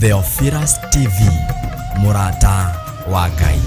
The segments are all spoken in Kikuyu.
Theophilus TV, mũrata wa Ngai.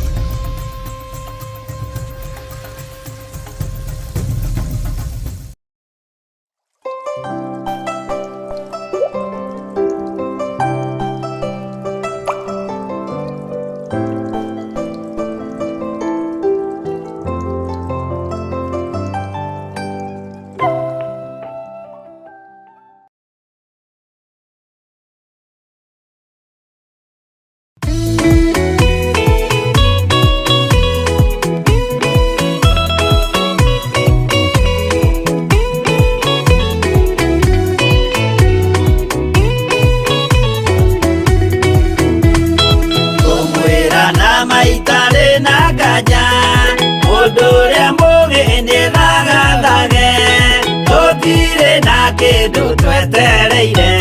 Ngũmwĩra na maitarĩ na nganja, mũndũ ũrĩa mũgĩ nĩ thagathage. Tũtirĩ na kĩndũ twetereire,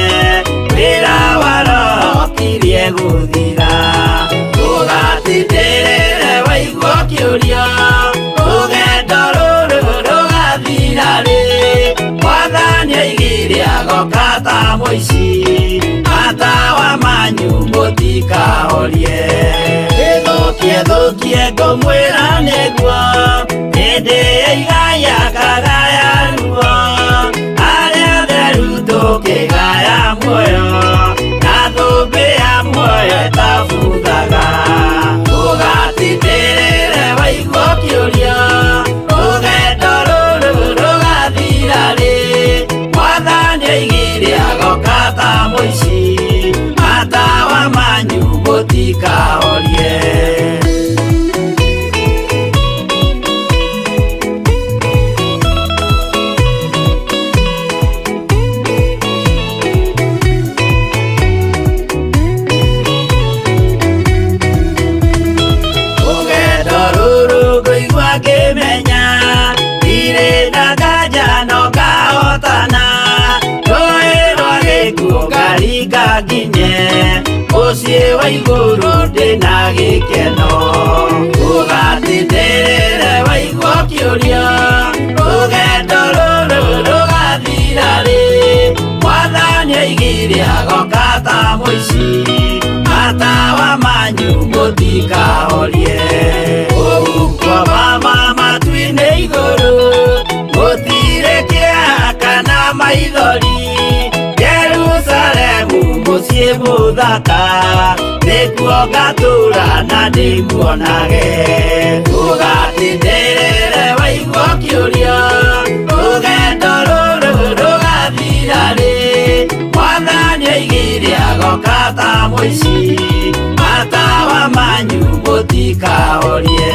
wĩra wa roho kirie gũthira. Ũgatindĩrĩre waigua ũkĩũria, rũgendo rũrũ rũgathira rĩ? Mwathani oigire agoka ta mũici, matawa manyu mũtikahorie. Ĩthũkie thũkie ngũmwĩra nĩguo, hĩndĩ ya igaya kagaya ruo, arĩa atheru tũkĩgaya muoyo, na thũmbĩ ya muoyo ĩtabuthaga. Ũgatindĩrĩre waigua ũkĩũria, rũgendo rũrũ rũgathira rĩ? Mwathani oigire agoka ta mũici, matawa manyu mũtikahorie. Rũgendo rũrũ ngũigua ngĩmenya, ndirĩ na nganja no ngahotana. Rũĩ rwa gĩkuũ ngaringa nginye, mũciĩ wa igũrũ ndĩna gĩkeno. Ũgatindĩrĩre waigua ũkĩũria, rũgendo rũrũ rũgathira rĩ? Mwathani oigire agoka ta mũici, matawa manyu mũtikahorie. Ũhuko mama matu-inĩ igũrũ, gũtirĩ kĩeha kana maithori. Jerusalemu mũciĩ mũthaka, nĩkuo ngatũũra na ndĩmuonage. Ũgatindĩrĩre waigua ũkĩũria, rũgendo rũrũ rũgathira rĩ? Mwathani oigire agoka ta mũici, matawa manyu mũtikahorie.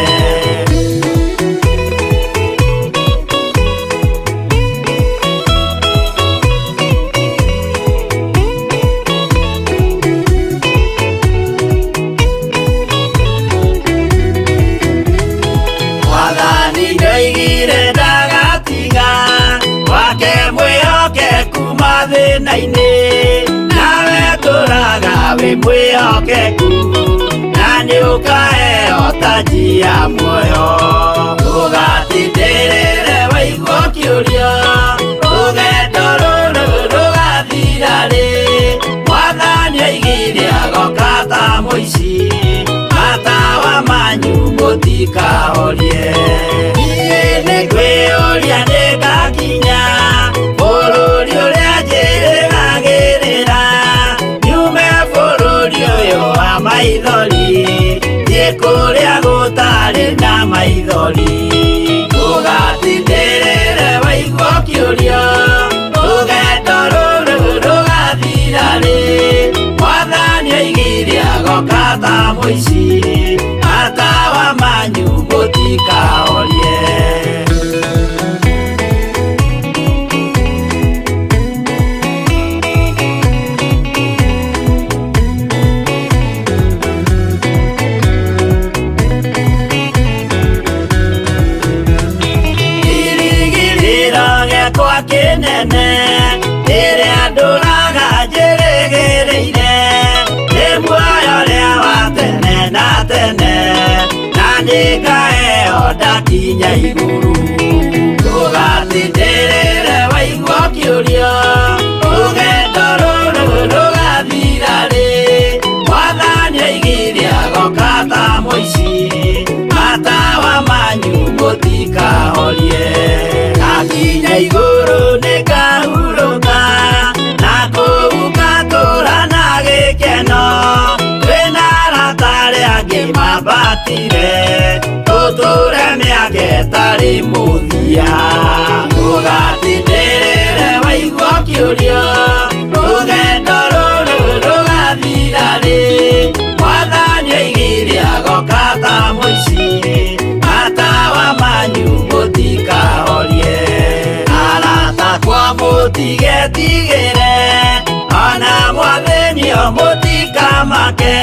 Mwathani nĩoigire ndagatiga wake mwĩhokeku mathĩna-inĩ, nawe tũraga wĩ mwĩhokeku, na nĩũkaheo taji ya muoyo. Ũgatindĩrĩre waigua ũkĩũria, rũgendo rũrũ rũgathira rĩ? Mwathani oigire agoka ta mũici, matawa manyu mũtikahorie. Niĩ nĩngwĩyũria nĩngakinya bũrũri ũrĩa njĩrĩgagĩrĩra, nyume bũrũri ũyũ wa maithori, thiĩ kũrĩa gũtarĩ na maithori. Ũgatindĩrĩre waigua ũkĩũria, rũgendo rũrũ rũgathira rĩ? Mwathani oigire agoka ta mũici, matawa manyu mũtikahorie. Kĩrĩgĩrĩro gĩakwa kĩnene, rĩrĩa ndũraga njĩrĩgĩrĩire, nĩ muoyo ũrĩa wa tene na tene, na nĩngaheo ndakinya igũrũ. Ndũgatindĩrĩre waigua ũkĩũria, rũgendo rũrũ rũgathira rĩ? Atwĩtire tũtũre mĩaka ĩtarĩ mũthia. Ũgatindĩrĩre waigua ũkĩũrio, rũgendo rũrũ rũgathira rĩ? Mwathani oigire agoka ta mũici, matawa manyu mũtikahorie. Arata akwa mũtigetigĩre, ona mwathĩnio mũtikamake,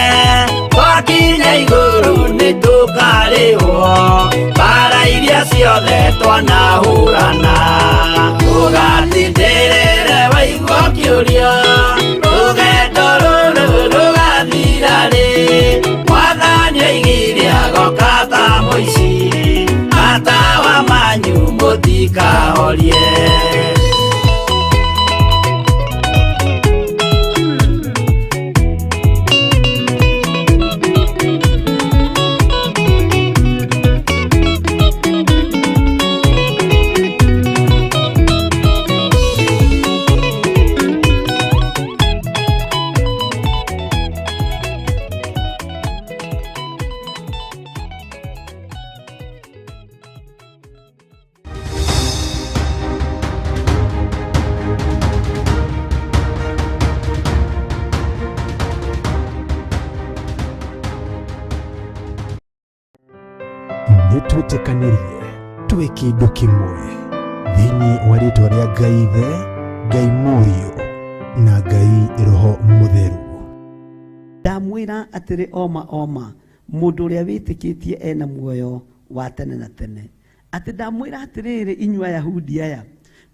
twakinya igũrũ nĩtũkarĩhwo mbara iria ciothe twanahũrana. Ũgatindĩrĩre waigua ũkĩũrio, rũgendo rũrũ rũgathira rĩ? Mwathani oigire agoka ta mũici, matawa manyu mũtikahorie. Nĩ twĩtĩkanĩrie twĩ kĩndũ kĩmwe thĩinĩ wa rĩtwa rĩa Ngai Ithe, Ngai Mũriũ na Ngai Roho Mũtheru. Ndamwĩra atĩrĩ oma oma, mũndũ ũrĩa wĩtĩkĩtie ena muoyo wa tene na tene. Atĩ ndamwĩra atĩrĩrĩ inyuĩ Ayahudi aya,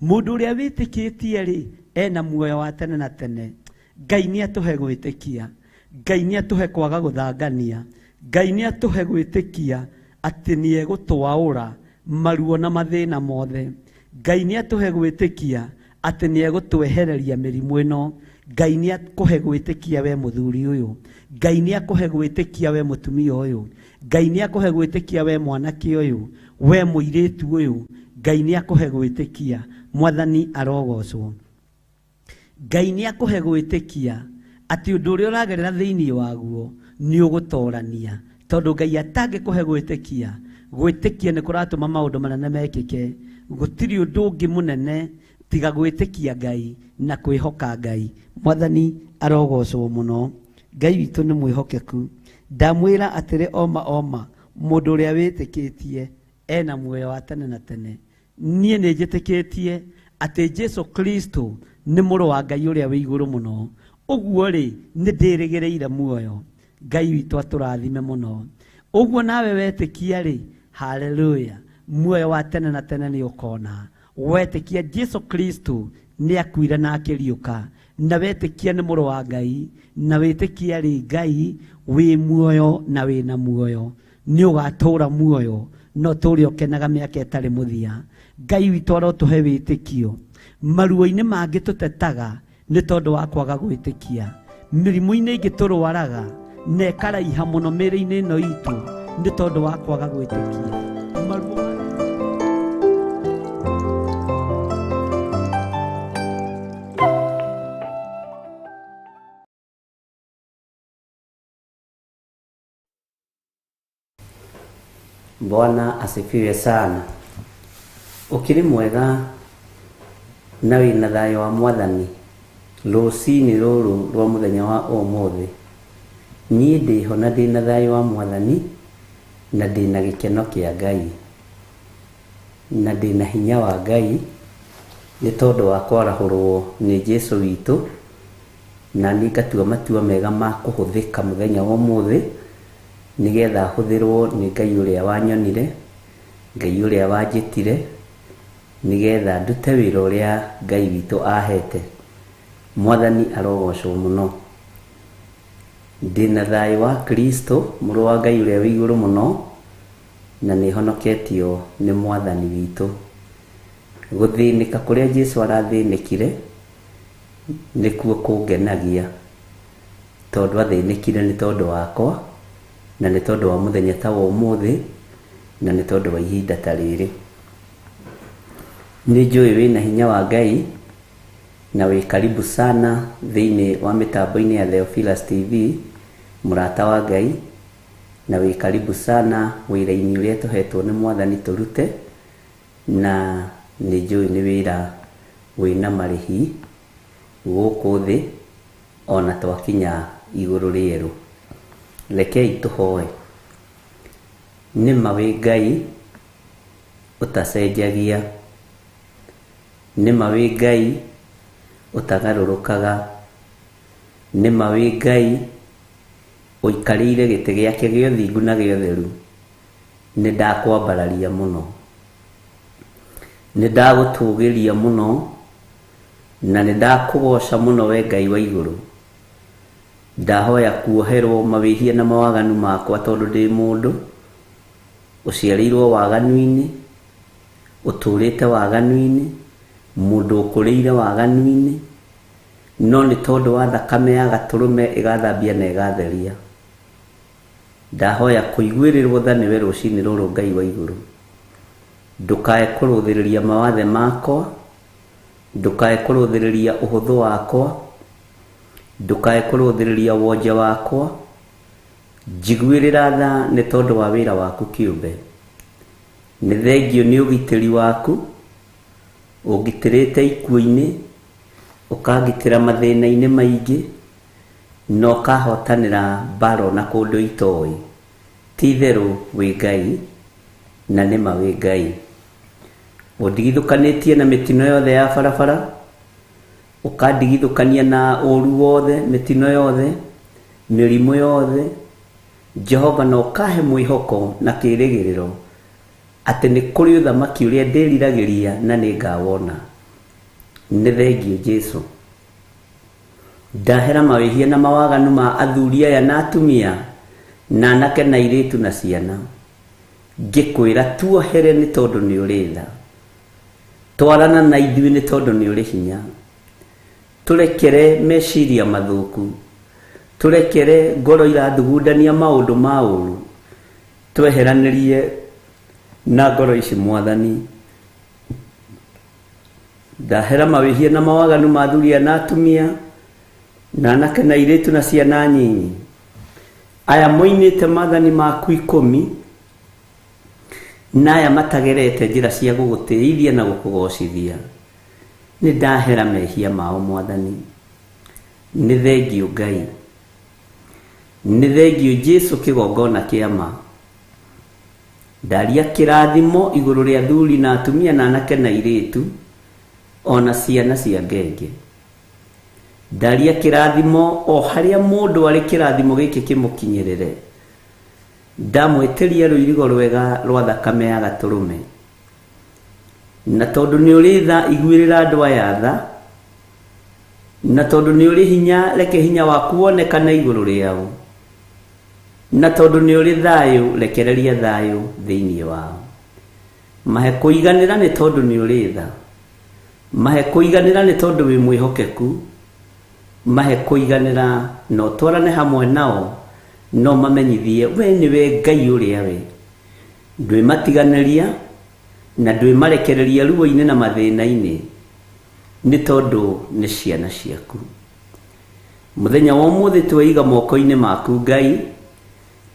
mũndũ ũrĩa wĩtĩkĩtie rĩ, ena muoyo wa tene na tene. Ngai nĩ atũhe gwĩtĩkia, Ngai nĩ atũhe kwaga gũthangania, Ngai nĩ atũhe gwĩtĩkia atĩ nĩ egũtwaũra maruo na mathĩna mothe. Ngai nĩ atũhe gwĩtĩkia atĩ nĩ egũtwehereria mĩrimũ ĩno. Ngai nĩ akũhe gwĩtĩkia we mũthuri ũyũ, Ngai nĩ akũhe gwĩtĩkia we mũtumia ũyũ, Ngai nĩ akũhe gwĩtĩkia we mwanake ũyũ, we mũirĩtu ũyũ, Ngai nĩ akũhe gwĩtĩkia. Mwathani arogocwo. Ngai nĩ akũhe gwĩtĩkia atĩ ũndũ ũrĩa ũragerera thĩinĩ waguo nĩ ũgũtorania, tondũ Ngai atangĩkũhe gwĩtĩkia, gwĩtĩkia nĩ kũratũma maũndũ manene mekĩke. Gũtirĩ ũndũ ũngĩ mũnene tiga gwĩtĩkia Ngai na kwĩhoka Ngai. Mwathani arogocwo mũno. Ngai witũ nĩ mwĩhokeku. Ndamwĩra atĩrĩ oma oma, mũndũ ũrĩa wĩtĩkĩtie ena muoyo wa tene na tene. Niĩ nĩ njĩtĩkĩtie atĩ Jesu Kristo nĩ mũrũ wa Ngai ũrĩa wĩ igũrũ mũno. Ũguo rĩ, nĩ ndĩrĩgĩrĩire muoyo. Ngai witũ atũrathime mũno. Ũguo nawe wetĩkia rĩ, haleluya, muoyo wa tene na tene nĩ ũkona. Wetĩkia Jesu Kristo nĩ akuire na akĩriũka, na wetĩkia nĩ mũrũ wa Ngai, na wĩtĩkia rĩ Ngai wĩ muoyo na wĩna muoyo, nĩ ũgatũra muoyo no tũre ũkenaga mĩaka ĩtarĩ mũthia. Ngai witũ arotũhe wĩtĩkio. Maruo-inĩ mangĩ tũtetaga nĩ tondũ wa kwaga gwĩtĩkia. Mĩrimũ-inĩ ĩngĩ tũrwaraga na ĩkaraiha mũno mĩĩrĩ-inĩ ĩno itũ nĩ tondũ wa kwaga gwĩtĩkia. Maruo Bwana asifiwe sana. Ũkĩrĩ mwega na wĩna thayũ wa Mwathani rũcinĩ rũrũ rwa mũthenya wa ũmũthĩ. Niĩ ndĩho na ndĩna thayũ wa Mwathani na ndĩna gĩkeno kĩa Ngai na ndĩna hinya wa Ngai nĩ tondũ wa kwarahũrwo nĩ Jesũ witũ, na niĩ ngatua matua mega ma kũhũthĩka mũthenya wa ũmũthĩ nĩgetha hũthĩrwo nĩ Ngai ũrĩa wanyonire, Ngai ũrĩa wanjĩtire, nĩgetha ndute wĩra ũrĩa Ngai witũ ahete. Mwathani arogocwo mũno. Ndĩna thayũ wa Kristo mũrũ wa Ngai ũrĩa wĩ igũrũ mũno, na nĩhonoketio nĩ Mwathani witũ. Gũthĩnĩka kũrĩa Jesũ arathĩnĩkire nĩkuo kũngenagia, tondũ athĩnĩkire nĩ tondũ wakwa, na nĩ tondũ wa mũthenya ta wa ũmũthĩ, na nĩ tondũ wa ihinda ta rĩrĩ. Nĩ njũĩ wĩna hinya wa Ngai na wĩ karibu sana thĩinĩ wa mĩtambo-inĩ ya Theophilus TV, mũrata wa Ngai. Na wĩ karibu sana wĩra-inĩ ũrĩa tũhetwo nĩ Mwathani tũrute, na nĩ njũĩ nĩ wĩra wĩna marĩhi gũkũ thĩ ona twakinya igũrũ rĩerũ. Rekei tũhoe. Nĩ ma wĩ Ngai ũtacenjagia, nĩ ma wĩ Ngai ũtagarũrũkaga, nĩ ma wĩ Ngai ũikarĩire gĩtĩ gĩake gĩa ũthingu na gĩa ũtheru. Nĩ ndakwambararia mũno, nĩ ndagũtũgĩria mũno, na nĩ ndakũgoca mũno we Ngai wa igũrũ. Ndahoya kuoherwo mawĩhia na mawaganu makwa tondũ ndĩ mũndũ ũciarĩirwo waganu-inĩ, ũtũrĩte waganu-inĩ, mũndũ ũkũrĩire waganu-inĩ, no nĩ tondũ wa thakame ya gatũrũme ĩgathambia na ĩgatheria. Ndahoya kũiguĩrĩrwo tha nĩwe rũcinĩ rũrũ Ngai wa igũrũ. Ndũkae kũrũthĩrĩria mawathe makwa, ndũkae kũrũthĩrĩria ũhũthũ wakwa, ndũkae kũrũthĩrĩria wonje wakwa. Njiguĩrĩra tha nĩ tondũ wa wĩra waku kĩũmbe. Nĩ thengio nĩ ũgitĩri waku, ũngitĩrĩte ikuũ-inĩ, ũkangitĩra mathĩna-inĩ maingĩ, na ũkahotanĩra mbara ona kũndũ itoĩ. Ti itherũ wĩ Ngai, na nĩma wĩ Ngai. Ũndigithũkanĩtie na mĩtino yothe ya barabara, ũkandigithũkania na ũru wothe, mĩtino yothe, mĩrimũ yothe. Jehova, na ũkahe mwĩhoko na kĩĩrĩgĩrĩro atĩ nĩ kũrĩ ũthamaki ũrĩa ndĩriragĩria na nĩ ngawona. Nĩ thengio Jesu. Ndahera mawĩhia na mawaganu ma athuri aya na atumia, na anake na airĩtu na ciana. Ngĩkwĩra tuohere nĩ tondũ nĩ ũrĩ tha. Twarana na ithuĩ nĩ tondũ nĩ ũrĩ hinya. Tũrekere meciria mathũku. Tũrekere ngoro irathugundania maũndũ ma ũru. Tweheranĩrie na ngoro ici Mwathani. Ndahera mawĩhia na mawaganu ma athuri aya na atumia, na anake na airĩtu na ciana nyinyi. Aya moinĩte maathani maku ikũmi, na aya matagerete njĩra cia gũgũtĩithia na gũkũgocithia. Nĩ ndahera mehia mao Mwathani. Nĩ thengio Ngai. Nĩ thengio Jesu kĩgongona kĩa ma. Ndaria kĩrathimo igũrũ rĩa athuri na atumia na anake na airĩtu, ona ciana cia ngenge. Ndaria kĩrathimo o harĩa mũndũ arĩ, kĩrathimo gĩkĩ kĩmũkinyĩrĩre. Ndamwĩtĩria rũirigo rwega rwa thakame ya gatũrũme. Na tondũ nĩ ũrĩ tha, iguĩrĩra andũ aya tha. Na tondũ nĩ ũrĩ hinya, reke hinya waku wonekane igũrũ rĩao. Na tondũ nĩ ũrĩ thayũ, rekereria thayũ thĩinĩ wao. Mahe kũiganĩra nĩ tondũ nĩ ũrĩ tha. Mahe kũiganĩra nĩ tondũ wĩ mwĩhokeku. Mahe kũiganĩra na ũtwarane hamwe nao, no mamenyithie we nĩwe Ngai ũrĩa we. Ndwĩmatiganĩria na ndwĩmarekereria ruo-inĩ na mathĩna-inĩ, nĩ tondũ nĩ ciana ciaku. Mũthenya wa ũmũthĩ tweiga moko-inĩ maku Ngai,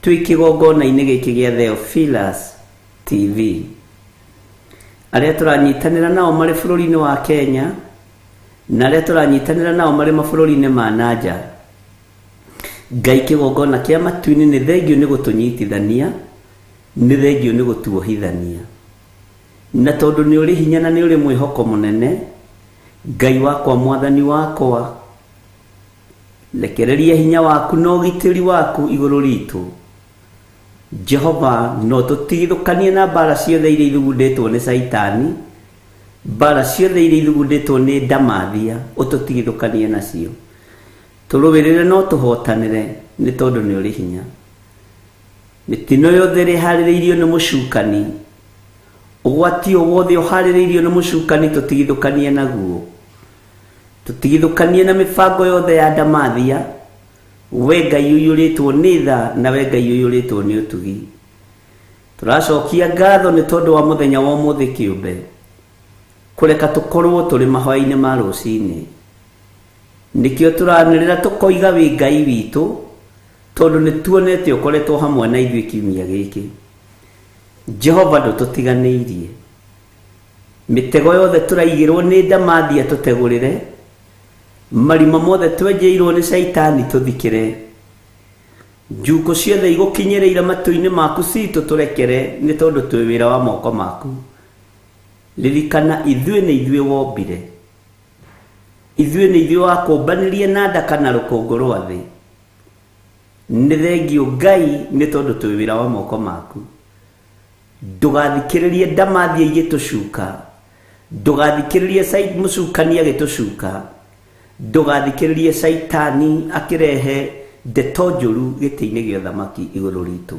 twĩ kĩgongona-inĩ gĩkĩ gĩa Theophilus TV. Arĩa tũranyitanĩra nao marĩ bũrũri-inĩ wa Kenya, na arĩa tũranyitanĩra nao marĩ mabũrũri-inĩ ma nanja. Ngai kĩgongona kĩa matu-inĩ nĩ thengio nĩ gũtũnyitithania, nĩ thengio nĩ gũtuohithania. Na tondũ nĩ ũrĩ hinya na nĩ ũrĩ mwĩhoko mũnene, Ngai wakwa, Mwathani wakwa, rekereria hinya waku na ũgitĩri waku igũrũ ritũ. Jehova, no tũtigithũkanie na mbara ciothe iria ithugundĩtwo nĩ Caitani, mbara ciothe iria ithugundĩtwo nĩ ndamathia, ũtũtigithũkanie nacio. Tũrũĩrĩre no tũhotanĩre nĩ tondũ nĩ ũrĩ hinya. Mĩtino yothe ĩrĩa ĩharĩrĩirio nĩ mũcukani, ũgwati o wothe ũharĩrĩirio nĩ mũcukani, tũtigithũkanie naguo. Tũtigithũkanie na mĩbango yothe ya ndamathia, we Ngai ũiyũrĩtwo nĩ tha na we Ngai ũiyũrĩtwo nĩ ũtugi. Tũracokia ngatho nĩ tondũ wa mũthenya wa ũmũthĩ kĩũmbe, kũreka tũkorwo tũrĩ mahoya-inĩ ma rũcinĩ. Nĩkĩo tũranĩrĩra tũkoiga wĩ Ngai witũ, Tondũ nĩ tuonete ũkoretwo hamwe na ithuĩ kiumia gĩkĩ. Jehova ndũtũtiganĩirie. Mĩtego yothe tũraigĩrwo nĩ ndamathia tũtegũrĩre, marima mothe twenjeirwo nĩ caitani tũthikĩre. Njukũ ciothe igũkinyĩrĩire matũ-inĩ maku citũ tũrekere nĩ tondũ twĩ wĩra wa moko maku. Ririkana ithuĩ nĩ ithuĩ wombire. Ithuĩ nĩ ithuĩ wakũmbanirie na nda kana rũkũngũ rwa thĩ. Nĩ thengiũ Ngai nĩ tondũ twĩ wĩra wa moko maku. Ndũgathikĩrĩrie ndamathia igĩtũcuka. Ndũgathikĩrĩrie mũcukani agĩtũcuka. Ndũgathikĩrĩrie caitani akĩrehe ndeto njũru gĩtĩ-inĩ gĩa ũthamaki igũrũ ritũ.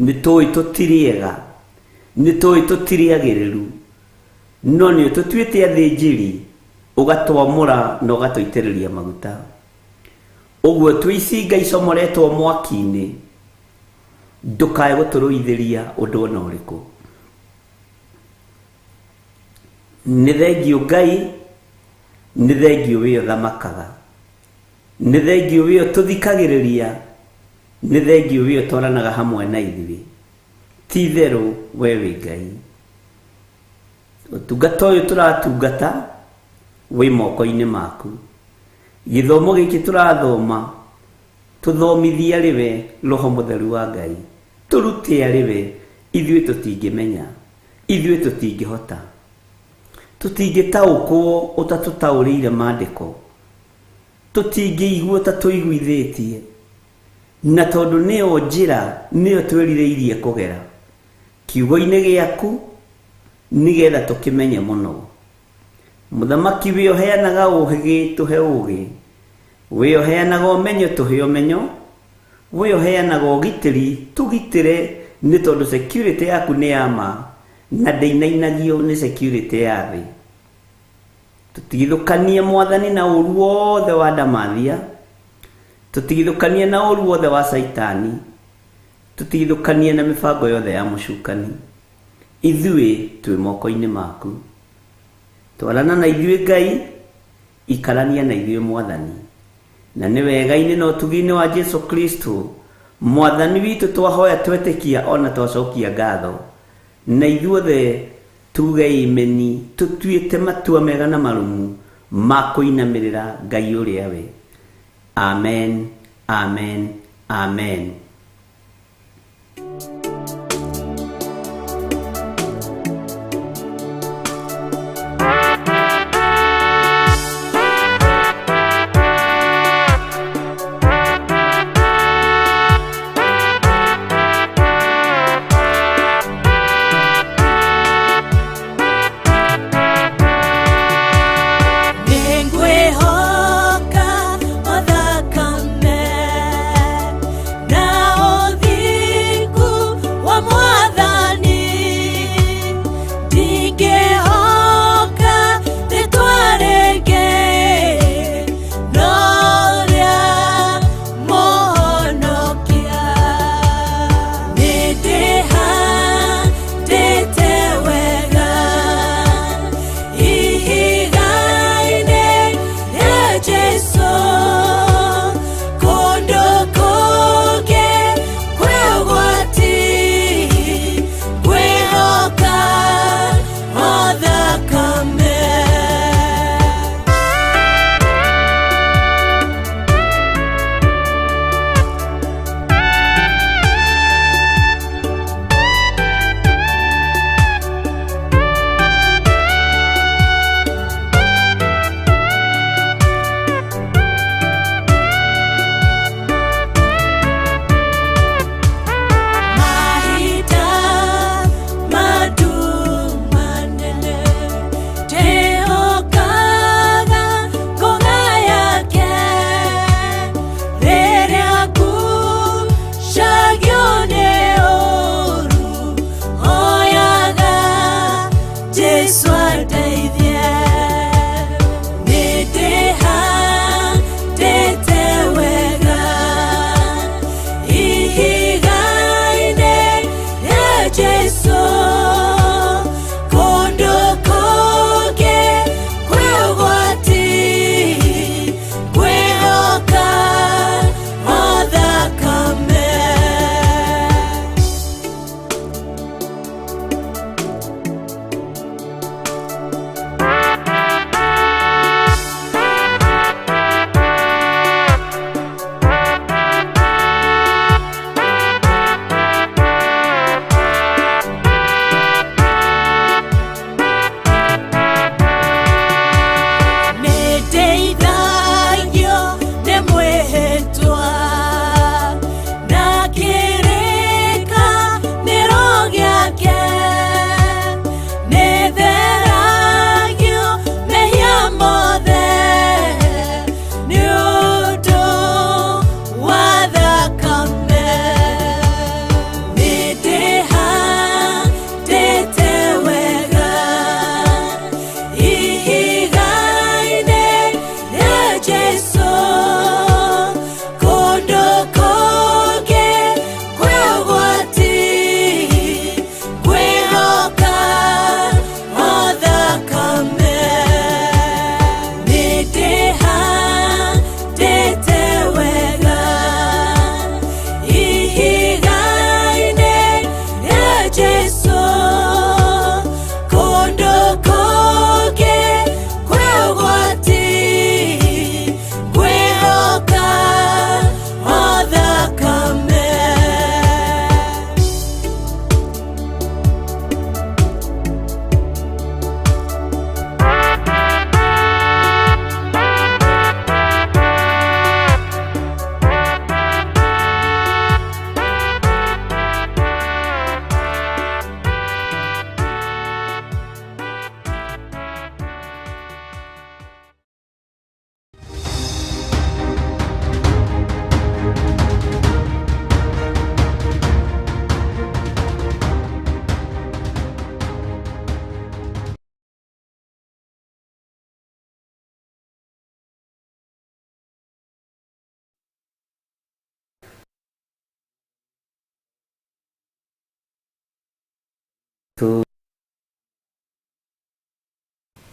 Nĩ tũĩ tũtirĩ ega, nĩ tũĩ tũtirĩ agĩrĩru, no nĩ ũtũtuĩte athĩnjĩri, ũgatwamũra na ũgatũitĩrĩria maguta. Ũguo twĩ icinga icomoretwo mwaki-inĩ, ndũkae gũtũrũithĩria ũndũ ona ũrĩkũ. Nĩ thengiũ Ngai, nĩ thengiũ wĩ ũthamakaga, nĩ thengiũ wĩ ũtũthikagĩrĩria, nĩ thengiũ wĩ ũtwaranaga hamwe na ithuĩ. Ti itherũ we wĩ Ngai. Ũtungata ũyũ tũratungata wĩ moko-inĩ maku. Gĩthomo gĩkĩ tũrathoma tũthomithie arĩ we Roho Mũtheru wa Ngai. Tũrute arĩ we, ithuĩ tũtingĩmenya, ithuĩ tũtingĩhota. Tũtingĩtaũkwo ũtatũtaũrĩire maandĩko. Tũtingĩigua ũtatũiguithĩtie. Na tondũ nĩyo njĩra, nĩyo twĩrirĩirie kũgera kiugo-inĩ gĩaku, nĩgetha tũkĩmenye mũno. Mũthamaki wĩ ũheanaga ũũgĩ, tũhe ũũgĩ. Wĩ ũheanaga ũmenyo, tũhe ũmenyo. Wĩ ũheanaga ũgitĩri, tũgitĩre, nĩ tondũ security yaku nĩ ya ma na ndĩinainagio nĩ security ya thĩ. Tũtigithũkanie Mwathani na ũũru wothe wa ndamathia, tũtigithũkanie na ũũru wothe wa caitani, tũtigithũkanie na mĩbango yothe ya mũcukani. Ithuĩ twĩ moko-inĩ maku. Twarana na ithuĩ Ngai, ikarania na ithuĩ Mwathani. Na nĩ wega-inĩ na ũtugi-inĩ wa Jesu Kristo Mwathani witũ twahoya twetĩkia ona twacokia ngatho. Na ithuothe tuge imeni, tũtuĩte matua mega na marũmu ma kũinamĩrĩra Ngai ũrĩa we. Amen, amen, amen. Nĩngwĩhoka o thakame na ũthingu wa Mwathani, ndingĩhoka rĩtwa rĩngĩ no rĩa Mũhonokia. Nĩndĩhandĩte wega ihiga-inĩ rĩa Jesũ, kũndũ kũngĩ kwĩ ũgwati.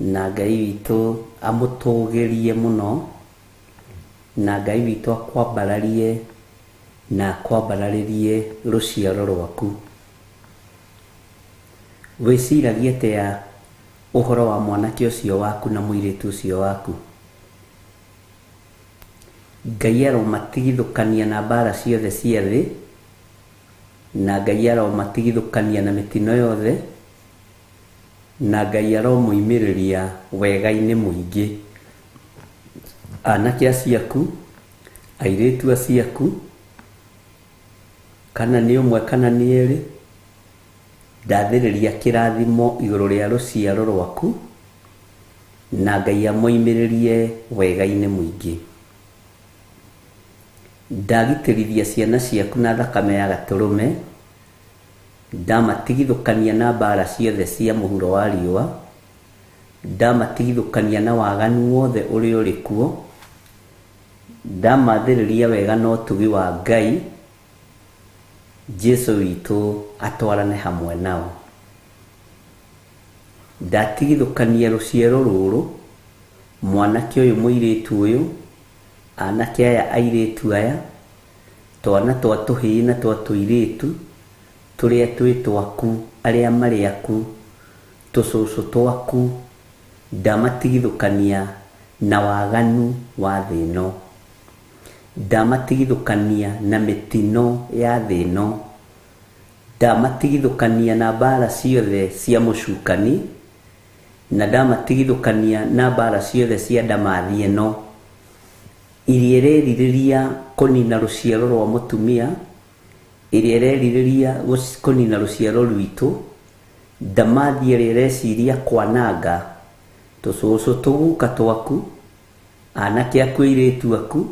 Na Ngai witũ amũtũgĩrie mũno, na Ngai witũ akwambararie na akwambararĩrie rũciaro rwaku. Wĩciragia atĩa ũhoro wa mwanake ũcio waku na mũirĩtu ũcio waku? Ngai aromatigithũkania na mbara ciothe cia thĩ, na Ngai aromatigithũkania na mĩtino yothe, na Ngai aromoimĩrĩria wega-inĩ mũingĩ. Anake aciaku, airĩtu aciaku, kana nĩ ũmwe kana nĩ erĩ, ndathĩrĩria kĩrathimo igũrũ rĩa rũciaro rwaku, na Ngai amoimĩrĩrie wega-inĩ mũingĩ. Ndagitĩrithia ciana ciaku na thakame ya gatũrũme, ndamatigithũkania na mbara ciothe cia mũhuro wa riũa, ndamatigithũkania na waganu wothe ũrĩa ũrĩ kuo, ndamathĩrĩria wega na ũtugi wa Ngai, Jesu witũ atwarane hamwe nao. Ndatigithũkania rũciaro rũrũ, mwanake ũyũ mũirĩtu ũyũ, anake aya airĩtu aya, twana twa tũhĩĩ na twa tũirĩtu, tũrĩa twĩ twaku, arĩa marĩ aku, tũcũcũ twaku, ndamatigithũkania na waganu wa thĩ ĩno, ndamatigithũkania na mĩtino ya thĩ ĩno, ndamatigithũkania na mbara ciothe cia mũcukani, na ndamatigithũkania na mbara ciothe cia ndamathi ĩno, iria ĩrerirĩria kũnina rũciaro rwa mũtumia, ĩrĩa ĩrerirĩria kũnina rũciaro rwitũ, ndamathi ĩrĩa ĩreciria kwananga tũcũcũ tũguka twaku, anake aku airĩtu aku,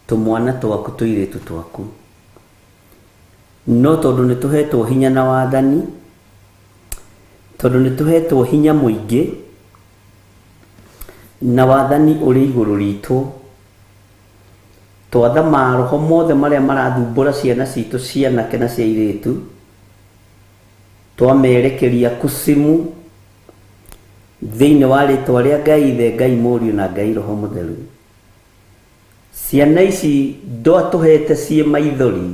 tũmwana twaku tũirĩtu twaku. No tondũ nĩ tũhetwo hinya na wathani, tondũ nĩ tũhetwo hinya mũingĩ na wathani ũrĩ igũrũ ritũ, twatha maroho mothe marĩa marathumbũra ciana citũ cia anake na cia airĩtu, twamerekeria kusimu thĩinĩ wa rĩtwa rĩa Ngai Ithe, Ngai Mũriũ na Ngai Roho Mũtheru. Ciana ici ndwatũhete ciĩ maithori,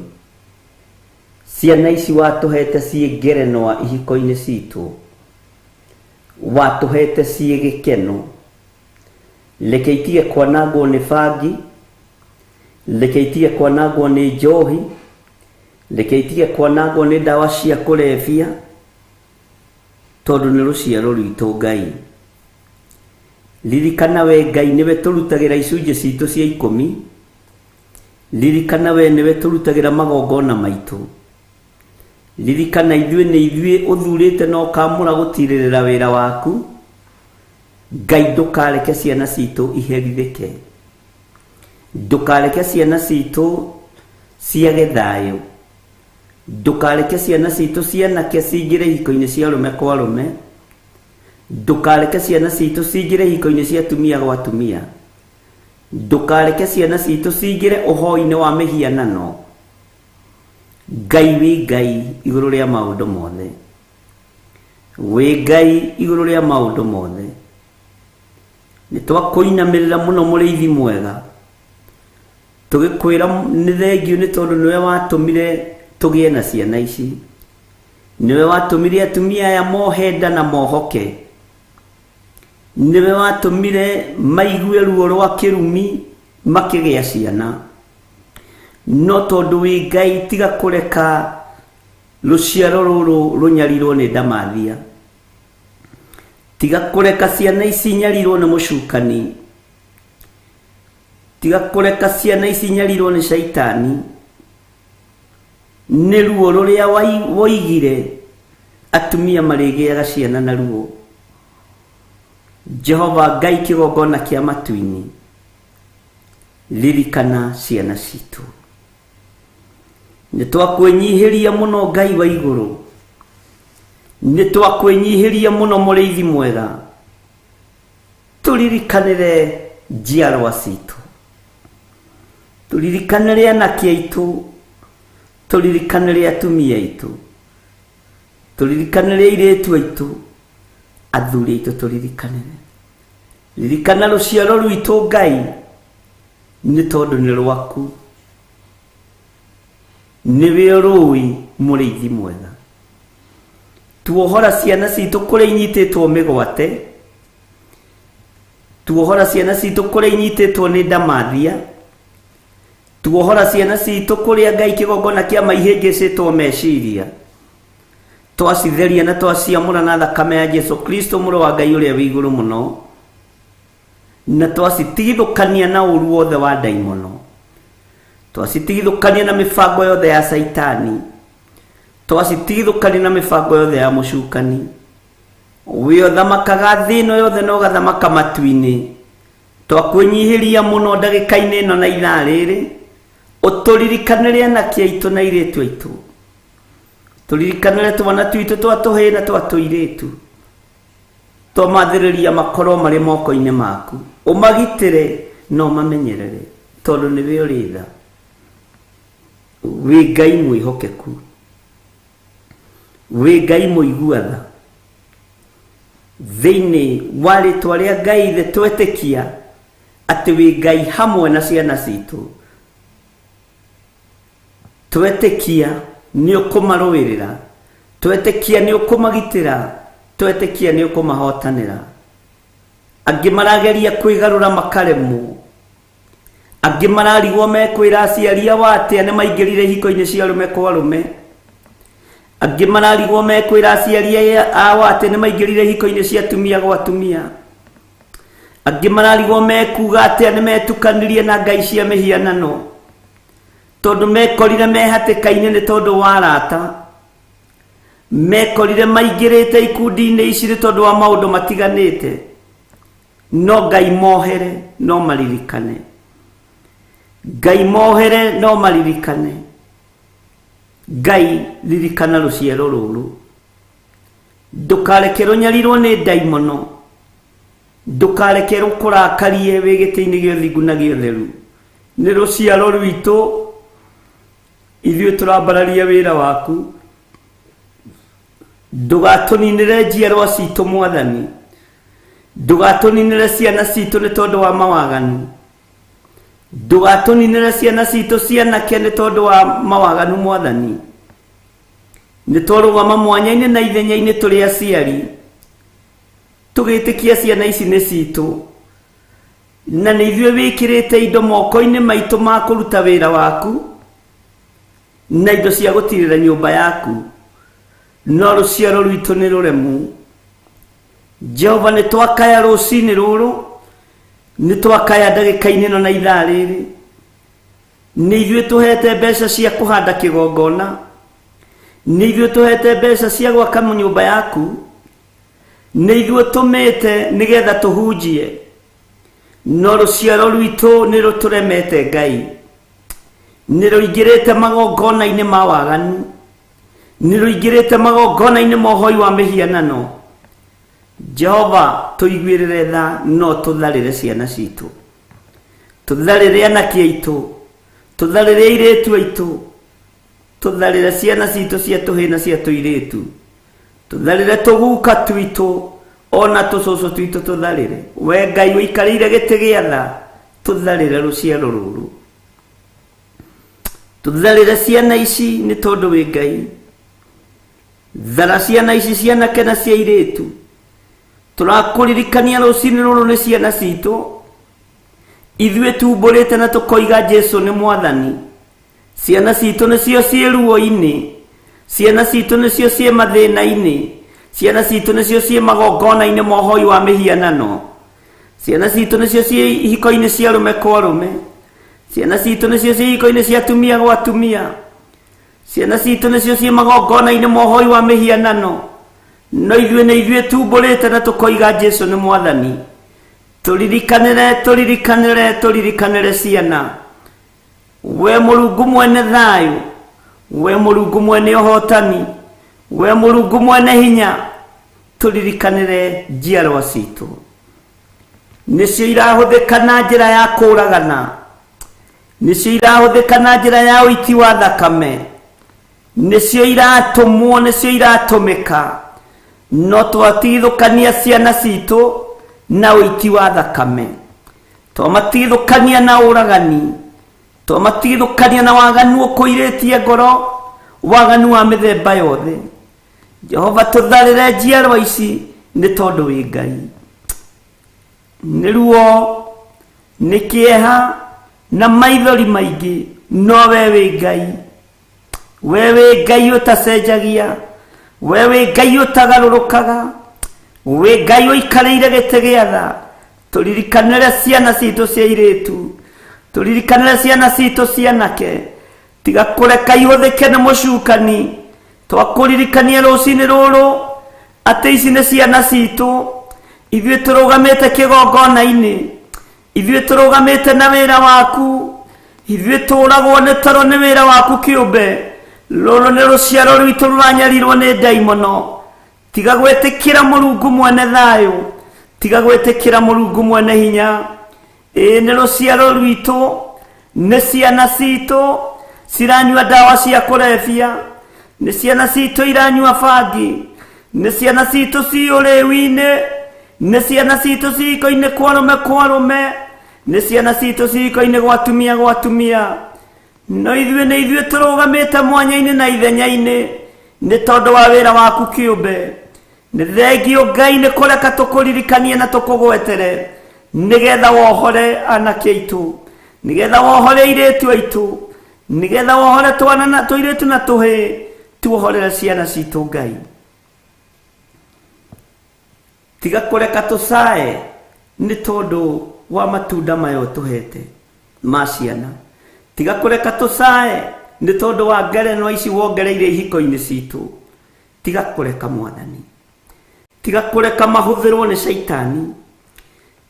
ciana ici watũhete ciĩ ngerenwa ihiko-inĩ citũ, watũhete ciĩ gĩkeno. Reke itige kwanangwo nĩ bangi, reke itige kwanangwo nĩ njohi, reke itige kwanangwo nĩ ndawa cia kũrebia, tondũ nĩ rũciaro rwitũ Ngai. Ririkana we Ngai nĩwe tũrutagĩra icunjĩ citũ cia ikũmi, ririkana we nĩwe tũrutagĩra magongona maitũ, ririkana ithuĩ nĩ ithuĩ ũthurĩte na ũkamũra gũtirĩrĩra wĩra waku. Ngai ndũkareke ciana citũ iherithĩke, ndũkareke ciana citũ ciage thayũ, ndũkareke ciana citũ cianake cingĩre ihiko-inĩ cia arũme kwa arũme, ndũkareke ciana citũ cingĩre ihiko-inĩ cia atumia gwa atumia, ndũkareke ciana citũ cingĩre ũhoi-inĩ wa mĩhianano. Ngai wĩ Ngai igũrũ rĩa maũndũ mothe, wĩ Ngai igũrũ rĩa maũndũ mothe. Nĩ twakũinamĩrĩra mũno mũrĩithi mwega, tũgĩkwĩra nĩ thengiũ nĩ tondũ nĩwe watũmire tũgĩe na ciana ici, nĩwe watũmire atumia aya mohe nda na mohoke, nĩwe watũmire maigue ruo rwa kĩrumi makĩgĩa ciana. No tondũ wĩ Ngai, tiga kũreka rũciaro rũrũ rũnyarirwo nĩ ndamathia, tiga kũreka ciana ici nyarirwo nĩ mũcukani, tiga kũreka ciana ici nyarirwo nĩ caitani. Nĩ ruo rũrĩa woigire atumia marĩgĩaga ciana na ruo. Jehova Ngai kĩgongona kĩa matu-inĩ, ririkana ciana citũ. Nĩ twakwĩnyihĩria mũno Ngai wa igũrũ, nĩ twakwĩnyihĩria mũno mũrĩithi mwega, tũririkanĩre njiarwa citũ, tũririkanĩre anake aitũ, tũririkanĩre atumia aitũ, Tũririkanĩre airĩtu aitũ, athuri aitũ tũririkanĩre. Ririkana rũciaro rwitũ Ngai, nĩ tondũ nĩ rwaku. Nĩwe ũrũĩ mũrĩithi mwega. Tuohora ciana citũ kũrĩa inyitĩtwo mĩgwate, tuohora ciana citũ kũrĩa inyitĩtwo nĩ ndamathia, tuohora ciana citũ kũrĩa Ngai kĩgongona kĩa maihĩngĩcĩtwo meciria, twacitheria na twaciamũra na thakame ya Jesu Kristo mũrũ wa Ngai ũrĩa wĩ igũrũ mũno, na twacitigithũkania na ũru wothe wa ndaimono, twacitigithũkania na mĩbango yothe ya Caitani, twacitigithũkania na mĩbango yothe ya mũcukani. Wĩ ũthamakaga thĩ ĩno yothe na ũgathamaka matu-inĩ. Twakwĩnyihĩria mũno ndagĩka-inĩ ĩno na ithaa rĩrĩ, ũtũririkanĩre anake aitũ na airĩtu aitũ, tũririkanĩre twana twitũ twa tũhĩĩ na twa tũirĩtu, twamathĩrĩria makorwo marĩ moko-inĩ maku, ũmagitĩre na ũmamenyerere, tondũ nĩwe ũrĩ tha. Wĩ Ngai mwĩhokeku, wĩ Ngai mũigua tha. Thĩinĩ wa rĩtwa rĩa Ngai ithe twetĩkia atĩ wĩ Ngai hamwe na ciana citũ, twetĩkia nĩ ũkũmarũĩrĩra, twetĩkia nĩ ũkũmagitĩra, twetĩkia nĩ ũkũmahotanĩra. Angĩ marageria kwĩgarũra makaremwo, angĩ mararigwo mekwĩra aciari ao atĩa nĩ maingĩrire ihiko-inĩ cia arũme kwa arũme, angĩ mararigwo mekwĩra aciari ao atĩ nĩ maingĩrire ihiko-inĩ cia atumia gwa atumia, angĩ mararigwo mekuga atĩa nĩ metukanirie na ngai cia mĩhianano, tondũ mekorire mehatĩka-inĩ nĩ tondũ wa arata, mekorire maingĩrĩte ikundi-inĩ ici nĩ tondũ wa maũndũ matiganĩte. No Ngai mohere no maririkane, Ngai mohere no maririkane. Ngai ririkana rũciaro rũrũ, ndũkareke rũnyarirwo nĩ ndaimono, ndũkareke rũkũrakarie wĩ gĩtĩ-inĩ gĩa ũthingu na gĩa ũtheru. Nĩ rũciaro rwitũ, ithuĩ tũrambararia wĩra waku. Ndũgatũninĩre njiarwa citũ Mwathani, ndũgatũninĩre ciana citũ nĩ tondũ wa mawaganu, ndũgatũninĩre ciana citũ cianake nĩ tondũ wa mawaganu Mwathani. Nĩ twarũgama mwanya-inĩ na ithenya-inĩ tũrĩ aciari, tũgĩtĩkia ciana ici nĩ citũ, na nĩ ithuĩ wĩkĩrĩte indo moko-inĩ maitũ ma kũruta wĩra waku na indo cia gũtirĩra nyũmba yaku, no rũciaro rwitũ nĩ rũremu. Jehova, nĩ twakaya rũcinĩ rũrũ, nĩ twakaya ndagĩka-inĩ ĩno na ithaa rĩrĩ. Nĩ ithuĩ tũhete mbeca cia kũhanda kĩgongona, nĩ ithuĩ tũhete mbeca cia gwaka nyũmba yaku, nĩ ithuĩ tũmĩte nĩgetha tũhunjie, no rũciaro rwitũ nĩ rũtũremete Ngai, nĩ rũingĩrĩte magongona-inĩ ma waganu, nĩ rũingĩrĩte magongona-inĩ ma ũhoi wa mĩhianano. Jehova, tũiguĩrĩre tha, no tũtharĩre ciana citũ, tũtharĩre anake aitũ, tũtharĩre airĩtu aitũ, tũtharĩre ciana citũ cia tũhĩĩ na cia tũirĩtu, tũtharĩre tũguka twitũ ona tũcũcũ twitũ tũtharĩre. We Ngai ũikarĩire gĩtĩ gĩa tha, tũtharĩre rũciaro rũrũ, tũtharĩre ciana ici nĩ tondũ wĩ Ngai. Thara ciana ici cianake na cia airĩtu, tũrakũririkania rũcinĩ rũrũ nĩ ciana citũ, ithuĩ tumbũrĩte na tũkoiga Jesu nĩ Mwathani. Ciana citũ nĩcio ciĩ ruo-inĩ, ciana citũ nĩcio ciĩ mathĩna-inĩ, ciana citũ nĩcio ciĩ magongona-inĩ ma ũhoi wa mĩhianano, ciana citũ nĩcio ciĩ ihiko-inĩ cia arũme kwa arũme, ciana citũ nĩcio ciĩ ihiko-inĩ cia atumia gwa atumia, ciana citũ nĩcio ciĩ magongona-inĩ ma ũhoi wa mĩhianano. No ithuĩ nĩ ithuĩ tumbũrĩte na tũkoiga Jesu nĩ Mwathani. Tũririkanĩre, tũririkanĩre, tũririkanĩre ciana. We Mũrungu mwene thayũ, we Mũrungu mwene ũhotani, we Mũrungu mwene hinya, tũririkanĩre njiarwa citũ. Nĩcio irahũthĩka na njĩra ya kũragana, nĩcio irahũthĩka na njĩra ya ũiti wa thakame. Nĩcio iratũmwo, nĩcio iratũmĩka, no twatigithũkania ciana citũ na ũiti wa thakame, twamatigithũkania na ũragani, twamatigithũkania na waganu ũkũirĩtie ngoro, waganu wa mĩthemba yothe. Jehova, tũtharĩre njiarwa ici nĩ tondũ wĩ Ngai. Nĩ ruo, nĩ kĩeha na maithori maingĩ, no we wĩ Ngai. We wĩ Ngai ũtacenjagia, we wĩ Ngai ũtagarũrũkaga, wĩ Ngai ũikarĩire gĩtĩ gĩa tha. Tũririkanĩre ciana citũ cia airĩtu, tũririkanĩre ciana citũ cianake, tiga kũreka ihũthĩke nĩ mũcukani. Twakũririkania rũcinĩ rũrũ atĩ ici nĩ ciana citũ, ithuĩ tũrũgamĩte kĩgongona-inĩ, ithuĩ tũrũgamĩte na wĩra waku, ithuĩ tũragwo nĩ toro nĩ wĩra waku kĩũmbe. Rũrũ nĩ rũciaro rwitũ rũranyarirwo nĩ ndaimono. Tiga gwĩtĩkĩra Mũrungu mwene thayũ, tiga gwĩtĩkĩra Mũrungu mwene hinya. Ĩĩ nĩ rũciaro rwitũ, nĩ ciana citũ ciranyua ndawa cia kũrebia, nĩ ciana citũ iranyua bangi, nĩ ciana citũ ci ũrĩu-inĩ, nĩ ciana citũ ciko-inĩ kwa arũme kwa arũme, nĩ ciana citũ ciko-inĩ gwa atumia gwa atumia. No ithuĩ nĩ ithuĩ tũrũgamĩte mwanya-inĩ na ithenya-inĩ nĩ tondũ wa wĩra waku kĩũmbe. Nĩ thengio Ngai nĩ kũreka tũkũririkanie na tũkũgwetere, nĩgetha wohore anake aitũ, nĩgetha wohore airĩtu aitũ, nĩgetha wohore twana na tũirĩtu na tũhĩĩ, tuohorere ciana citũ Ngai. Tiga kũreka tũcae nĩ tondũ wa matunda maya ũtũhete ma ciana. Tiga kũreka tũcae nĩ tondũ wa ngerenwa ici wongereire ihiko-inĩ citũ. Tiga kũreka Mwathani, tiga kũreka mahũthĩrwo nĩ caitani,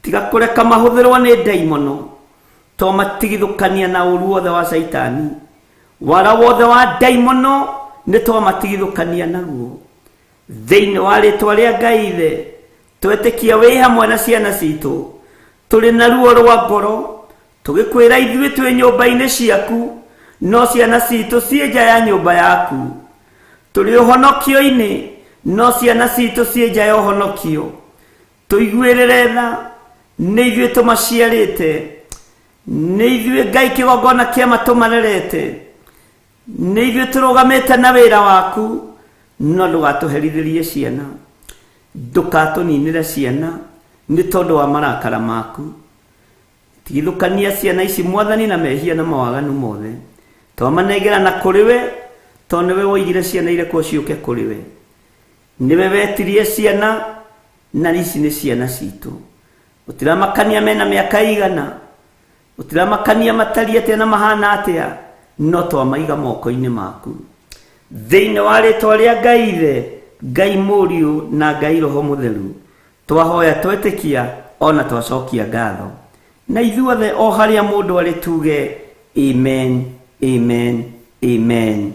tiga kũreka mahũthĩrwo nĩ ndaimono. To matigithũkania na ũru wothe wa caitani, wara wothe wa ndaimono nĩ twamatigithũkania naguo. Thĩinĩ wa rĩtwa rĩa Ngai Ithe, twetĩkia wĩ hamwe na ciana citũ, tũrĩ na ruo rwa ngoro tũgĩkwĩra ithuĩ twĩ nyũmba-inĩ ciaku, no ciana citũ ciĩ nja ya nyũmba yaku. Tũrĩ ũhonokio-inĩ, no ciana citũ ciĩ nja ya ũhonokio. Tũiguĩrĩre tha, nĩ ithuĩ tũmaciarĩte, nĩ ithuĩ Ngai kĩgongona kĩama tũmarerete, nĩ ithuĩ tũrũgamĩte na wĩra waku, no ndũgatũherithĩrie ciana, ndũgatũninĩre ciana nĩ tondũ wa marakara maku. Tigithũkania ciana ici Mwathani na mehia na mawaganu mothe. Twamanengera na kũrĩ we, tondũ nĩwe woigire ciana irekwo ciũke kũrĩ we. Nĩwe wetirie ciana, na ici nĩ ciana citũ. Ũtiramakania mena mĩaka igana, ũtiramakania matariĩ atĩa na mahana atĩa, no twamaiga moko-inĩ maku. Thĩinĩ wa rĩtwa rĩa Ngai Ithe, Ngai Mũriũ na Ngai Roho Mũtheru, twahoya twetĩkia ona twacokia ngatho. Na ithuothe o harĩa mũndũ arĩ tuge amen, amen, amen.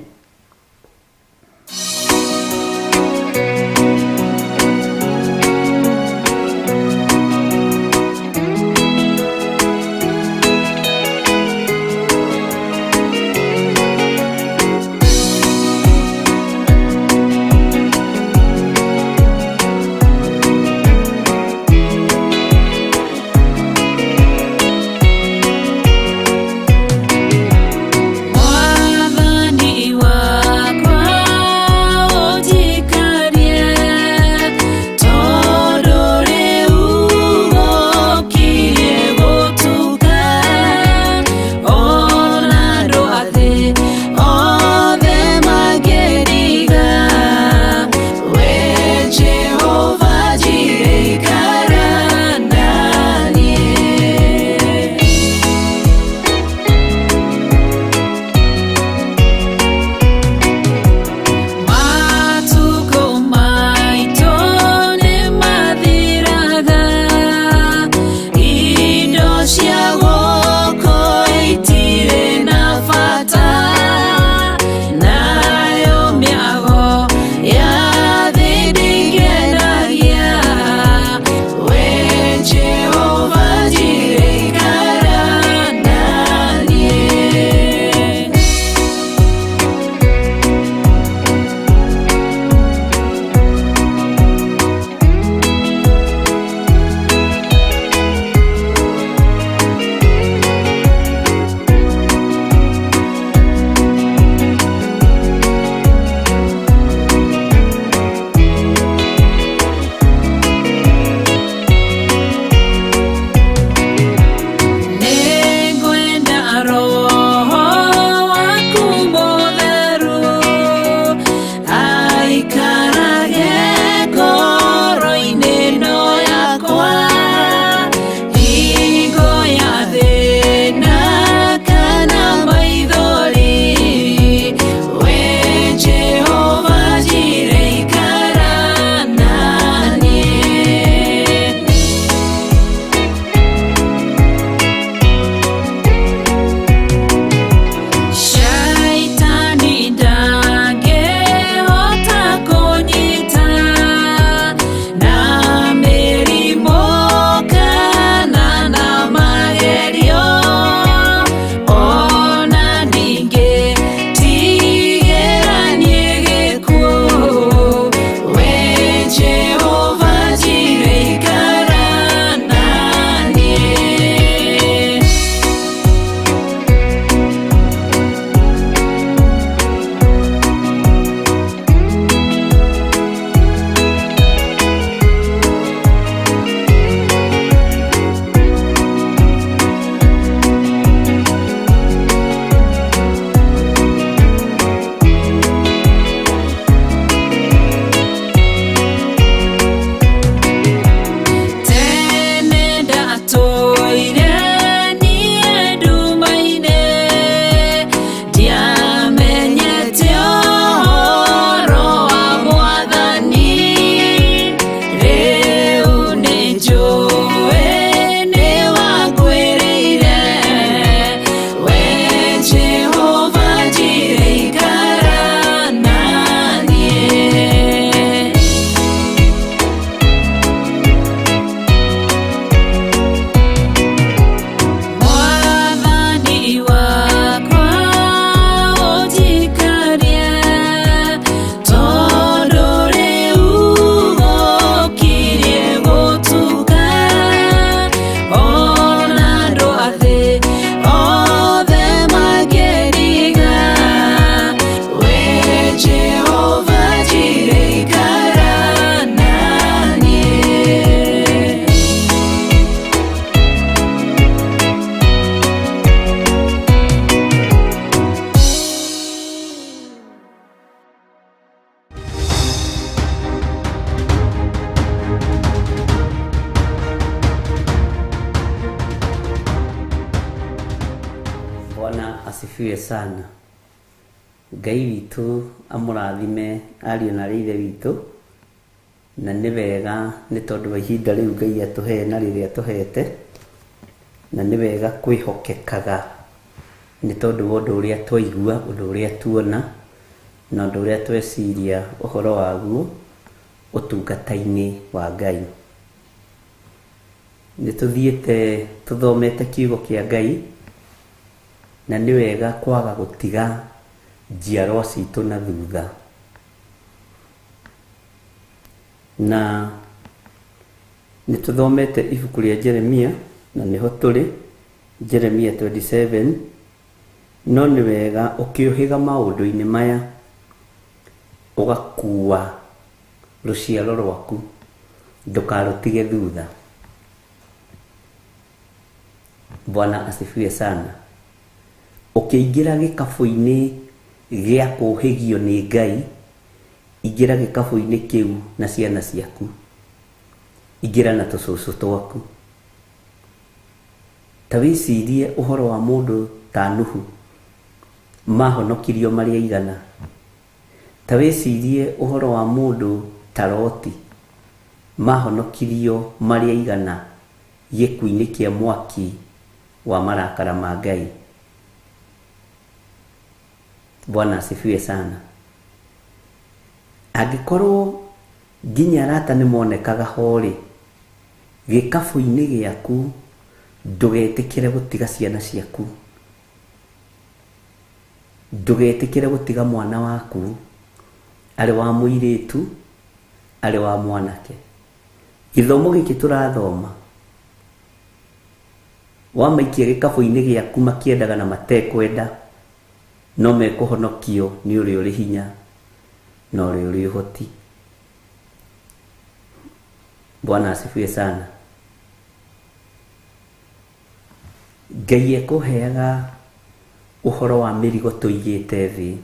Mwathani wakwa. asifiwe sana. Ngai witũ amũrathime ariũ na arĩ ithe witũ, na nĩ wega nĩ tondũ wa ihinda rĩu Ngai atũhe na rĩrĩa atũhete, na nĩ wega kwĩhokekaga nĩ tondũ wa ũndũ ũrĩa twaigua, ũndũ ũrĩa tuona, na ũndũ ũrĩa tweciria ũhoro waguo ũtungata-inĩ wa Ngai. Nĩ tũthiĩte tũthomete kiugo kĩa Ngai, na nĩ wega kwaga gũtiga njiarwa citũ na thutha. Na nĩ tũthomete ibuku rĩa Jeremia, na nĩho tũrĩ, Jeremia 27, no nĩ wega ũkĩũhĩga maũndũ-inĩ maya ũgakua rũciaro rwaku, ndũkarũtige thutha. Bwana asifiwe sana. Ũkĩingĩra gĩkabũ-inĩ gĩa kũhĩgio nĩ Ngai, ingĩra gĩkabũ-inĩ kĩu na ciana ciaku, ingĩra na tũcũcũ twaku. Ta wĩcirie ũhoro wa mũndũ ta Nuhu, mahonokirio marĩ aigana. Ta wĩcirie ũhoro wa mũndũ ta Loti, mahonokirio marĩ aigana gĩkuũ-inĩ kĩa mwaki wa marakara ma Ngai. Bwana asifiwe sana. Angĩkorwo nginya arata nĩ monekaga ho-rĩ, gĩkabũ-inĩ gĩaku ndũgetĩkĩre gũtiga ciana ciaku, ndũgetĩkĩre gũtiga mwana waku, arĩ wa mũirĩtu, arĩ wa mwanake. Gĩthomo gĩkĩ tũrathoma, wamaikia gĩkabũ-inĩ gĩaku makĩendaga na matekwenda, no mekũhonokio nĩ ũrĩa ũrĩ hinya na ũrĩa ũrĩ ũhoti. Bwana asifiwe sana. Ngai ekũheaga ũhoro wa mĩrigo tũigĩte thĩ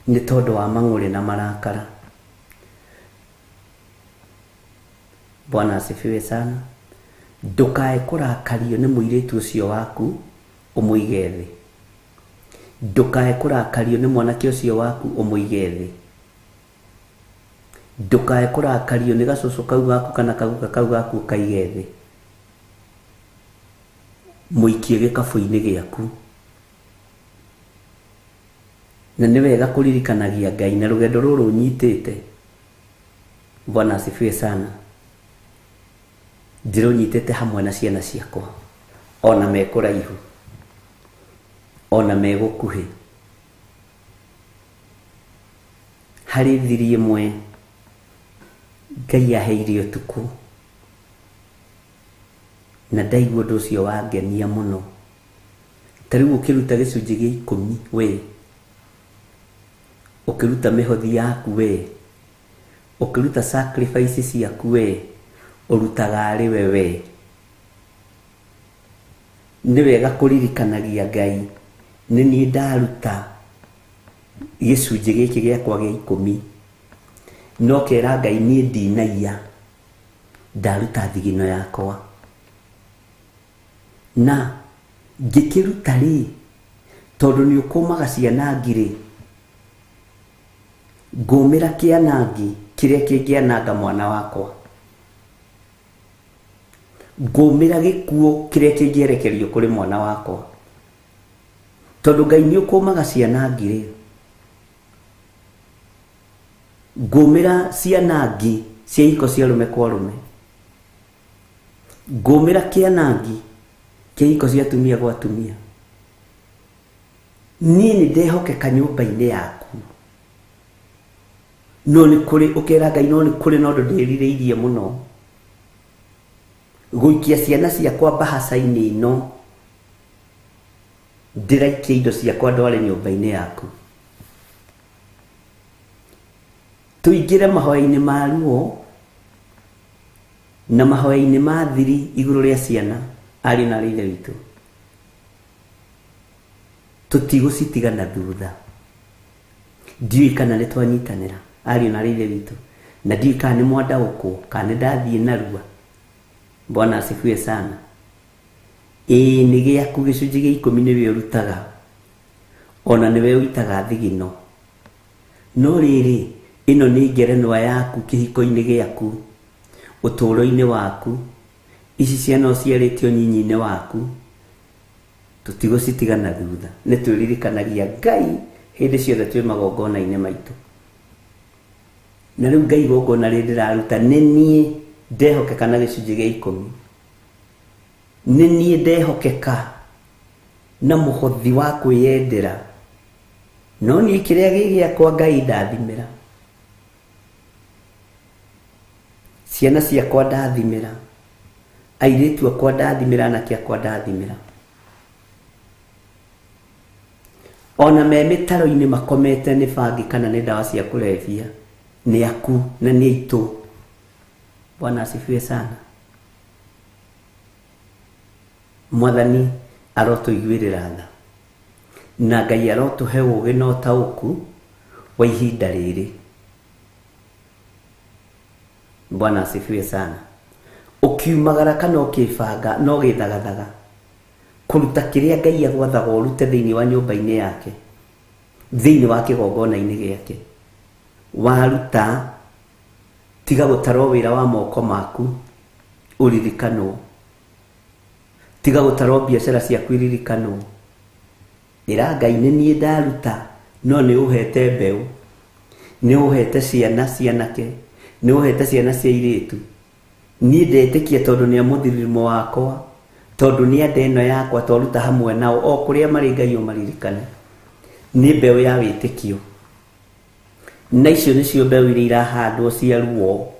nĩ tondũ wa mang'ũrĩ na marakara. Bwana asifiwe sana. Ndũkae kũrakario nĩ mũirĩtu ũcio waku ũmũige thĩ, ndũkae kũrakario nĩ mwanake ũcio waku ũmũige thĩ, ndũkae kũrakario nĩ gacũcũ kau gaku kana kaguka kau gaku ũkaige thĩ. Mũikie gĩkabũ-inĩ gĩaku. Na nĩ wega kũririkanagia Ngai na rũgendo rũrũ ũnyitĩte. Bwana asifiwe sana. Ndĩrũnyitĩte hamwe na ciana ciakwa, ona me kũraihu, ona me gũkuhĩ. Harĩ thiri ĩmwe Ngai aheire ũtukũ, na ndaigua ũndũ ũcio wangenia mũno. Ta rĩu ũkĩruta gĩcunjĩ gĩa ikũmi we, ũkĩruta mĩhothi yaku we, ũkĩruta sacrifice ciaku we, ũrutaga arĩ we we. Nĩ wega kũririkanagia Ngai, nĩ niĩ ndaruta gĩcunjĩ gĩkĩ gĩakwa gĩa ikũmi, no kera Ngai niĩ ndinaiya, ndaruta thigino yakwa. Na ngĩkĩruta rĩ, tondũ nĩ ũkũmaga ciana ngirĩ, ngũmĩra kĩanangi kĩrĩa kĩngĩananga mwana wakwa, ngũmĩra gĩkuũ kĩrĩa kĩngĩerekerio kũrĩ mwana wakwa, tondũ Ngai nĩ ũkũmaga ciana ngirĩ, ngũmĩra ciana ngi cia iko cia rũme kwa rũme, ngũmĩra kĩanangi kĩa iko cia atumia gwa atumia. Niĩ nĩ ndehokeka nyũmba-inĩ yaku, no nĩ kũrĩ ũkera Ngai, no nĩ kũrĩ na ũndũ ndĩrirĩirie mũno, gũikia ciana ciakwa mbahaca-inĩ ĩno, ndĩraikia indo ciakwa ndware nyũmba-inĩ yaku. Tũingĩre mahoya-inĩ ma ruo na mahoya-inĩ ma thiri igũrũ rĩa ciana, ariũ na arĩ ithe witũ, tũtigũcitiga na thutha. Ndiũĩ kana nĩ twanyitanĩra, ariũ na arĩ ithe witũ, na ndiũĩ kana nĩ mwandaũkwo kana nĩ ndathiĩ narua. Bwana asifiwe sana. Ĩĩ nĩ gĩaku gĩcunjĩ gĩa ikũmi nĩwe ũrutaga, ona nĩwe ũitaga thigino. No rĩrĩ, ĩno nĩ ngerenwa yaku kĩhiko-inĩ gĩaku, ũtũũro-inĩ waku. Ici ciana ũciarĩte ũnyinyi-inĩ waku, tũtigũcitiga na thutha. Nĩ twĩririkanagia Ngai hĩndĩ ciothe twĩ magongona-inĩ maitũ. Na rĩu Ngai igongona rĩrĩ ndĩraruta nĩ niĩ ndehokeka na gĩcunjĩ gĩa ikũmi. Nĩ niĩ ndehokeka na mũhothi wa kwĩyendera. No niĩ kĩrĩa gĩ gĩakwa Ngai ndathimĩra. Ciana ciakwa ndathimĩra. Airĩtu akwa ndathimĩra, anake akwa ndathimĩra. Ona me mĩtaro-inĩ makomete nĩ bangi kana nĩ ndawa cia kũrebia, nĩ aku na nĩ aitũ. Bwana asifiwe sana. Mwathani arotũiguĩrĩra tha na Ngai arotũhe ũũgĩ na ũtaũku wa ihinda rĩrĩ. Bwana asifiwe sana. Ũkiumagara kana ũkĩbanga na ũgĩthagathaga kũruta kĩrĩa Ngai agwathaga ũrute thĩinĩ wa nyũmba-inĩ yake, thĩinĩ wa kĩgongona-inĩ gĩake, waruta tiga gũtarwo wĩra wa moko maku ũririkanwo, tiga gũtarwo biacara ciaku iririkanwo. Ĩra Ngai nĩ niĩ ndaruta, no nĩ ũhete mbeũ, nĩ ũhete ciana cianake, nĩ ũhete ciana cia airĩtu. Niĩ ndetĩkia tondũ nĩ a mũthiririmo wakwa, tondũ nĩ a nda ĩno yakwa, twaruta hamwe nao, o kũrĩa marĩ Ngai ũmaririkane. Nĩ mbeũ ya wĩtĩkio. Na icio nĩcio mbeũ iria irahandwo cia ruo,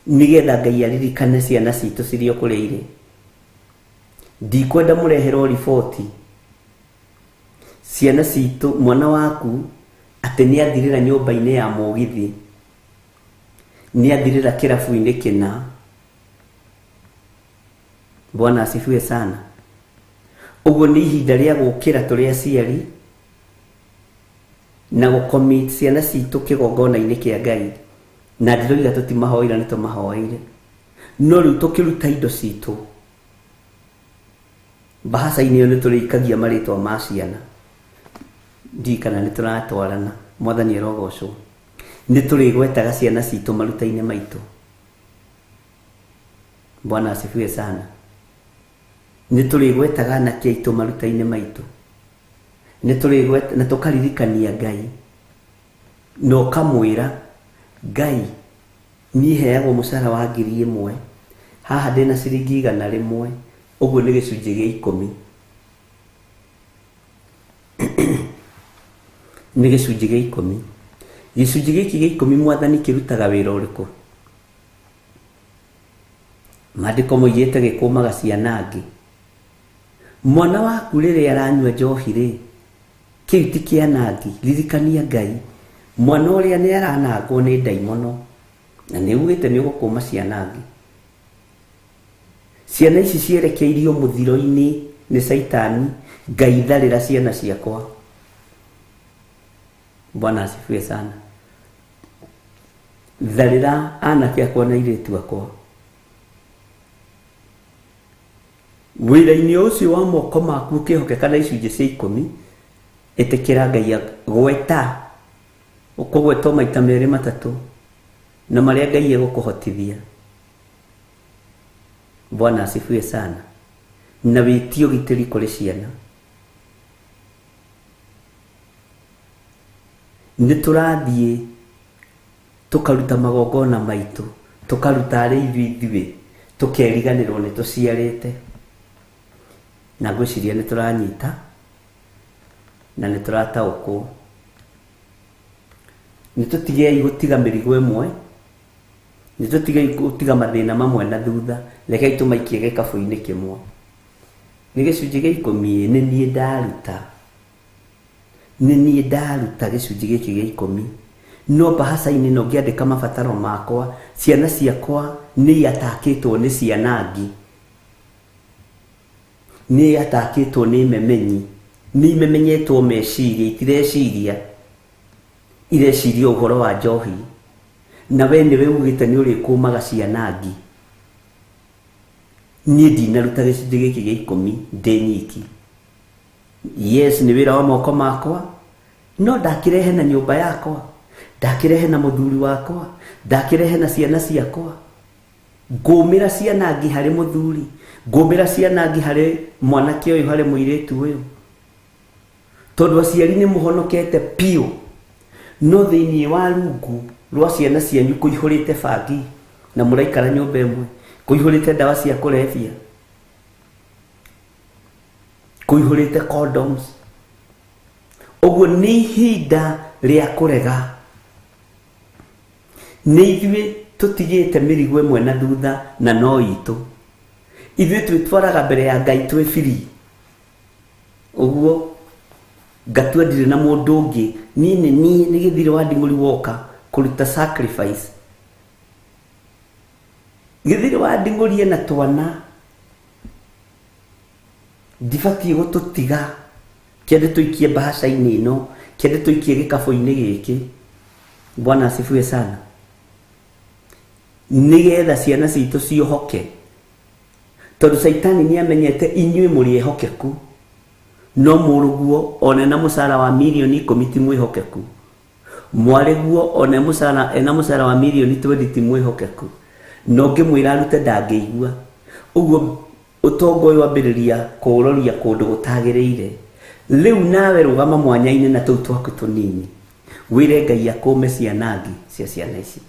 nĩgetha Ngai aririkane ciana citũ cirĩ o kũrĩa irĩ. Ndikwenda mũreherwo riboti ciana citũ, mwana waku atĩ nĩ athirĩra nyũmba-inĩ ya mũgithi, nĩ athirĩra kĩrabu-inĩ kĩna. Bwana asifiwe sana. Ũguo nĩ ihinda rĩa gũkĩra tũrĩ aciari na gũcommit ciana citũ kĩgongona-inĩ kĩa Ngai. Na ndiroiga tũtimahoeire, nĩ tũmahoeire. No rĩu tũkĩruta indo citũ mbahaca-inĩ ĩyo nĩ tũrĩikagia marĩtwa ma ciana. Ndiũĩ kana nĩ tũratwarana. Mwathani arogocwo. Nĩ tũrĩgwetaga ciana citũ maruta-inĩ maitũ. Bwana asifiwe sana. Nĩ tũrĩgwetaga anake aitũ maruta-inĩ maitũ. Nĩ tũrĩgweta na tũkaririkania Ngai. Na ũkamwĩra Ngai, niĩ heagwo mũcara wa 1000, haha ndĩna ciringi 100, ũguo nĩ gĩcunjĩ gĩa ikũmi. Nĩ gĩcunjĩ gĩa ikũmi. Gĩcunjĩ gĩkĩ gĩa ikũmi Mwathani kĩrutaga wĩra ũrĩkũ? Maandĩko moigĩte gĩkũmaga ciana angĩ. Mwana waku rĩrĩa aranyua njohi rĩ, kĩu ti kĩanangi, ririkania Ngai. Mwana ũrĩa nĩ aranangwo nĩ ndaimono, na nĩ ugĩte nĩ ũgũkũma ciana angĩ. Ciana ici cierekeirio mũthiro-inĩ nĩ Caitani, Ngai tharĩra ciana ciakwa. Bwana asifiwe sana. Tharĩra anake akwa na airĩtu akwa. Wĩra-inĩ ũcio wa moko maku ũkĩhokeka na icunjĩ cia ikũmi, ĩtĩkĩra Ngai gweta, ũkũgwetwo maita merĩ matatũ, na marĩa Ngai egũkũhotithia. Bwana asifiwe sana. Na wĩtie ũgitĩri kũrĩ ciana. Nĩ tũrathiĩ tũkaruta magongona maitũ, tũkaruta arĩ ithuĩ ithuĩ, tũkeriganĩrwo nĩ tũciarĩte. Na ngwĩciria nĩ tũranyita na nĩ tũrataũkwo. Nĩ tũtigei gũtiga mĩrigo ĩmwe, nĩ tũtigei gũtiga mathĩna mamwe na thutha, rekei tũmaikie gĩkabũ-inĩ kĩmwe. Nĩ gĩcunjĩ gĩa ikũmi, nĩ niĩ ndaruta. Nĩ niĩ ndaruta gĩcunjĩ gĩkĩ gĩa ikũmi. No mbahaca-inĩ ĩno ngĩandĩka mabataro makwa, ciana ciakwa nĩ iatakĩtwo nĩ cianangi, nĩ iatakĩtwo nĩ memenyi, nĩ imemenyetwo meciria, itireciria, ireciria ũhoro wa njohi. Na we nĩwe ugĩte nĩ ũrĩkũmaga cianangi. Niĩ ndinaruta gĩcunjĩ gĩkĩ gĩa 10 ndĩ nyiki. Yes, nĩ wĩra wa moko makwa, no ndakĩrehe na nyũmba yakwa, ndakĩrehe na mũthuri wakwa, ndakĩrehe na ciana ciakwa. Ngũmĩra ciana ngĩ harĩ mũthuri, ngũmĩra ciana ngĩ harĩ mwanake ũyũ, harĩ mũirĩtu ũyũ. Tondũ aciari nĩ mũhonokete piũ, no thĩinĩ wa rungu rwa ciana cianyu kũihũrĩte bangi na mũraikara nyũmba ĩmwe, kũihũrĩte ndawa cia kũrebia, kũihũrĩte condoms. Ũguo nĩ ihinda rĩa kũrega. Nĩ ithuĩ tũtigĩte mĩrigo ĩmwe na thutha na no itũ. Ithuĩ twĩtwaraga mbere ya Ngai twĩ free. Ũguo ngatua ndirĩ na mũndũ ũngĩ, niĩ nĩ niĩ nĩ gĩthirĩ wa nding'ũri woka kũruta sacrifice. Gĩthirĩ wa nding'ũri ena twana, ndibatiĩ gũtũtiga, kĩende tũikie mbahaca-inĩ ĩno, kĩende tũikie gĩkabũ-inĩ gĩkĩ. Bwana asifiwe sana. Nĩgetha ciana citũ ciohoke, tondũ Caitani nĩamenyete inyuĩ mũrĩ ehokeku, no mũrũguo one na mũcara wa mirioni 10 ti mwĩhokeku, mwarĩguo one mũcara ena mũcara wa mirioni 20 ti mwĩhokeku, na ũngĩmwĩra arute ndangĩigua. Ũguo ũtonga ũyũ wambĩrĩria kũũroria kũndũ gũtagĩrĩire. Rĩu nawe rũgama mwanya-inĩ na tũu twaku tũnini, wĩre Ngai akũme ciana ngĩ cia ciana ici,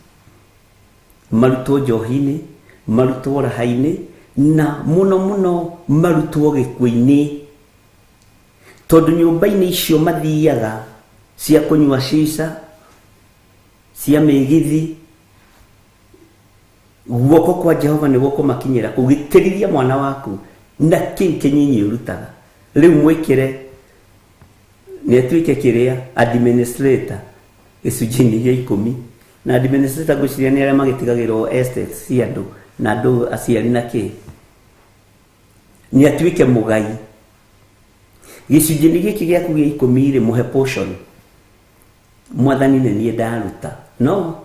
marutwo njohi-inĩ, marutwo raha-inĩ, na mũno mũno marutwo gĩkuũ-inĩ. Tondũ nyũmba-inĩ icio mathiaga cia kũnyua cica, cia mĩgithi, guoko kwa Jehova nĩ gũkũmakinyĩra kũgitĩrithia mwana waku na kĩu kĩnyinyi ũrutaga. Rĩu mwĩkĩre nĩ atuĩke kĩrĩa administrator gĩcunjĩ-inĩ gĩa 10, na administrator ngwĩciria nĩ arĩa magĩtigagĩrwo estates cia andũ na andũ aciari na kĩ, nĩ atuĩke mũgai. Gĩcunjĩ-inĩ gĩkĩ gĩaku gĩa 10 rĩ, mũhe portion. Mwathani nĩ niĩ ndaruta, no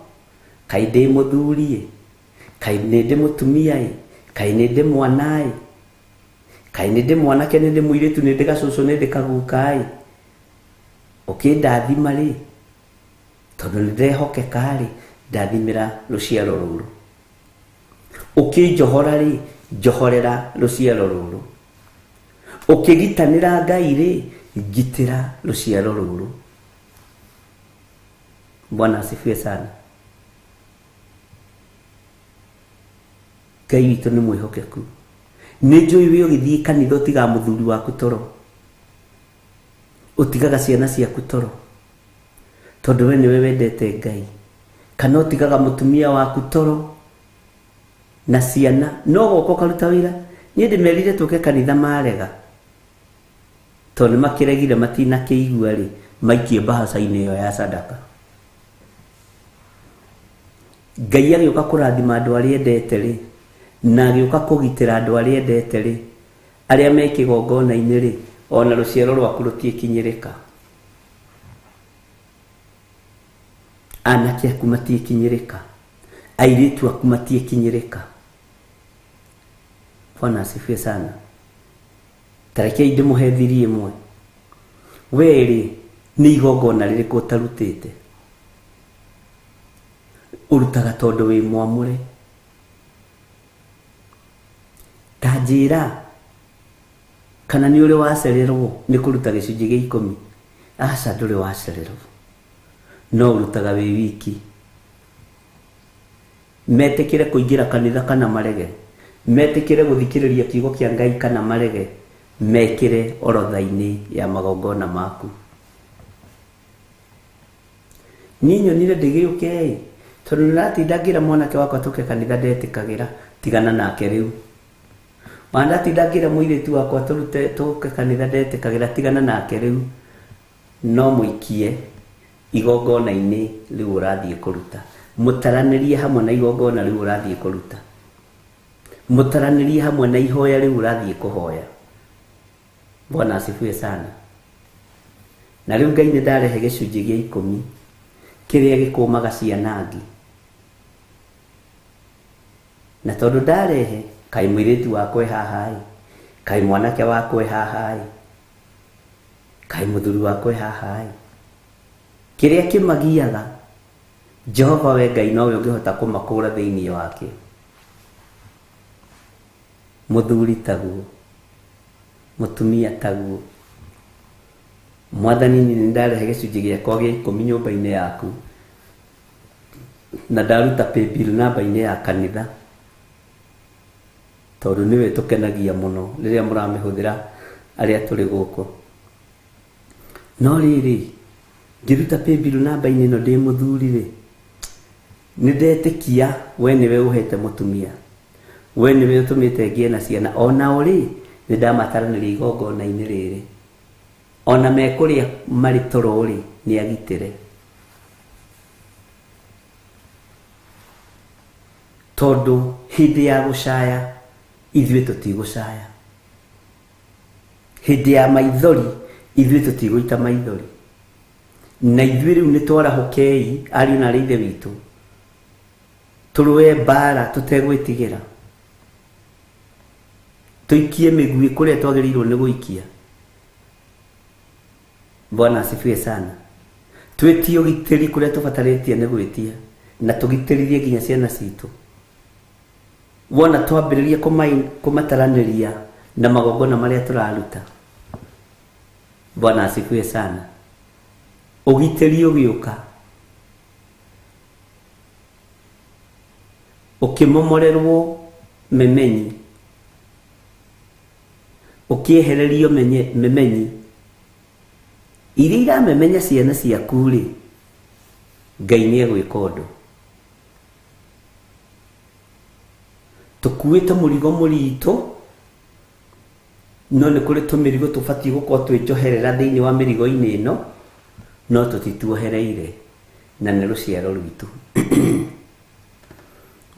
kaĩ ndĩ mũthuri ĩ, kaĩ nĩ ndĩ mũtumia ĩ, kaĩ nĩ ndĩ mwana ĩ, kaĩ nĩ ndĩ mwanake, nĩ ndĩ mũirĩtu, nĩ ndĩ gacũcũ, nĩ ndĩ kaguka ĩ, ũkĩndathima rĩ, tondũ nĩ ndehokeka rĩ, ndathimĩra rũciaro rũrũ. Ũkĩnjohora rĩ, njohorera rũciaro rũrũ. Ũkĩgitanĩra Ngai rĩ, ngitĩra rũciaro rũrũ. Bwana asifiwe sana. Ngai witũ nĩ mwĩhokeku. Nĩ njũĩ wĩ ũgĩthiĩ kanitha ũtigaga mũthuri waku toro, ũtigaga ciana ciaku toro, tondũ we nĩwe wendete Ngai, kana ũtigaga mũtumia waku toro na ciana, no goka ũkaruta wĩra. Niĩ ndĩmerire tũke kanitha marega, tondũ nĩ makĩregire matinakĩigua rĩ, maikie mbahaca-inĩ ĩyo ya sadaka. Ngai agĩũka kũrathima andũ arĩa endete rĩ, na agĩũka kũgitĩra andũ arĩa endete rĩ, arĩa me kĩgongona-inĩ rĩ, ona rũciaro rwaku rũtiĩkinyĩrĩka, anake aku matiĩkinyĩrĩka, airĩtu aku matiĩkinyĩrĩka. Bwana asifiwe sana. Tarekei ndĩmũhe thiri ĩmwe. We rĩ, nĩ igongona rĩrĩkũ ũtarutĩte? Ũrutaga tondũ wĩ mwamũre. Ta njĩra kana nĩ ũrĩ wacererwo nĩ kũruta gĩcunjĩ gĩa 10? Aca, ndũrĩ wacererwo, no ũrutaga wĩ wiki. Metĩkĩre kũingĩra kanitha kana marege, metĩkĩre gũthikĩrĩria kiugo kĩa Ngai kana marege, mekĩre orodha-inĩ ya magongona maku. Niĩ nyonire ndĩgĩũke ĩ, tondũ nĩratinda ngĩra mwanake wakwa tũke kanitha ndetĩkagĩra, tigana nake rĩu. Ona ndatinda ngĩra mũirĩtu wakwa tũrute tũke kanitha ndetĩkagĩra, tigana nake rĩu. No mũikie igongona-inĩ rĩu ũrathiĩ kũruta, mũtaranĩrie hamwe na igongona rĩu ũrathiĩ kũruta, mũtaranĩrie hamwe na ihoya rĩu ũrathiĩ kũhoya. Bwana asifiwe sana. Na rĩu Ngai nĩ ndarehe gĩcunjĩ gĩa 10 kĩrĩa gĩkũmaga ciana ngĩ, na tondũ ndarehe Kaĩ mũirĩtu wakwa e haha ĩ, kaĩ mwanake wakwa e haha ĩ, kaĩ mũthuri wakwa e haha ĩ. Kĩrĩa kĩmagiaga Jehova we Ngai nowe ũngĩhota kũmakũra thĩinĩ wake. Mũthuri taguo, mũtumia taguo. Mwathani nĩ ndarehe gĩcunjĩ gĩakwa gĩa 10 nyũmba-inĩ yaku, na ndaruta paybill namba-inĩ ya kanitha, tondũ nĩwe tũkenagia mũno rĩrĩa mũramĩhũthĩra arĩa tũrĩ gũkũ. No rĩrĩ, ngĩruta paybill namba-inĩ ĩno ndĩ mũthuri rĩ, nĩ ndetĩkia we nĩwe ũhete mũtumia, we nĩwe ũtũmĩte ngĩe na ciana, onao rĩ nĩ ndamataranĩria igongona-inĩ rĩrĩ, ona mekũrĩa marĩ toro rĩ nĩ agitĩre. Tondũ hĩndĩ ya gũcaya ithuĩ tũtigũcaya, hĩndĩ ya maithori ithuĩ tũtigũita maithori, na ithuĩ rĩu nĩ twarahũkei ariũ na arĩ ithe witũ, tũrũe mbara tũtegwĩtigĩra, tũikie mĩguĩ kũrĩa twagĩrĩirwo nĩ gũikia. Bwana asifiwe sana. Twĩtie ũgitĩri kũrĩa tũbatarĩtie nĩ gwĩtia, na tũgitĩrithie nginya ciana citũ. Wona twambĩrĩria kũmataranĩria na magongona marĩa tũraruta. Bwana asifiwe sana. Ũgitĩri ũgĩũka, ũkĩmomorerwo memenyi, ũkĩehererio memenyi iria iramemenya ciana ciaku rĩ, Ngai nĩ egwĩka ũndũ. Tũkuĩte mũrigo mũritũ, no nĩ kũrĩ tũmĩrigo tũbatiĩ gũkorwo twĩnjoherera thĩinĩ wa mĩrigo-inĩ ĩno, no tũtituohereire, na nĩ rũciaro rwitũ.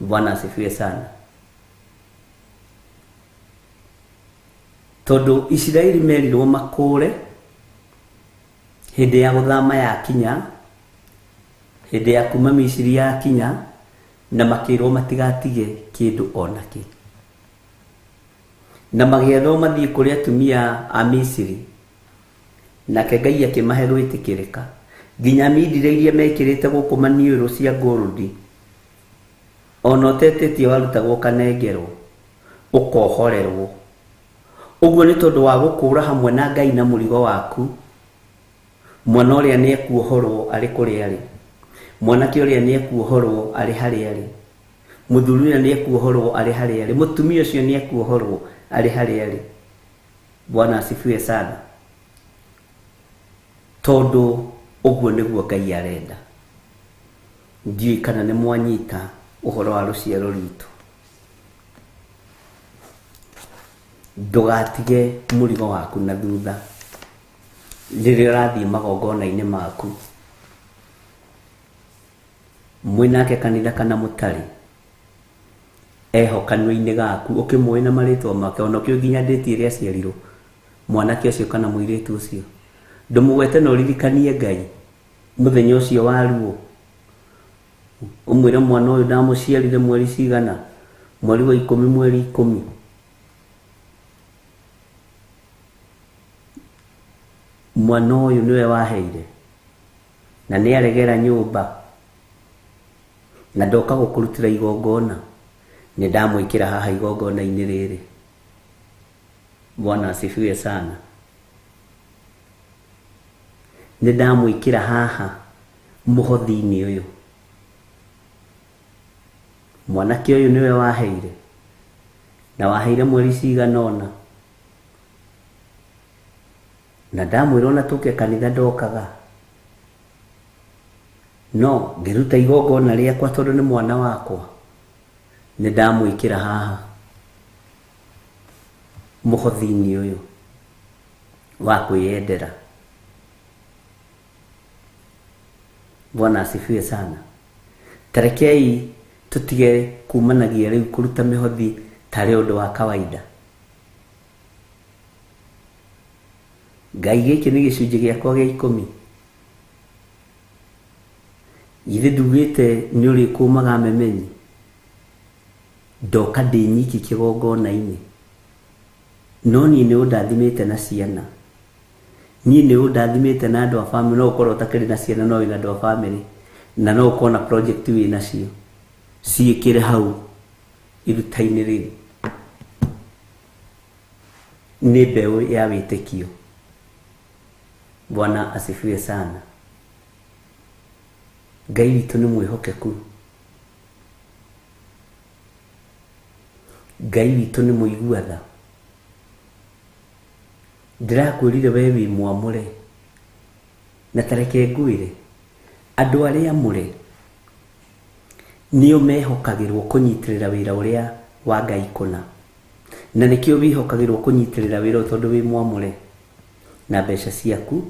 Bwana asifiwe sana. Tondũ Isiraeli merirwo makũre hĩndĩ ya gũthama yakinya, hĩndĩ ya kuma Misiri yakinya, na makĩrwo matigatige kĩndũ ona kĩ, na magĩathwo mathiĩ kũrĩ atumia a Misiri, nake Ngai akĩmahe gwĩtĩkĩrĩka nginya mindire iria mekĩrĩte gũkũ maniũrũ cia gold, ona ũtetĩtie warutagwo ũkanengerwo ũkohorerwo. Ũguo nĩ tondũ wa gũkũra hamwe na Ngai na mũrigo waku. Mwana ũrĩa nĩ ekuohorwo arĩ kũrĩa arĩ, mwanake ũrĩa nĩ ekuohorwo arĩ harĩa arĩ, mũthuri ũrĩa nĩ ekuohorwo arĩ harĩa arĩ, mũtumia ũcio nĩ ekuohorwo arĩ harĩa arĩ. Bwana asifiwe sana. Tondũ ũguo nĩguo Ngai arenda. Ndiũĩ kana nĩ mwanyita ũhoro wa rũciaro rwitũ. Ndũgatige mũrigo waku na thutha rĩrĩa ũrathiĩ magongona-inĩ maku, mwĩnake kanitha kana mũtarĩ, eho kanua-inĩ gaku ũkĩmũĩ na marĩtwa make, ona ũkĩũĩ nginya ndĩti ĩrĩa aciarirwo mwanake ũcio kana mũirĩtu ũcio, ndũmũgwete na ũririkanie Ngai mũthenya ũcio wa ruo, ũmwĩre mwana ũyũ ndamũciarire mweri cigana, mweri wa 10 mweri 10. Mwana ũyũ nĩwe waheire, na nĩ aregera nyũmba, na ndoka gũkũrutĩra igongona, nĩ ndamwĩkĩra haha igongona-inĩ rĩrĩ. Bwana asifiwe sana. Nĩ ndamwĩkĩra haha mũhothi-inĩ ũyũ. Mwanake ũyũ nĩwe waheire, na waheire mweri cigana ũna, na ndamwĩra ona tũke kanitha ndokaga, no ngĩruta igongona rĩakwa tondũ nĩ mwana wakwa, nĩ ndamwĩkĩra haha mũhothi-inĩ ũyũ wa kwĩyendera. Bwana asifiwe sana. Tarekei tũtige kumanagia rĩu kũruta mĩhothi tarĩ ũndũ wa kawaida. Ngai gĩkĩ nĩ gĩcunjĩ gĩakwa gĩa 10. Githĩ ndugĩte nĩ ũrĩkũmaga memenyi? Ndoka ndĩ nyiki kĩgongona-inĩ, no niĩ nĩ ũndathimĩte na ciana, niĩ nĩ ũndathimĩte na andũ a famĩlĩ. No ũkorwo ũtakĩrĩ na ciana no wĩna andũ a famĩlĩ, na no ũkorwo na project wĩ nacio, ciĩkĩre hau iruta-inĩ rĩu. Nĩ mbeũ ya wĩtĩkio. Bwana asifiwe sana. Ngai witũ nĩ mwĩhokeku, Ngai witũ nĩ mũigua tha. Ndĩrakwĩrire we wĩ mwamũre, na ta reke ngwĩre, andũ arĩa amũre nĩo mehokagĩrwo kũnyitĩrĩra wĩra ũrĩa wa Ngai kũna, na nĩkĩo wĩhokagĩrwo kũnyitĩrĩra wĩra ũyũ tondũ wĩ mwamũre na mbeca ciaku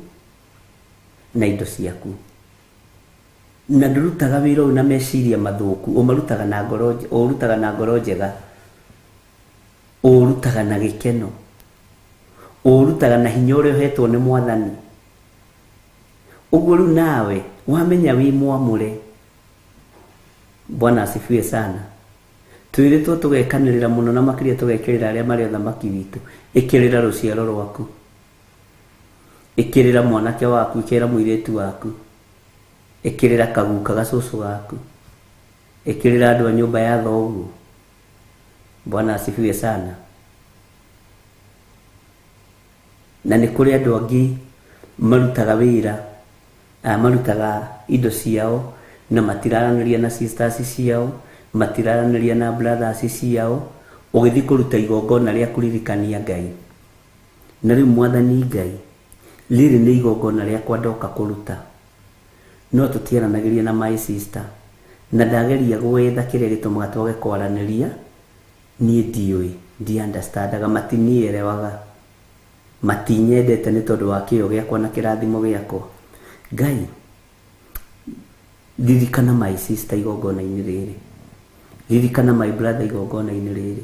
na indo ciaku, na ndũrutaga wĩra ũyũ na meciria mathũku, ũmarutaga na ngoro, ũrutaga na ngoro njega, ũrutaga na gĩkeno, ũrutaga na hinya ũrĩa ũhetwo nĩ Mwathani. Ũguo rĩu nawe wamenya wĩ mwamũre. Bwana asifiwe sana. Twĩrĩtwo tũgekanĩrĩra mũno na makĩria tũgekĩrĩra arĩa marĩ ũthamaki witũ. Ĩkĩrĩra rũciaro rwaku, ĩkĩrĩra mwanake waku, ĩkĩrĩra mũirĩtu waku, ĩkĩrĩra kaguka gacũcũ gaku, ĩkĩrĩra andũ a nyũmba ya thoguo. Bwana asifiwe sana. Na nĩ kũrĩ andũ angĩ marutaga wĩra, marutaga indo ciao na matiraranĩria na sisters ciao, matiraranĩria na brothers ciao, ũgĩthiĩ kũruta igongona rĩa kũririkania Ngai. Na rĩu Mwathani Ngai, rĩrĩ nĩ igongona rĩakwa ndoka kũruta, no tũtiaranagĩria na my sister, na ndageria gwetha kĩrĩa gĩtũmaga twage kwaranĩria, niĩ ndiũĩ, ndi understandaga, matinielewaga, matinyendete nĩ tondũ wa kĩyo gĩakwa na kĩrathimo gĩakwa. Ngai, ririkana my sister igongona-inĩ rĩrĩ, ririkana my brother igongona-inĩ rĩrĩ,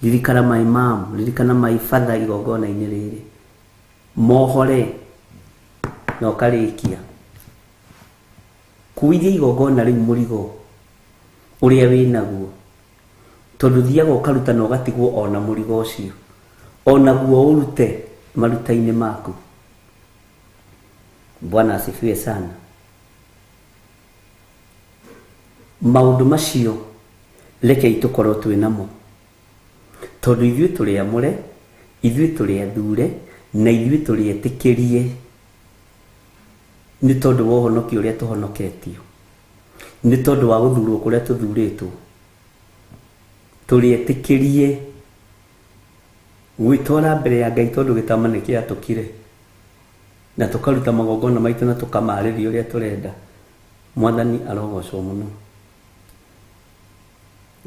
ririkana my mom, ririkana my father igongona-inĩ rĩrĩ, mohore na ũkarĩkia. Kuithia igongona rĩu mũrigo ũrĩa wĩnaguo, tondũ thiaga ũkaruta na ũgatigwo ona mũrigo ũcio, onaguo ũrute maruta-inĩ maku. Bwana asifiwe sana. Maũndũ macio rekei tũkorwo twĩ namo, tondũ ithuĩ tũrĩ amũre, ithuĩ tũrĩ athure, na ithuĩ tũrĩ etĩkĩrie nĩ tondũ wa ũhonokio ũrĩa tũhonoketio, nĩ tondũ wa gũthurwo kũrĩa tũthurĩtwo. Tũrĩ etĩkĩrie gwĩtwara mbere ya Ngai tondũ gĩtama nĩ kĩatũkire, na tũkaruta magongona maitũ na tũkamarĩria ũrĩa tũrenda. Mwathani arogocwo mũno.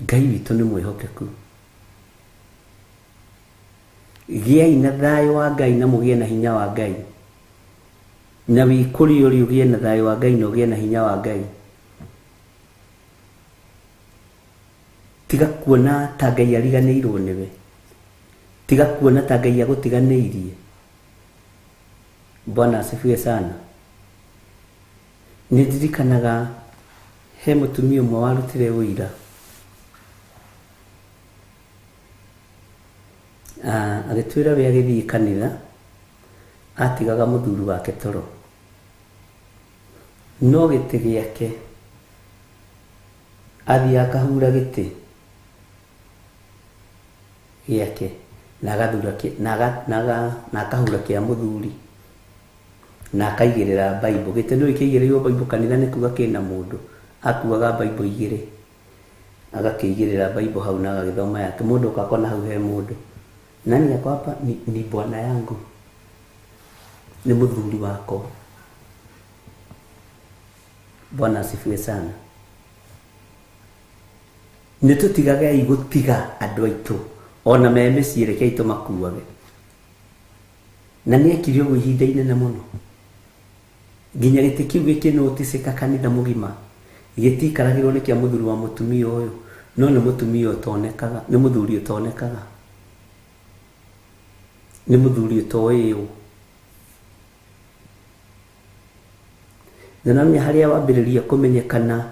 Ngai witũ nĩ mwĩhokeku. Gĩai na thayũ wa Ngai na mũgĩe na hinya wa Ngai, na wĩ kũrĩa ũrĩ ũgĩe na thayũ wa Ngai na ũgĩe na hinya wa Ngai. Tiga kuona ta Ngai ariganĩirwo nĩwe, tiga kuona ta Ngai agũtiganĩirie. Bwana asifiwe sana. Nĩ ndirikanaga he mũtumia ũmwe warutire ũira, agĩtwĩra we agĩthiĩ kanitha atigaga mũthuri wake toro, no gĩtĩ gĩake athiĩ akahura gĩtĩ gĩake na agathura na akahura kĩa mũthuri na akaigĩrĩra Bible. Gĩtĩ nĩ kĩigĩrĩirwo Bible kanitha nĩ kuga kĩna mũndũ, akuaga Bible igĩrĩ agakĩigĩrĩra Bible hau na agagĩthoma yake. Mũndũ ũkakona hau he mũndũ, nani ako hapa? Ni bwana yangu, ni mũthuri wakwa. Bwana asifiwe sana. Nĩ tũtigagei gũtiga andũ aitũ ona me mĩciĩ, rekei tũmakuage. Na nĩ ekire ũguo ihinda inene mũno, nginya gĩtĩ kĩu gĩkĩnoticĩka kanitha mũgima gĩtiikaragĩrwo nĩ kĩa mũthuri wa mũtumia ũyũ, no nĩ mũtumia ũtonekaga, nĩ mũthuri ũtonekaga, nĩ mũthuri ũtoĩywo. Na namenya harĩa wambĩrĩria kũmenyekana,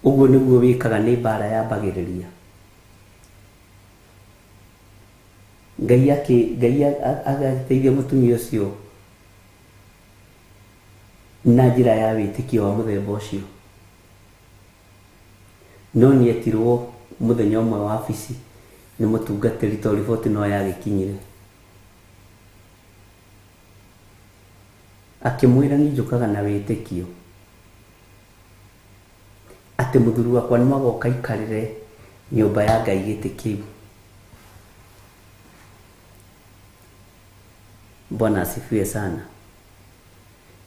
ũguo nĩguo wĩkaga, nĩ mbara yambagĩrĩria. Ngai akĩ Ngai agagĩteithia mũtumia ũcio na njĩra ya wĩtĩkio wa mũthemba ũcio. No nĩetirwo mũthenya ũmwe wa wabici nĩ mũtungatĩri tondũ riboti no yagĩkinyire. Akĩmwĩra niĩ njũkaga na wĩtĩkio atĩ mũthuri wakwa nĩ magoka aikarĩre nyũmba ya Ngai gĩtĩ kĩu. Bwana asifiwe sana.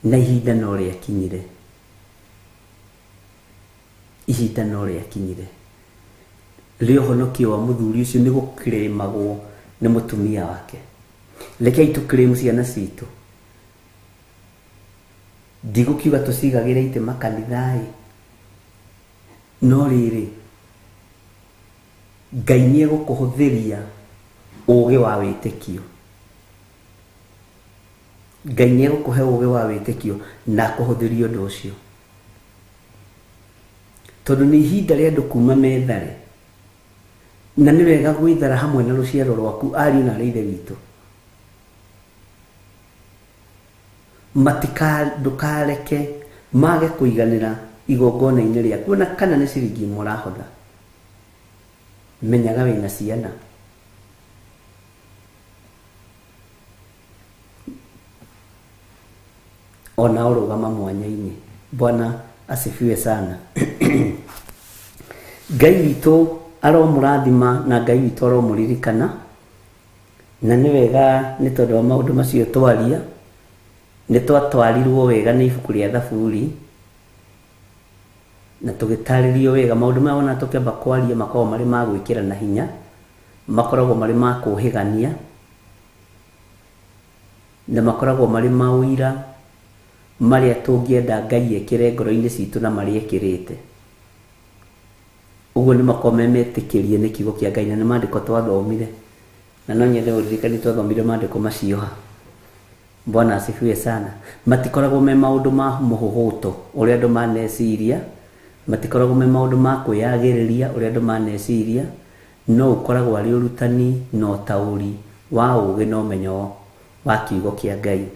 Na ihinda no rĩakinyire, ihinda no rĩakinyire rĩa ũhonokio wa mũthuri ũcio nĩ gũkĩrĩmagwo nĩ mũtumia wake. Rekei tũkĩrĩmu ciana citũ. Ndigũkiuga tũcigagĩre itĩ makanitha-ĩ, no rĩrĩ Ngai nĩegũkũhũthĩria ũgĩ wa wĩtĩkio. Ngai nĩegũkũhe ũgĩ wa wĩtĩkio na akũhũthĩrie ũndũ ũcio, tondũ nĩ ihinda rĩa andũ kuma methare, na nĩ wega gwĩthara hamwe na rũciaro rwaku, ariũ na arĩ ithe witũ. Ndũkareke mage kũiganĩra igongona-inĩ rĩaku, ona kana nĩ ciringi ĩmwe ũrahotha. Menyaga wĩna ciana. Ona ũrũgama mwanya-inĩ. Bwana asifiwe sana. Ngai witũ aromũrathima na Ngai witũ aromũririkana, na nĩ wega nĩ tondũ wa maũndũ macio twaria, nĩ twatwarirwo wega nĩ ibuku rĩa Thaburi na tũgĩtarĩrio wega maũndũ maya ona tũkĩamba kwaria makoragwo marĩ ma gwĩkĩra na hinya, makoragwo marĩ ma kũhĩgania, na makoragwo marĩ ma ũira marĩa tũngĩenda Ngai ekĩre ngoro-inĩ citũ na marĩa ekĩrĩte. Ũguo nĩ makoragwo me metĩkĩrie nĩ kiugo kĩa Ngai, na nĩ maandĩko twathomire, na no nyende ũririkanie twathomire maandĩko macio ha. Bwana asifiwe sana. Matikoragwo me maũndũ ma mũhũhũto ũrĩa andũ maneciria, matikoragwo me maũndũ ma kwĩyagĩrĩria ũrĩa andũ maneciria, no ũkoragwo arĩ ũrutani na ũtaũri wa ũgĩ na ũmenyo wa kiugo kĩa Ngai.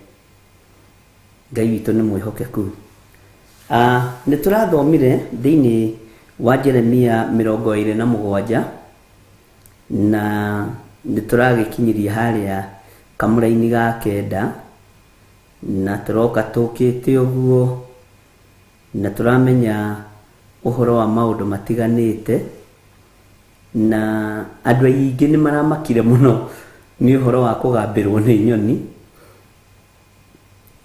Ngai witũ nĩ mwĩhokeku. Nĩ tũrathomire thĩinĩ wa Jeremia 27 na nĩ tũragĩkinyirie harĩa kamũra-inĩ ga 9, na tũroka tũkĩte ũguo na tũramenya ũhoro wa maũndũ matiganĩte, na andũ aingĩ nĩ maramakire mũno nĩ ũhoro wa kũgambĩrwo nĩ nyoni,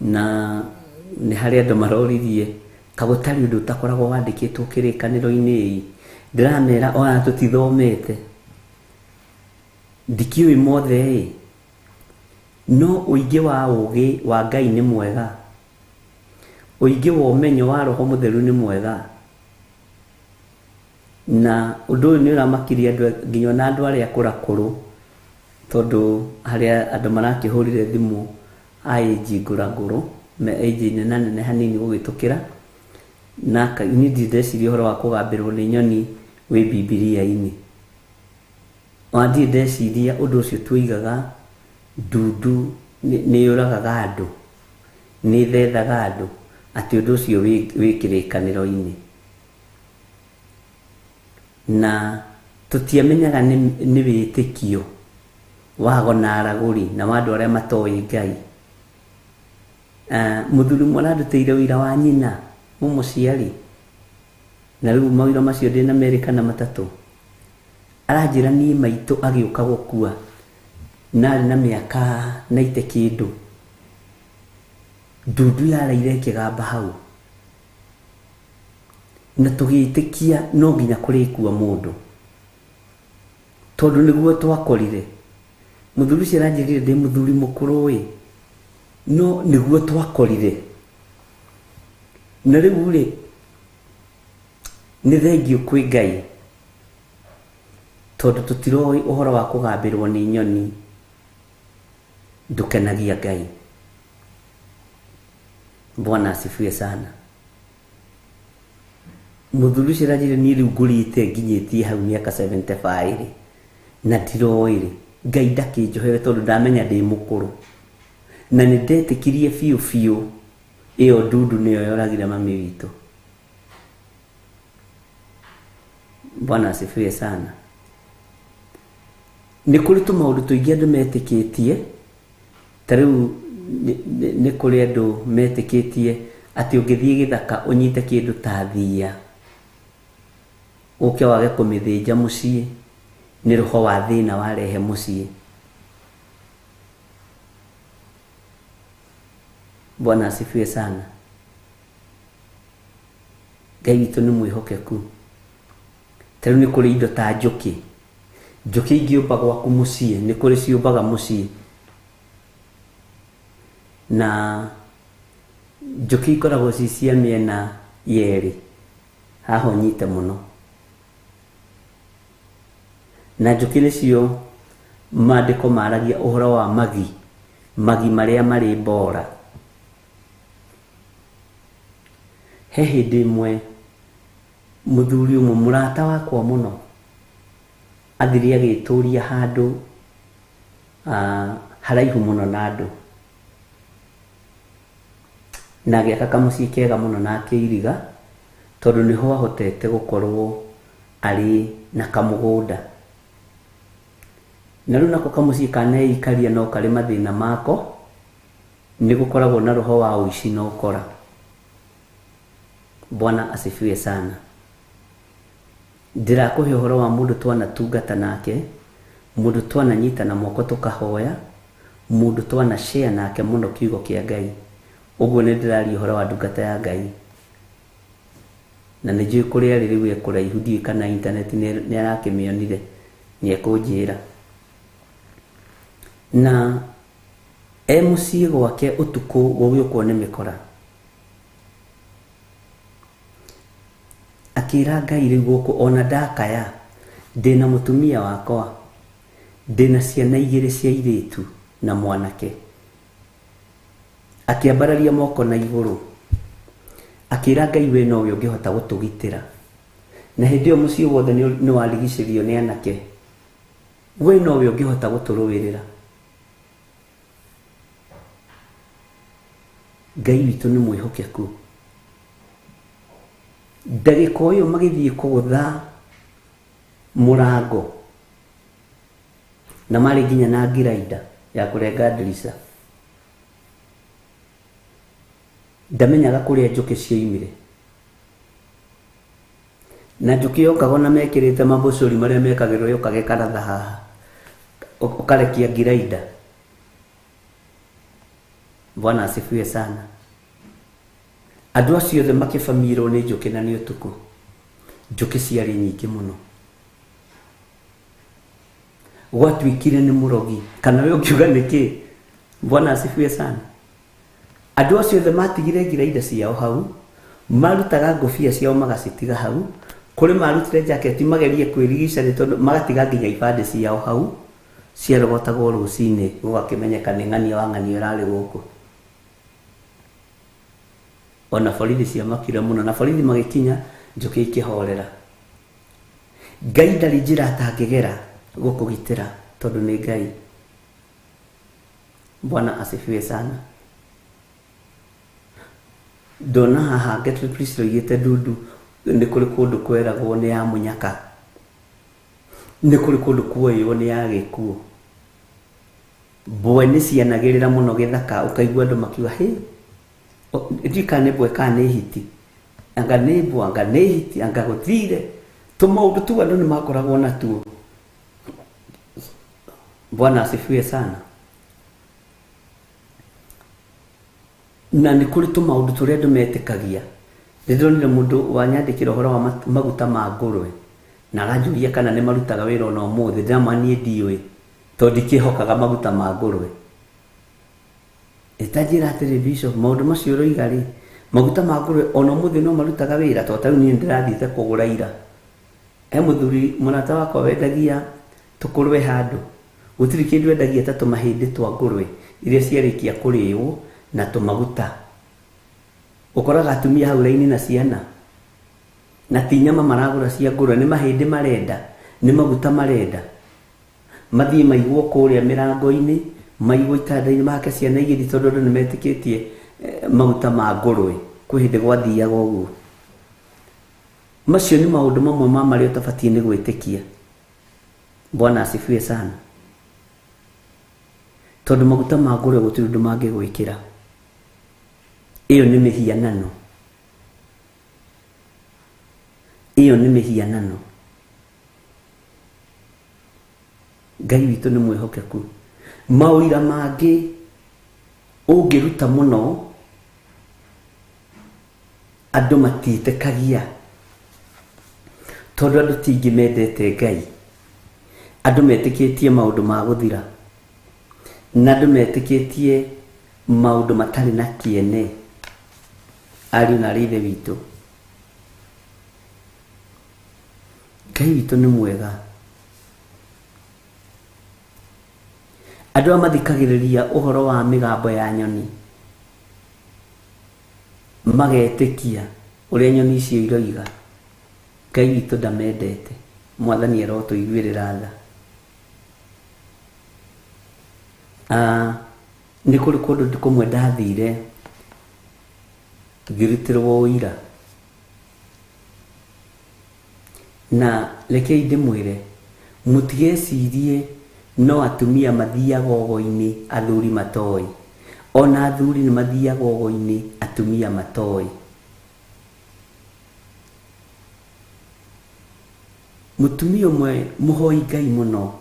na nĩ harĩ andũ maroririe ka gũtarĩ ũndũ ũtakoragwo wandĩkĩtwo kĩrĩkanĩro-inĩ ĩ. Ndĩramera ona tũtithomete, ndikĩũĩ mothe ĩ, no ũingĩ wa ũgĩ wa Ngai nĩ mwega, ũingĩ wa ũmenyo wa Roho Mũtheru nĩ mwega, na ũndũ ũyũ nĩ ũramakirie andũ nginya ona andũ arĩa akũrakũrũ, tondũ harĩa andũ marakĩhũrire thimũ a ĩnji ngũrangũrũ me ĩnji nene nene hanini gũgĩtũkĩra, na niĩ ndirĩ ndeciria ũhoro wa kũgambĩrwo nĩ nyoni wĩ Bibilia-inĩ. Ona ndirĩ ndeciria ũndũ ũcio tuoigaga ndundu nĩ yũragaga andũ, nĩ ĩthethaga andũ, atĩ ũndũ ũcio wĩ kĩrĩkanĩro-inĩ. Na tũtiamenyaga nĩ wĩtĩkio wa na aragũri na wa andũ arĩa matoĩ Ngai. Mũthuri ũmwe arandutĩire ũira wa nyina mũmũciari, na rĩu maũira macio ndĩna merĩ kana matatũ. Aranjĩra niĩ maitũ agĩũka gũkua na arĩ na mĩaka 90 kĩndũ, ndundu yaraire ĩkĩgamba hau, na tũgĩtĩkia no nginya kũrĩkua mũndũ tondũ nĩguo twakorire. Mũthuri ũcio aranjĩrire ndĩ mũthuri mũkũrũ ĩ, no nĩguo twakorire. Na rĩu rĩ nĩ thengio kwĩ Ngai tondũ tũtiroĩ ũhoro wa kũgambĩrwo nĩ nyoni ndũkenagia Ngai. Bwana asifiwe sana. Mũthuri ũcio aranjĩrire niĩ rĩu ngũrĩte nginyĩtie hau mĩaka 75 rĩ, na ndiroĩ rĩ. Ngai ndakĩnjohere tondũ ndamenya ndĩ mũkũrũ na nĩ ndetĩkirie biũ biũ ĩyo ndundu nĩyo yoragire mami witũ. Bwana asifiwe sana. Nĩ kũrĩ tũmaũndũ tũingĩ andũ metĩkĩtie, ta rĩu nĩ kũrĩ andũ metĩkĩtie atĩ ũngĩthiĩ gĩthaka ũnyite kĩndũ ta thiia ũke wage kũmĩthĩnja mũciĩ nĩ roho wa thĩna warehe mũciĩ. Bwana asifiwe sana. Ngai witũ nĩ mwĩhokeku. Ta rĩu nĩ kũrĩ indo ta njũkĩ. Njũkĩ ingĩũmba gwaku mũciĩ, nĩ kũrĩ ciũmbaga mũciĩ. Na njũkĩ ikoragwo ci cia mĩena yerĩ, haha ũnyite mũno. Na njũkĩ nĩcio maandĩko maragia ũhoro wa magi, magi marĩa marĩ mbora. He hĩndĩ ĩmwe mũthuri ũmwe mũrata wakwa mũno athire agĩtũria handũ haraihu mũno na andũ, na agĩaka kamũciĩ kega mũno na akĩiriga tondũ nĩho ahotete gũkorwo arĩ na kamũgũnda. Na rĩu nako kamũciĩ kaneikaria no karĩ mathĩna mako, nĩ gũkoragwo na roho wa ũici na ũkora. Bwana asifiwe sana. Ndĩrakũhe ũhoro wa mũndũ twanatungata nake, mũndũ twananyita na moko tũkahoya, mũndũ twana share nake mũno kiugo kĩa Ngai. Ũguo nĩ ndĩraria ũhoro wa ndungata ya Ngai. Na nĩ njũĩ kũrĩa arĩ rĩu e kũraihu, ndiũĩ kana intaneti nĩ arakĩmĩonire, nĩ ekũnjĩra. Na e mũciĩ gwake ũtukũ gũgĩũkwo nĩ mĩkora. Akĩra Ngai rĩu gũkũ ona ndakaya, ndĩna mũtumia wakwa, ndĩna ciana igĩrĩ cia airĩtu na mwanake. Akĩambararia moko na igũrũ, akĩra Ngai we nowe ũngĩhota gũtũgitĩra. Na hĩndĩ ĩyo mũciĩ wothe nĩ warigicĩrio nĩ anake, we nowe ũngĩhota gũtũrũĩrĩra. Ngai witũ nĩ mwĩhokeku. Ndagĩka o ĩyo magĩthiĩ kũgũtha mũrango, na marĩ nginya na ngirainda ya kũrenga ndirica. Ndamenyaga kũrĩa njũkĩ cioimire. Na njũkĩ yokaga ona mekĩrĩte mabũcũri marĩa mekagĩrwo yokaga ĩkaratha haha, ũkarekia ngirainda. Bwana asifiwe sana. Andũ acio othe makĩbamirwo nĩ njũkĩ na nĩ ũtukũ. Njũkĩ ciarĩ nyingĩ mũno. Gwatuĩkire nĩ mũrogi, kana we ũngiuga nĩ kĩ? Bwana asifiwe sana. Andũ acio othe matigire ngirainda ciao hau, marutaga ngũbia ciao magacitiga hau, kũrĩ marutire jaketi magerie kwĩrigica nĩ tondũ magatiga nginya ibandĩ ciao hau, ciarogotagwo rũcinĩ gũgakĩmenyeka nĩ ng'ania wa ng'ania ĩrarĩ gũkũ. Ona borithi ciamakire mũno, na borithi magĩkinya njũkĩ ikĩhorera. Ngai ndarĩ njĩra atangĩgera gũkũgitĩra tondũ nĩ Ngai. Bwana asifiwe sana. Ndona haha Gertrude Priscilla oigĩte ndundu nĩ kũrĩ kũndũ kweragwo nĩ ya mũnyaka, nĩ kũrĩ kũndũ kuoywo nĩ ya gĩkuũ. Mbwe nĩ cianagĩrĩra mũno gĩthaka, ũkaigua andũ makiuga hĩ, ndiũĩ kana nĩ mbwe kana nĩ hiti, anga nĩ mbwa, anga nĩ hiti, anga gũthire. Tũmaũndũ tũu andũ nĩ makoragwo natuo. Bwana asifiwe sana. Na nĩ kũrĩ tũmaũndũ tũrĩa andũ metĩkagia. Nĩ ndĩronire mũndũ wanyandĩkĩra ũhoro wa maguta ma ngũrwe, na aranjũria kana nĩ marutaga wĩra ona ũmũthĩ. Ndĩramwĩra niĩ ndiũĩ, tondũ ndikĩhokaga maguta ma ngũrwe. Ĩtanjĩra atĩrĩ, Bishop, maũndũ macio ũroiga rĩ, maguta ma ngũrwe ona ũmũthĩ no marutaga wĩra? Tondũ ta rĩu niĩ nĩndĩrathiĩte kũgũra ira. He mũthuri mũrata wakwa wendagia tũkũrwe handũ, gũtirĩ kĩndũ endagia ta tũmahĩndĩ twa ngũrwe iria ciarĩkia kũrĩo na tũmaguta. Ũkoraga atumia hau raini na ciana, na ti nyama maragũra cia ngũrwe, nĩ mahĩndĩ marenda, nĩ maguta marenda. Mathiĩ maigwo kũrĩa mĩrango-inĩ, maigwo itanda-inĩ, mahake ciana igĩthiĩ tondũ andũ nĩmetĩkĩtie maguta ma ngũrwe. Kwĩ hĩndĩ gwathiaga ũguo. Macio nĩ maũndũ mamwe ma marĩa ũtabatiĩ nĩ gwĩtĩkia. Bwana asifiwe sana. Tondũ maguta ma ngũrwe gũtirĩ ũndũ mangĩgwĩkĩra. Ĩyo nĩ mĩhianano. Ĩyo nĩ mĩhianano. Ngai witũ nĩ mwĩhokeku. Maũira mangĩ ũngĩruta mũno andũ matiĩtĩkagia, tondũ andũ ti aingĩ mendete Ngai. Andũ metĩkĩtie maũndũ ma gũthira, na andũ metĩkĩtie maũndũ matarĩ na kĩene. Ariũ na aarĩ a Ithe witũ, Ngai witũ nĩ mwega. Andũ aya mathikagĩrĩria ũhoro wa mĩgambo ya nyoni, magetĩkia ũrĩa nyoni icio iroiga. Ngai witũ ndamendete. Mwathani arotũiguĩrĩra tha. Nĩ kũrĩ kũndũ kũmwe ndathire ngĩrutĩrwo ũira, na rekei ndĩmwĩre mũtigecirie no atumia mathiaga ũgo-inĩ athuri matoĩ. Ona athuri nĩ mathiaga ũgo-inĩ atumia matoĩ. Mũtumia ũmwe mũhoi Ngai mũno,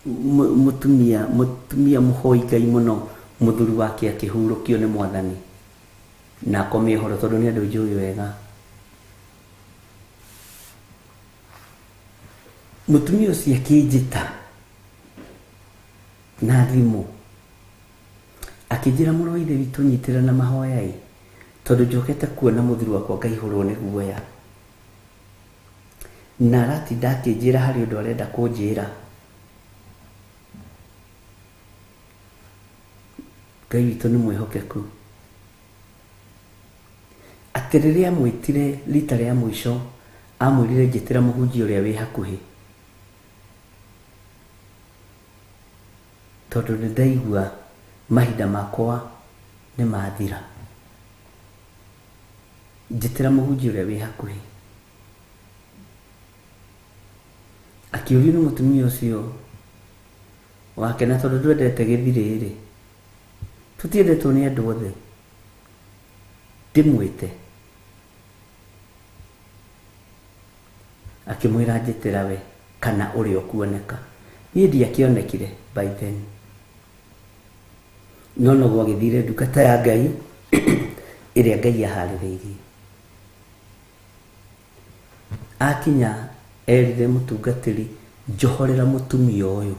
mũtumia mũhoi Ngai mũno, mũthuri wake akĩhurũkio nĩ Mwathani na akomie ũhoro, tondũ nĩ andũ njũĩ wega. Mũtumia ũcio akĩnjĩta na thimũ akĩnjĩra, mũrũ wa Ithe witũ nyitĩrĩra na mahoya ĩ, tondũ njokete kuona mũthuri wakwa ngaihũrwo nĩ guoya, na aratinda akĩnjĩra harĩ ũndũ arenda kũnjĩra. Ngai witũ nĩ mwĩhokeku. Atĩ rĩrĩa amwĩtire rita rĩa mũico, amwĩrire njĩtĩra mũhunjia ũrĩa wĩ hakuhĩ, tondũ nĩ ndaigua mahinda makwa nĩ mathira. Njĩtĩra mũhunjia ũrĩa wĩ hakuhĩ. Akĩũrio nĩ mũtumia ũcio wake, na tondũ ndwendete gĩthirĩ-rĩ, tũtiendetwo nĩ andũ othe, ndĩmwĩte. Akĩmwĩra njĩtĩra we kana ũrĩa ũkuoneka. Niĩ ndiakĩonekire by then, no no gwagĩthire ndungata ya Ngai ĩrĩa Ngai aharĩrĩirie. Akinya erire mũtungatĩri, njohorera mũtumia ũyũ.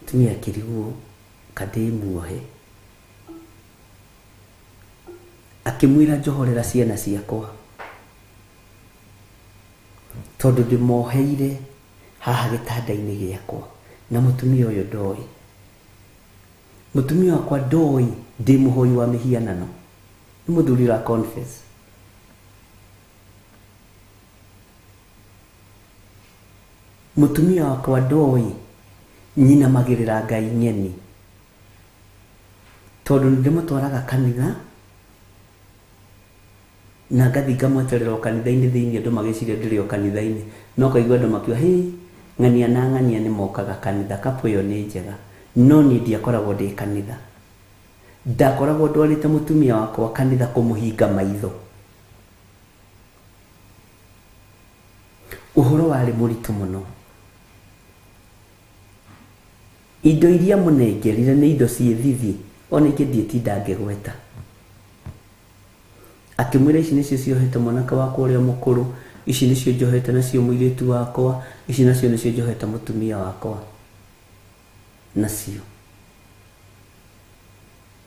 Mũtumia akĩrigwo kandĩmuohe, akĩmwĩra njohorera ciana ciakwa, tondũ ndĩmoheire haha gĩtanda-inĩ gĩakwa, na mũtumia ũyũ ndoĩ. Mũtumia wakwa ndoĩ ndĩ mũhoi wa mĩhianano. Nĩ mũthuri ũra confess. Mũtumia wakwa ndoĩ nyinamagĩrĩra Ngai ng'eni, tondũ nĩndĩmũtwaraga kanitha na ngathiĩ ngamweterera o kanitha-inĩ thĩinĩ, andũ magĩciria ndĩrĩ o kanitha-inĩ, no kaigua andũ makiuga hĩ, ng'ania na ng'ania nĩ mokaga kanitha, kapu ĩyo nĩ njega. No niĩ ndiakoragwo ndĩ kanitha, ndakoragwo ndwarĩte mũtumia wakwa kanitha kũmũhinga maitho. Ũhoro warĩ mũritũ mũno. Indo iria mũnengerire nĩ indo ciĩ thithi, ona ingĩ ndiĩtinda ngĩgweta. Akĩmwĩra ici nĩcio ciohete mwanake wakwa ũrĩa mũkũrũ, ici nĩcio njohete nacio mũirĩtu wakwa, ici nacio nĩcio njohete mũtumia wakwa nacio.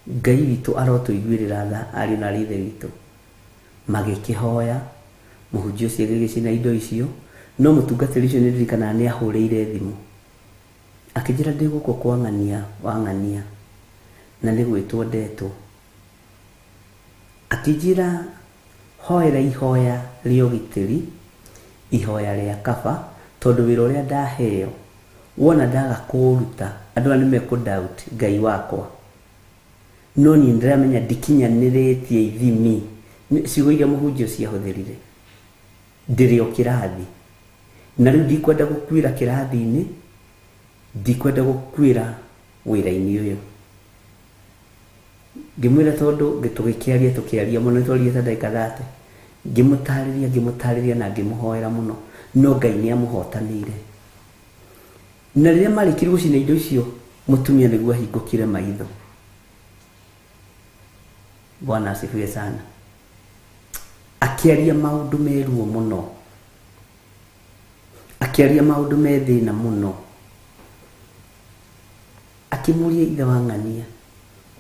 Ngai witũ arotũiguĩrĩra tha, ariũ na aarĩ a Ithe witũ. Magĩkĩhoya, mũhunjia ũcio agĩgĩcina indo icio, no mũtungatĩri ũcio nĩ ndirikanaga nĩ ahũrĩire thimũ akĩnjĩra ndĩ gũkũ kwa ng'ania wa ng'ania na nĩ gwĩtwo ndetwo. Akĩnjĩra hoera ihoya rĩa ũgitĩri, ihoya rĩa kaba, Tondũ wĩra ũrĩa ndaheo wona ndaga kũũruta andũ aya nĩ mekũ doubt Ngai wakwa. No niĩ ndĩramenya ndikinyanĩrĩtie ithimi. Ciugo iria mũhunjia ũcio ahũthĩrire, ndĩrĩ o kĩrathi na rĩu ndikwenda gũkuĩra kĩrathi-inĩ, ndikwenda gũkuĩra wĩra-inĩ ũyũ. Ngĩmwĩra tondũ tũgĩkĩaria tũkĩaria mũno, nĩtwaririe ta ndagĩka 30, ngĩmũtarĩria na ngĩmũhoera mũno, no Ngai nĩ amũhotanĩire. Na rĩrĩa marĩkirie gũcina indo icio, mũtumia nĩguo ahingũkire maitho. Bwana asifiwe sana. Akĩaria maũndũ me ruo mũno, akĩaria maũndũ me thĩna mũno. Akĩmũria ithe wa ng'ania,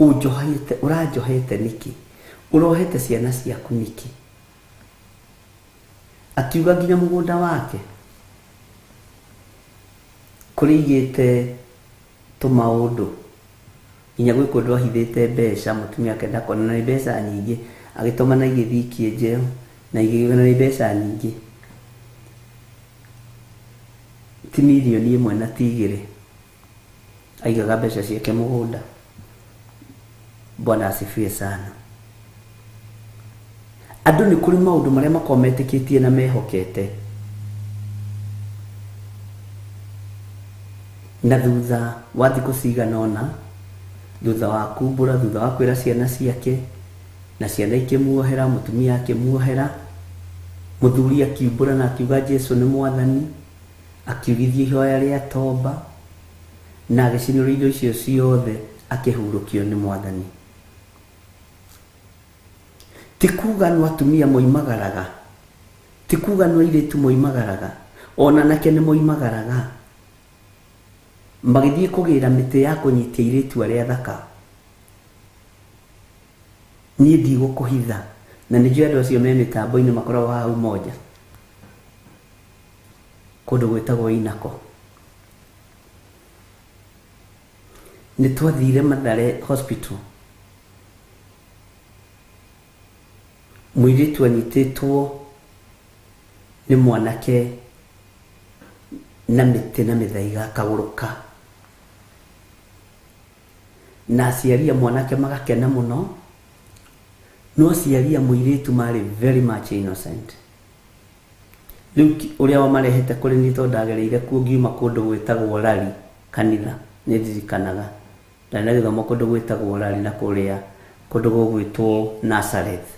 ũnjohete, ũranjohete nĩkĩ? Ũrohete ciana ciaku nĩkĩ? Akiuga nginya mũgũnda wake kũrĩa aigĩte tũmaũndũ, nginya gwĩ kũndũ ahithĩte mbeca, mũtumia ake ndakona, na nĩ mbeca nyingĩ, agĩtũma na igĩthiĩ ikĩenjeo, na igĩgĩa na nĩ mbeca nyingĩ, ti mirioni 1 na ti 2, aigaga mbeca ciake mũgũnda. Bwana asifiwe sana. Andũ nĩ kũrĩ maũndũ marĩa makoragwo metĩkĩtie na mehokete, na thutha wa thikũ cigana ũna, thutha wa kumbũra, thutha wa kwĩra ciana ciake, na ciana ikĩmuohera, mũtumia akĩmuohera, mũthuri akiumbũra na akiuga Jesu nĩ mwathani, akiugithia ihoya rĩa tomba, na agĩcinũra indo icio ciothe, akĩhurũkio nĩ mwathani. Ti kuga no atumia moimagaraga, ti kuga no airĩtu moimagaraga, ona anake nĩ moimagaraga magĩthiĩ kũgĩra mĩtĩ ya kũnyitia airĩtu arĩa athaka. Niĩ ndigũkũhitha, na nĩ njũĩ andũ acio me mĩtambo-inĩ makoragwo haha Umoja, kũndũ gwĩtagwo Inako. Nĩ twathire Mathare Hospital, mũirĩtu anyitĩtwo nĩ mwanake na mĩtĩ na mĩthaiga akagũrũka, na aciari a mwanake magakena mũno, no aciari a mũirĩtu marĩ very much innocent. Rĩu ũrĩa wamarehete kũrĩ niĩ tondũ ndagereire kuo ngiuma kũndũ gwĩtagwo Rari kanitha, nĩ ndirikanaga ndarĩ na gĩthomo kũndũ gwĩtagwo Rari na kũrĩa kũndũ gũgwĩtwo Nazareth.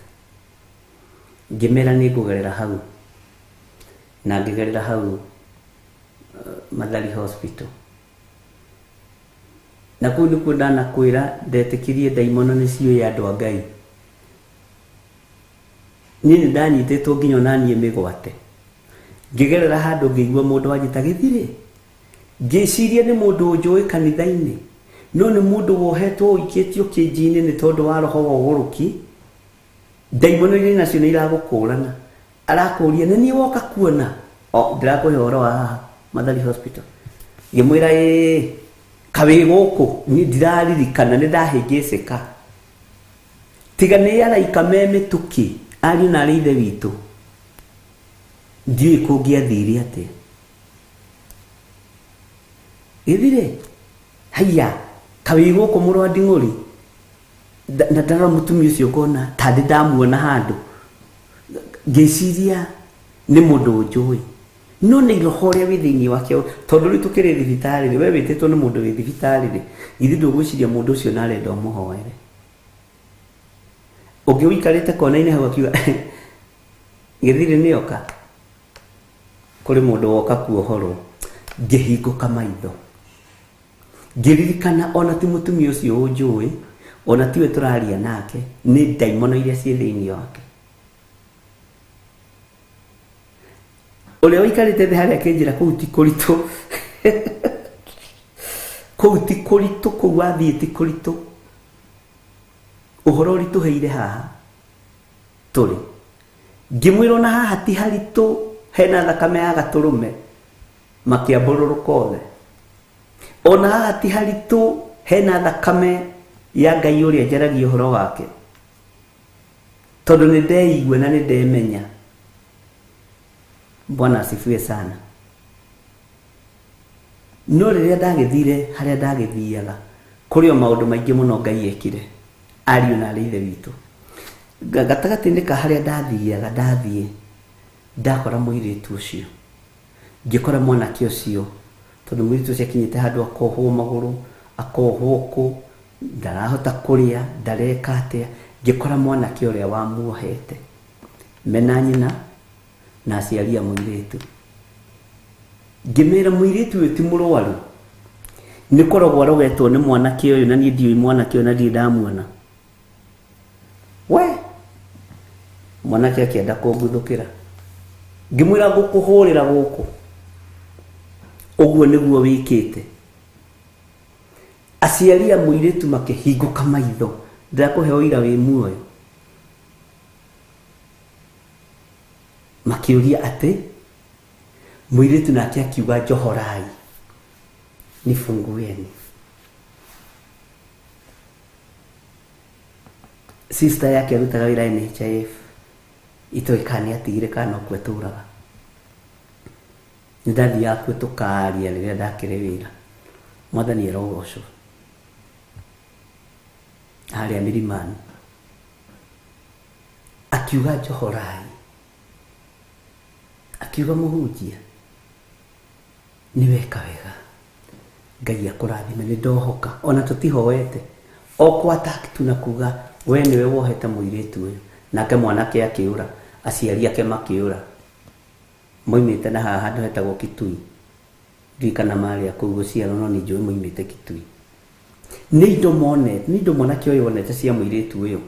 Ngĩmera nĩ ngũgerera hau, na ngĩgerera hau Mathari Hospital. Na kũu nĩkuo ndanakwĩra ndetĩkirie ndaimono nĩ ciũĩ andũ a Ngai. Niĩ nĩ ndanyitĩtwo nginya ona niĩ mĩgwate. Ngĩgerera handũ ngĩigua mũndũ wanjĩta gĩthirĩ, ngĩciria nĩ mũndũ ũnjũĩ kanitha-inĩ, no nĩ mũndũ wohetwo ũikĩtio kĩnji-inĩ nĩ tondũ wa roho wa ũgũrũki. Ndaimono iria nacio nĩ iragũkũrana, arakũria nĩ niĩ woka kuona? O ndĩrakũhe ũhoro wa haha Mathari Hospital. Ngĩmwĩra ĩĩ, kawĩ gũkũ niĩ ndiraririkana, nĩ ndahĩngĩcĩka. Tiga nĩ araika me mĩtũkĩ, ariũ na arĩ ithe witũ, ndiũĩ kũngĩathire atĩa. Gĩthirĩ, haiya, kawĩ gũkũ mũrũ wa Nding'ũri. Na ndarora mũtumia ũcio ngona ta ndĩ ndamuona handũ, ngĩciria nĩ mũndũ ũnjũĩ, no nĩ roho ũrĩa wĩ thĩinĩ wake. Tondũ rĩu tũkĩrĩ thibitarĩ rĩ, we wĩtĩtwo nĩ mũndũ wĩ thibitarĩ rĩ, githĩ ndũgwĩciria mũndũ ũcio na arenda ũmũhoere? Ũngĩ ũikarĩte kona-inĩ hau akiuga gĩthirĩ nĩoka, kũrĩ mũndũ woka kuohorwo. Ngĩhingũka maitho, ngĩririkana ona ti mũtumia ũcio ũnjũĩ, ona tiwe tũraria nake, nĩ ndaimono iria ciĩ thĩinĩ wake. Ũrĩa ũikarĩte thĩ harĩa akĩnjĩra kũu ti kũritũ, kũu ti kũritũ, kũu wathiĩ ti kũritũ, ũhoro ũritũhĩire haha tũrĩ. Ngĩmwĩra ona haha ti haritũ, hena thakame ya gatũrũme, makĩambũrũrũka othe. Ona haha ti haritũ, hena thakame ya Ngai ũrĩa njaragia ũhoro wake, tondũ nĩ ndeigua na nĩ ndemenya. Bwana asifiwe sana. No rĩrĩa ndagĩthire harĩa ndagĩthiaga kũrĩ o maũndũ maingĩ mũno Ngai ekire ariũ na arĩ ithe witũ. Gatagatĩ-inĩ ka harĩa ndathiaga ndathiĩ ndakora mũirĩtu ũcio, ngĩkora mwanake ũcio, tondũ mũirĩtu ũcio akinyĩte handũ akohwo magũrũ, akohwo kũ, ndarahota kũrĩa, ndareka atĩa. Ngĩkora mwanake ũrĩa wamuohete mena nyina na aciari a mũirĩtu. Ngĩmera mũirĩtu ũyũ ti mũrwaru, nĩ kũrogwo arogetwo nĩ mwanake ũyũ, na niĩ ndiũĩ mwanake ũyũ na ndirĩ ndamuona. We mwanake akĩenda kũnguthũkĩra, ngĩmwĩra ngũkũhũrĩra gũkũ, ũguo nĩguo wĩkĩte. Aciari a mũirĩtu makĩhingũka maitho, ndĩrakũhe ũira wĩ muoyo. Makĩũria atĩ mũirĩtu nake akiuga njohorai, nifungueni. Sister yake arutaga wĩra NHIF, itoĩ kana nĩ atigire kana no kuo atũraga. Nĩ ndathiaga kuo tũkaria rĩrĩa ndakĩrĩ wĩra. Mwathani arogocwo. Harĩa Milimani akiuga njohorai, akiuga mũhunjia nĩ weka wega, Ngai akũrathime, nĩ ndohoka ona tũtihoete o kwa tu na kuga we nĩwe wohete mũirĩtu ũyũ. Nake mwanake akĩũra, aciari ake makĩũra, moimĩte na haha handũ hetagwo Kitui, ndiũĩ kana marĩ a kũu gũciarwo, no nĩ njũĩ moimĩte Kitui. Nĩ indo monete, nĩ indo mwanake ũyũ onete cia mũirĩtu ũyũ,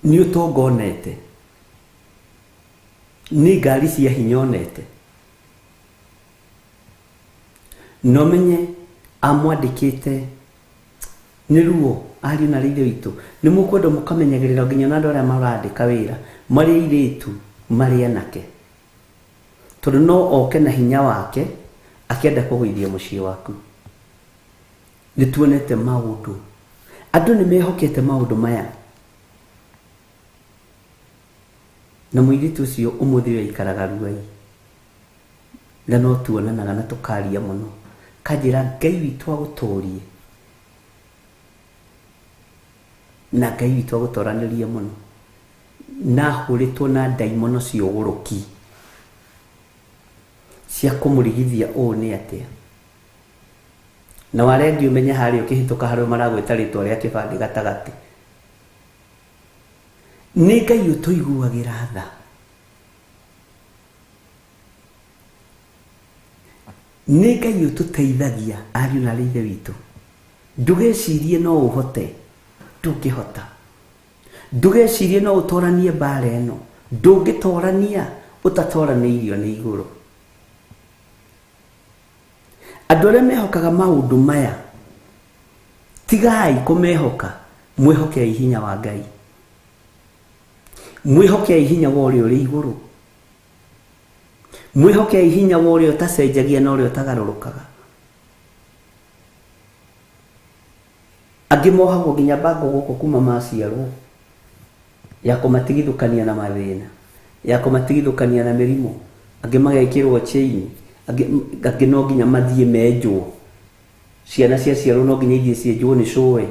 nĩ ũtonga onete, nĩ ngari cia hinya onete. No menye amwandĩkĩte nĩ ruo. Ariũ na arĩ ithe witũ, nĩ mũkwenda mũkamenyagĩrĩra nginya na andũ arĩa marandĩka wĩra, marĩ airĩtu, marĩ anake, tondũ no oke na hinya wake akĩenda kũgũithia mũciĩ waku. Nĩ tuonete maũndũ, andũ nĩ mehokete maũndũ maya. Na mũirĩtu ũcio ũmũthĩ ũyũ aikaraga Ruai, na no tuonanaga na tũkaria mũno, kanjĩra Ngai witũ agũtũrie na Ngai witũ agũtoranĩrie mũno. Na ahũrĩtwo na ndaimono cia ũgũrũki cia kũmũrigithia ũũ nĩ atĩa. Na warĩa angĩ ũmenye harĩa ũkĩhĩtũka harĩa maragwĩta rĩtwa rĩa kĩbandĩ gatagatĩ. Nĩ Ngai ũtũiguagĩra tha. Nĩ Ngai ũtũteithagia ariũ na arĩ ithe witũ. Ndũgecirie no ũhote, ndũngĩhota. Ndũgecirie no ũtoranie mbara ĩno, ndũngĩtorania ũtatoranĩirio nĩ igũrũ. Andũ arĩa mehokaga maũndũ maya, tigai kũmehoka, mwĩhokei hinya wa Ngai, mwĩhokei hinya wa ũrĩa ũrĩ igũrũ, mwĩhokei hinya wa ũrĩa ũtacenjagia na ũrĩa ũtagarũrũkaga. Angĩ mohagwo nginya bango gũkũ kuma maciarwo, ya kũmatigithũkania na mathĩna, ya kũmatigithũkania na mĩrimũ. Angĩ magekĩrwo chain, angĩ no nginya mathiĩ menjwo. Ciana ciaciarwo no nginya ithiĩ cienjwo nĩ cũe,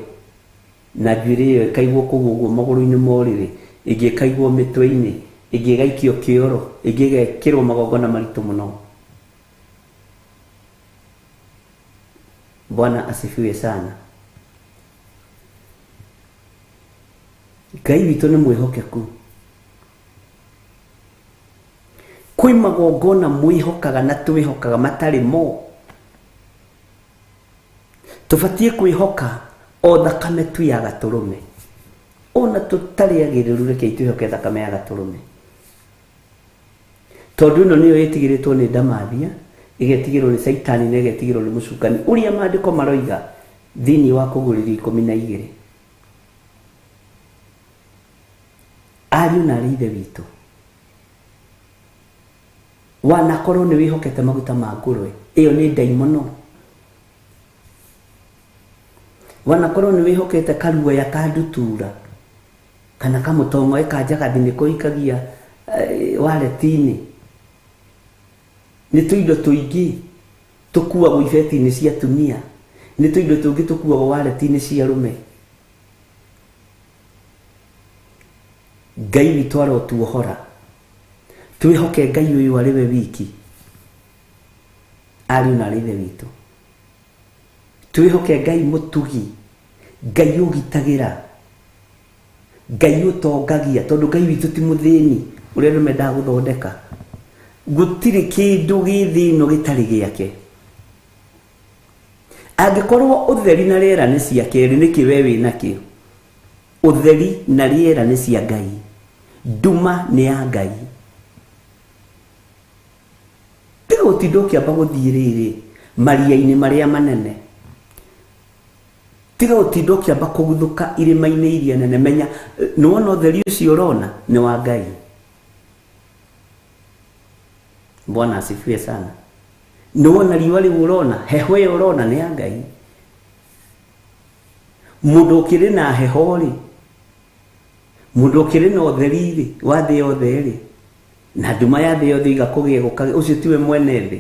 na njuĩrĩ ĩyo ĩkaigwo kũu ũguo magũrũ-inĩ ma ũrĩrĩ, ĩngĩ ĩkaigwo mĩtwe-inĩ, ĩngĩ ĩgaikio kĩoro, ĩngĩ ĩgekĩrwo magongona maritũ mũno. Bwana asifiwe sana. Ngai witũ nĩ mwĩhokeku. Kwĩ magongona mwĩhokaga na twĩhokaga matarĩ mo. Tũbatiĩ kwĩhoka o thakame tu ya gatũrũme. Ona tũtarĩ agĩrĩru, rekei twĩhoke thakame ya gatũrũme, tondũ ĩno nĩyo ĩtigĩrĩtwo nĩ ndamathia, ĩgetigĩrwo nĩ Caitani, na ĩgetigĩrwo nĩ mũcukani, ũrĩa maandĩko maroiga thĩinĩ wa Kũguũrĩrio 12. Ariũ na arĩ ithe witũ, wanakorwo nĩ wĩhokete maguta ma ngũrwe, ĩyo nĩ ndaimono. Wanakorwo nĩ wĩhokete karuoya ka ndutura kana kamũtong'oe ka njagathi nĩko ikagia wareti-inĩ, nĩ tũindo tũingĩ. tũkuagwo ibeti-inĩ cia atumia, nĩ tũindo tũngĩ tũkuagwo wareti-inĩ cia arũme. Ngai witũ arotuohora, twĩhoke Ngai ũyũ arĩ we wiki, ariũ na arĩ ithe witũ. Twĩhoke Ngai mũtugi, Ngai ũgitagĩra, Ngai ũtongagia, tondũ Ngai witũ ti mũthĩni ũrĩa andũ mendaga gũthondeka. Gũtirĩ kĩndũ gĩ thĩ ĩno gĩtarĩ gĩake. Angĩkorwo ũtheri na rĩera nĩ ciake rĩ, nĩkĩ we wĩ nakĩo? Ũtheri na rĩera nĩ cia Ngai, nduma nĩ ya Ngai. Tiga gũtinda ũkĩamba gũthiĩ rĩrĩ maria-inĩ marĩa manene, tiga gũtinda ũkĩamba kũguthũka irĩma-inĩ iria nene. Menya nĩwona ũtheri ũcio ũrona nĩ wa Ngai. Bwana asifiwe sana. Nĩwona riũa rĩu ũrona, heho ĩyo ũrona nĩ ya Ngai. Mũndũ ũkĩrĩ na heho rĩ, mũndũ ũkĩrĩ na ũtheri rĩ wa thĩ yothe rĩ, na nduma ya thĩ yothe igakũgĩa gũkagĩa, ũcio tiwe mwene thĩ.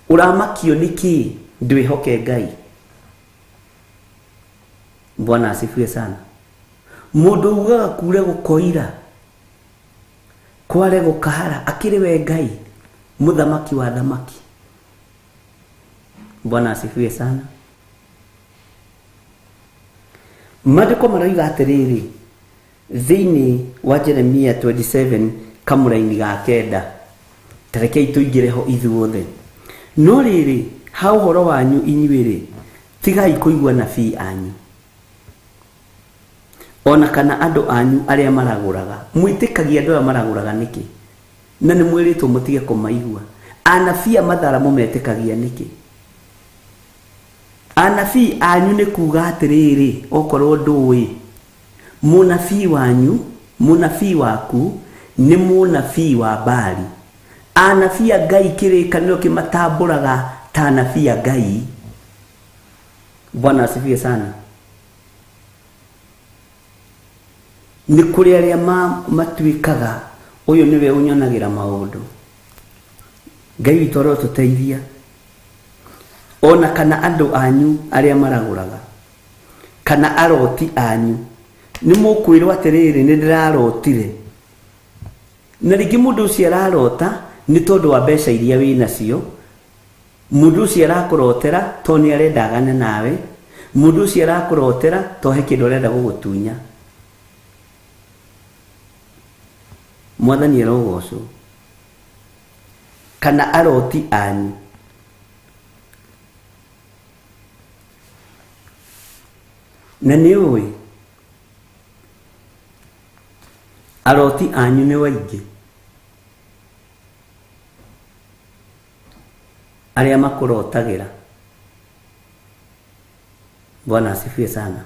Ũramakio nĩ kĩ? Ndwĩhoke Ngai. Bwana asifiwe sana. Mũndũ ugaga kure gũkoira, kware gũkahara, akĩrĩ we Ngai, mũthamaki wa thamaki. Bwana asifiwe sana. Maandĩko maroiga atĩrĩrĩ thĩinĩ wa Jeremia 27 kamũraini ga 9, tarekei tũingĩre ho ithuothe. No rĩrĩ, ha ũhoro wanyu inyuĩ rĩ, tigai kũigua nabii anyu, ona kana andũ anyu arĩa maragũraga. Mwĩtĩkagia andũ aya maragũraga nĩkĩ? Na nĩ mwĩrĩtwo mũtige kũmaigua. Anabii a mathara mũmetĩkagia nĩkĩ? Anabii anyu nĩ kuga atĩrĩrĩ, okorwo ndũĩ, mũnabii wanyu, mũnabii waku nĩ mũnabii wa Baali. Anabii a Ngai kĩrĩkanĩro kĩmatambũraga ta anabii a Ngai. Bwana asifiwe sana. Nĩ kũrĩ arĩa matuĩkaga ũyũ nĩwe ũnyonagĩra maũndũ. Ngai witũ arotũteithia. Ona kana andũ anyu arĩa maragũraga, kana aroti anyu, nĩ mũkwĩrwo atĩrĩrĩ, nĩ ndĩrarotire. Na rĩngĩ mũndũ ũcio ararota nĩ tondũ wa mbeca iria wĩ nacio, mũndũ ũcio arakũrotera tondũ nĩ arenda agane nawe, mũndũ ũcio arakũrotera tondũ he kĩndũ arenda gũgũtunya. Mwathani arogocwo. Kana aroti anyu. Na nĩ ũĩ aroti anyu nĩ waingĩ arĩa makũrotagĩra. Bwana asifiwe sana.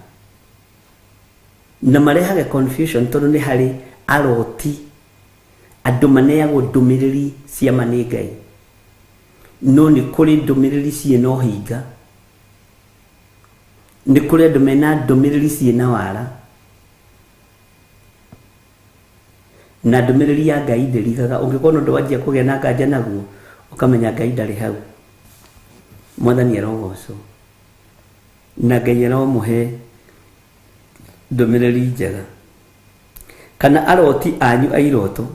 Na marehage confusion tondũ nĩ harĩ aroti andũ maneagwo ndũmĩrĩri cia ma nĩ Ngai, no nĩ kũrĩ ndũmĩrĩri ciĩna ũhinga, nĩ kũrĩ andũ mena ndũmĩrĩri ciĩna wara, na ndũmĩrĩri ya Ngai ndĩrigaga. Ũngĩkorwo ũndũ wanjia kũgĩa na nganja naguo, ũkamenya Ngai ndarĩ hau. Mwathani arogocwo, na Ngai aromũhe ndũmĩrĩri njega. Kana aroti anyu a iroto,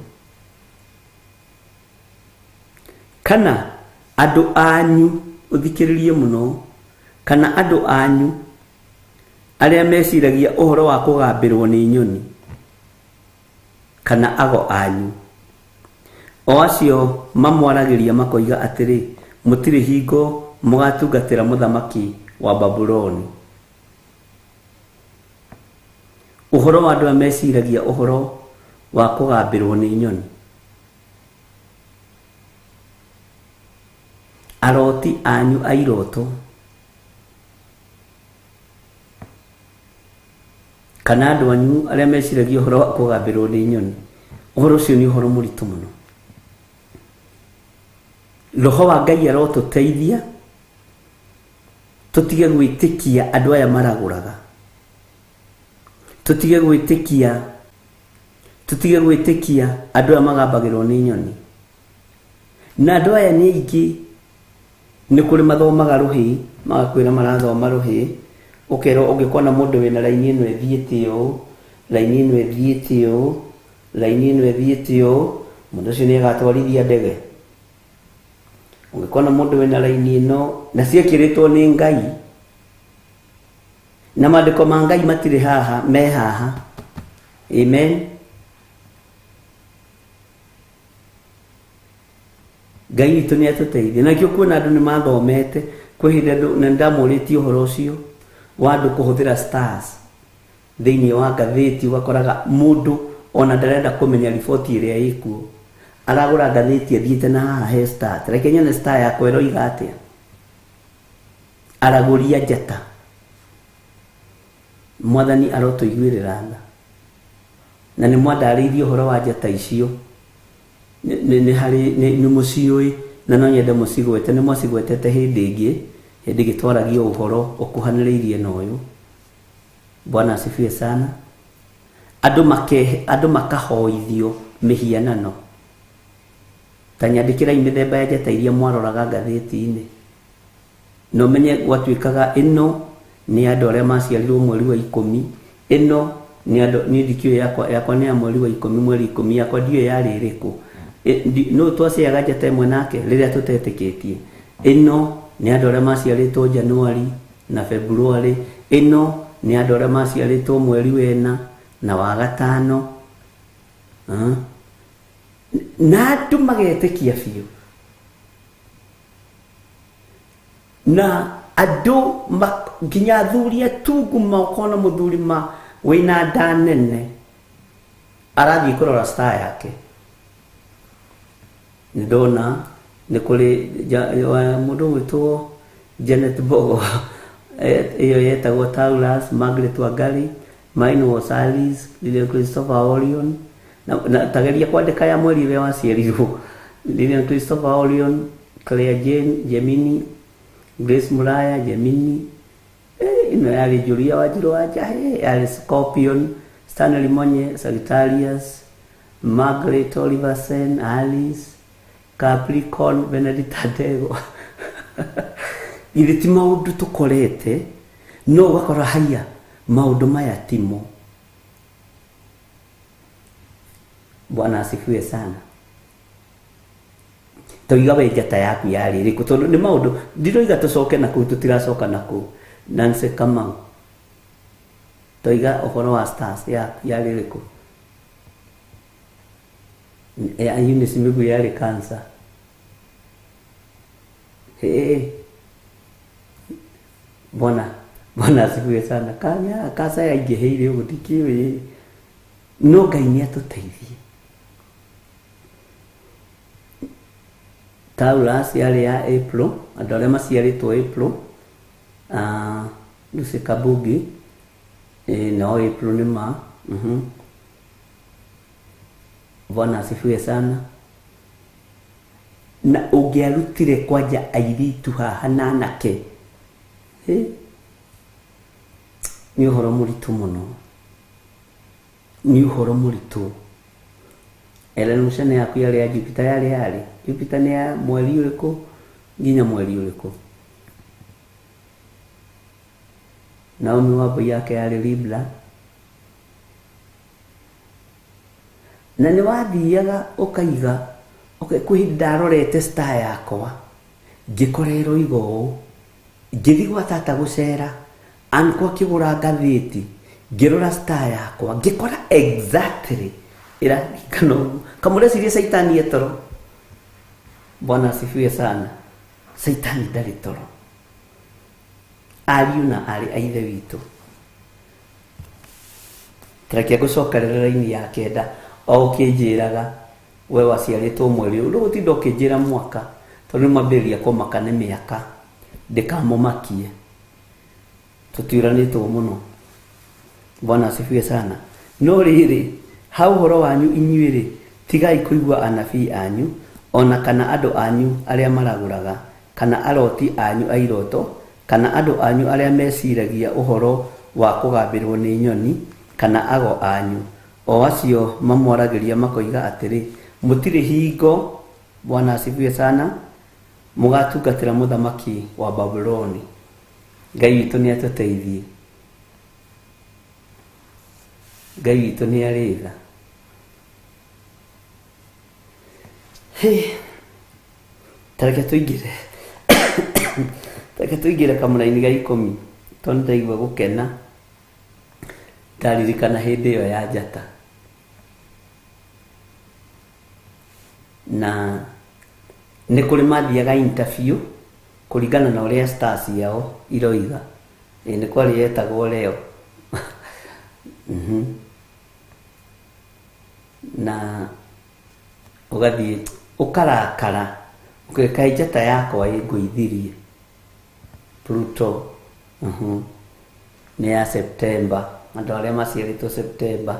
kana andũ anyu, ũthikĩrĩrie mũno, kana andũ anyu arĩa meciragia ũhoro wa kũgambĩrwo nĩ nyoni, kana ago anyu, o acio mamwaragĩria makoiga atĩrĩ, mũtirĩ hingo mũgatungatĩra mũthamaki wa Babuloni. Ũhoro wa andũ arĩa meciragia ũhoro wa kũgambĩrwo nĩ nyoni, aroti anyu a iroto, kana andũ anyu arĩa meciragia ũhoro wa kũgambĩrwo nĩ nyoni, ũhoro ũcio nĩ ũhoro mũritũ mũno. Roho wa Ngai arotũteithia tũtige gwĩtĩkia andũ aya maragũraga, tũtige gwĩtĩkia andũ aya magambagĩrwo nĩ nyoni. Na andũ aya nĩ aingĩ. Nĩ kũrĩ mathomaga rũhĩ, magakwĩra marathoma rũhĩ, ũkerwo ũngĩkona mũndũ wĩna raini ĩno ĩthiĩte ũũ, raini ĩno ĩthiĩte ũũ, raini ĩno ĩthiĩte ũũ, mũndũ ũcio nĩ agatwarithia ndege. Ũngĩkona mũndũ wĩna raini ĩno, na ciĩkĩrĩtwo nĩ Ngai, na maandĩko ma Ngai matirĩ haha, me haha. Amen. Ngai witũ nĩ atũteithie. Na nĩkĩo kuona andũ nĩ mathomete, kwĩ hĩndĩ andũ, na nĩndamũrĩtie ũhoro ũcio wa andũ kũhũthĩra stars thĩinĩ wa ngathĩti, ũgakoraga mũndũ ona ndarenda kũmenya riboti ĩrĩa ĩkuo, aragũra ngathĩti athiĩte na haha he star, reke nyone star yakwa ĩroiga atĩa, aragũria njata. Mwathani arotũiguĩrĩra tha. Na nĩ mwandarĩirie ũhoro wa njata icio, nĩ harĩ nĩ mũciũĩ, na no nyende mũcigwete, nĩ mwacigwetete hĩndĩ ĩngĩ, hĩndĩ ĩngĩ twaragia ũhoro ũkuhanĩrĩirie na ũyũ. Bwana asifiwe sana. Andũ makahoithio mĩhianano. Ta nyandĩkĩrai mĩthemba ya njata iria mwaroraga ngathĩti-inĩ. Na ũmenye gwatuĩkaga ĩno nĩ andũ arĩa maciarirwo mweri wa 10, ĩno nĩ andũ, niĩ ndikĩũĩ yakwa nĩ ya mweri wa 10, mweri 10 yakwa ndiũĩ yarĩ ĩrĩkũ. No twaciaga njata ĩmwe nake rĩrĩa tũtetĩkĩtie. Ĩno nĩ andũ arĩa maciarĩtwo Januari na February, ĩno nĩ andũ arĩa maciarĩtwo mweri wena na wa gatano. Na andũ magetĩkia biũ. Na andũ nginya athuri atungu makona mũthuri ma wĩna nda nene arathiĩ kũrora star yake. Nĩ ndona nĩ kũrĩ mũndũ ũgwĩtwo Janet Mbogo, ĩyo yetagwo Taurus, Margaret Wangari, mine was Alice, Lilian Christopher Orion, na tageria kwandĩka ya mweri ũrĩa waciarirwo. Lilian Christopher Orion, Claire Jane Gemini, Grace Muraya Gemini, ĩno yarĩ Julia Wanjiru wa Njahe, yarĩ Scorpion, Stanley Monye Sagittarius, Margaret Oliversen Alice, Capricorn Benedict Adego. Githĩ ti maũndũ tũkorete, no ũgakora haiya maũndũ maya timo. Bwana asifiwe sana. Toiga we njata yaku yarĩ ĩrĩkũ, tondũ nĩ maũndũ ndiroiga tũcoke na kũu, tũtiracoka na kũu. Nancy Kamau, toiga ũhoro wa stars yaku yarĩ ĩrĩkũ? Ya Eunice Migwi yarĩ cancer. Bwana asifiwe sana. Kanya kasa yaingĩhĩire ũguo ndikĩũĩ, no Ngai nĩ atũteithie. Taurus yarĩ ya April, andũ arĩa maciarĩtwo April, Lucy Kabugi, no April nĩ ma. Bwana asifiwe sana. Na ũngĩarutire kwanja airĩtu haha na anake, nĩ ũhoro mũritũ mũno, nĩ ũhoro mũritũ. Ellen Muchene yaku yarĩ ya Jupiter, yarĩ yarĩ Jupiter nĩ ya mweri ũrĩkũ nginya mweri ũrĩkũ? Naomi Wambui yake yarĩ Libra. Na nĩ wathiaga ũkaiga, okay, kwĩ hĩndĩ ndarorete star yakwa ngĩkora ĩroiga ũũ, ngĩthiĩ gwa tata gũcera, ankwa akĩgũra ngathĩti, ngĩrora star yakwa ngĩkora exactly ĩraringana ũguo. Kamũrecirie Caitani e toro. Bwana asifiwe sana. Caitani ndarĩ toro. Ariũ na aarĩ a Ithe witũ, Reke ngũcokerere raini ya kenda o ũkĩnjĩraga we waciarĩtwo mweri ũyũ, ndũgũtinda ũkĩnjĩra mwaka tondũ nĩmwambĩrĩria kũmaka nĩ mĩaka, ndĩkamũmakie. Tũtiũranĩtwo mũno. Bwana asifiwe sana. No rĩrĩ, ha ũhoro wanyu inyuĩ-rĩ, tigai kũigua anabii anyu, ona kana andũ anyu arĩa maragũraga, kana aroti anyu a iroto, kana andũ anyu arĩa meciragia ũhoro wa kũgambĩrwo nĩ nyoni, kana ago anyu, o acio mamwaragĩria makoiga atĩrĩ, mũtirĩ hingo. Bwana asifiwe sana. Mũgatungatĩra mũthamaki wa Babuloni. Ngai witũ nĩ atũteithie. Ngai witũ nĩ arĩ tha. Tareke tũingĩre tareke tũingĩre kamũraini ga 10 tondũ ndaigua gũkena ndaririkana hĩndĩ ĩyo ya njata. Na nĩ kũrĩ mathiaga interview kũringana na ũrĩa stars yao iroiga. Nĩ kwarĩ yetagwo Leo. Na ũgathiĩ ũkarakara ũkaĩ njata yakwa ĩngũithirie Pluto. Nĩ ya September, andũ arĩa maciarĩtwo September,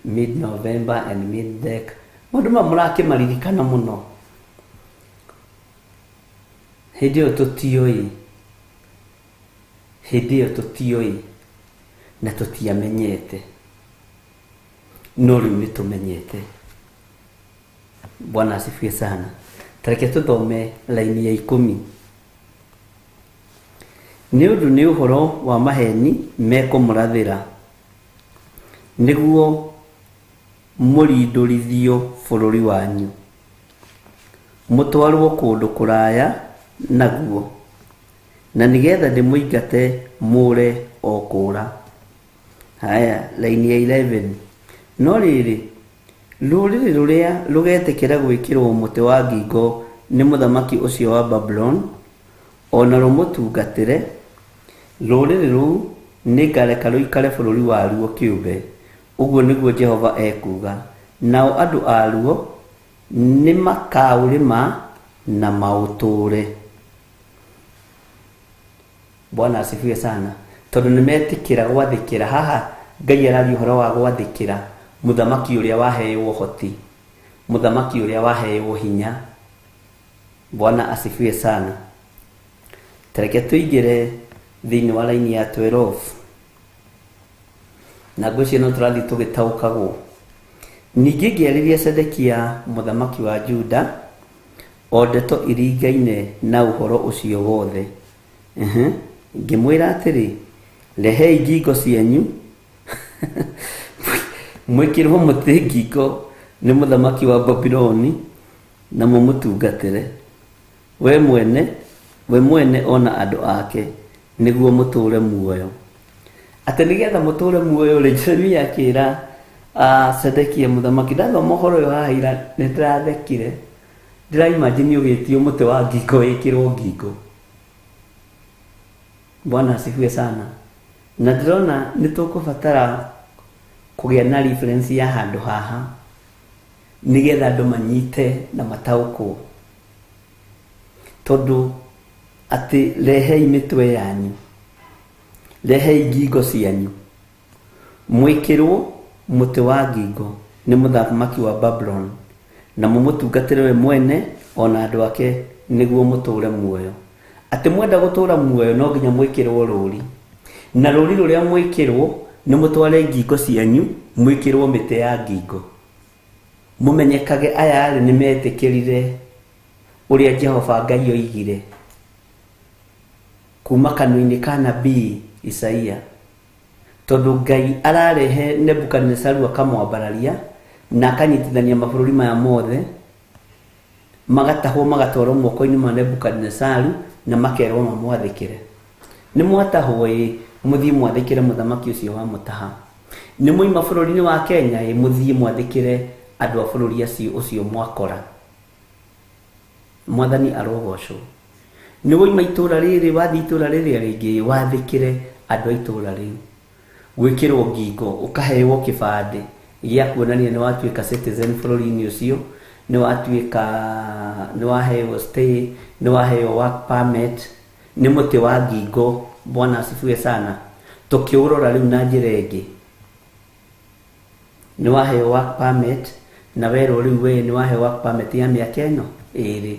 mid November and mid Dec, maũndũ maya mũrakĩmaririkana mũno. Hĩndĩ ĩyo tũtiũĩ, hĩndĩ ĩyo tũtiũĩ na tũtiamenyete, no rĩu nĩ tũmenyete. Bwana asifiwe sana. Tareke tũthome laini ya 10. Nĩ ũndũ nĩ ũhoro wa maheni mekũmũrathĩra, nĩguo mũrindũrithio bũrũri wanyu, mũtwarwo kũndũ kũraya naguo, na nĩgetha ndĩmũingate mũre o kũra. Haya, laini ya 11. No rĩrĩ, rũrĩrĩ rũrĩa rũgetĩkĩra gwĩkĩrwo mũtĩ wa ngingo nĩ mũthamaki ũcio wa Babuloni, ona rũmũtungatĩre, rũrĩrĩ rũu nĩngareka rũikare bũrũri waruo kĩũmbe. Ũguo nĩguo Jehova ekuuga. Nao andũ aruo nĩmakaũrĩma na maũtũũre. Bwana asifiwe sana. Tondũ nĩmetĩkĩra gwathĩkĩra. Haha Ngai araria ũhoro wa gwathĩkĩra mũthamaki ũrĩa waheirwo ũhoti, mũthamaki ũrĩa waheirwo hinya. Bwana asifiwe sana. Tareke tũingĩre thĩinĩ wa laini ya 12. Na ngwĩciria no tũrathiĩ tũgĩtaũkagwo. Ningĩ ngĩarĩria Sedekia mũthamaki wa Juda o ndeto iringaine na ũhoro ũcio wothe. Ngĩmwĩra atĩrĩ, rehei ngingo cianyu mwĩkĩrwo mũtĩ ngingo nĩ mũthamaki wa Babuloni na mũmũtungatĩre we mwene ona andũ ake, nĩguo mũtũũre muoyo. Atĩ nĩgetha mũtũũre muoyo rĩ, Jeremia akĩra Sedekia mũthamaki. Ndathoma ũhoro ũyũ haha ira nĩ ndĩrathekire. Ndĩraimagine ũgĩtio mũtĩ wa ngingo wĩkĩrwo ngingo. Bwana asifiwe sana. Na ndĩrona nĩ tũkũbatara kũgĩa na reference ya handũ haha nĩgetha andũ manyite na mataũkwo, tondũ atĩ rehei mĩtwe yanyu, rehei ngingo cianyu, mwĩkĩrwo mũtĩ wa ngingo nĩ mũthamaki wa Babuloni na mũmũtungatĩre we mwene ona andũ ake, nĩguo mũtũũre muoyo. Atĩ mwenda gũtũũra muoyo no nginya mwĩkĩrwo rũri, na rũri rũrĩa mwĩkĩrwo nĩ mũtware ngingo cianyu, mwĩkĩrwo mĩtĩ ya ngingo, mũmenyekage aya rĩ nĩ metĩkĩrire ũrĩa Jehova Ngai oigire kuma kanua-inĩ ka nabii Isaia. Tondũ Ngai ararehe Nebukadnezaru akamwambararia na akanyitithania mabũrũri maya mothe, magatahwo magatwarwo moko-inĩ ma Nebukadnezaru na makerwo mamwathĩkĩre. Nĩ mwatahwo ĩ, mũthiĩ mwathĩkĩre mũthamaki ũcio wa mũtaha. Nĩ mwoima bũrũri-inĩ wa Kenya ĩ, mũthiĩ mwathĩkĩre andũ a bũrũri ũcio mwakora. Mwathani arogocwo. Nĩ woima itũũra rĩrĩ wathiĩ itũũra rĩrĩa rĩngĩ, wathĩkĩre andũ a itũũra rĩu. Gwĩkĩrwo ngingo, ũkaheo kĩbandĩ gĩa kuonania nĩ watuĩka citizen bũrũri-inĩ ũcio, nĩ watuĩka, nĩ waheo stay, nĩ waheo work permit, nĩ mũtĩ wa ngingo. Bwana asifiwe sana. Tũkĩũrora rĩu na njĩra ĩngĩ, nĩ waheo work permit na werwo rĩu we nĩ waheo work permit ya mĩaka ĩno ĩrĩ,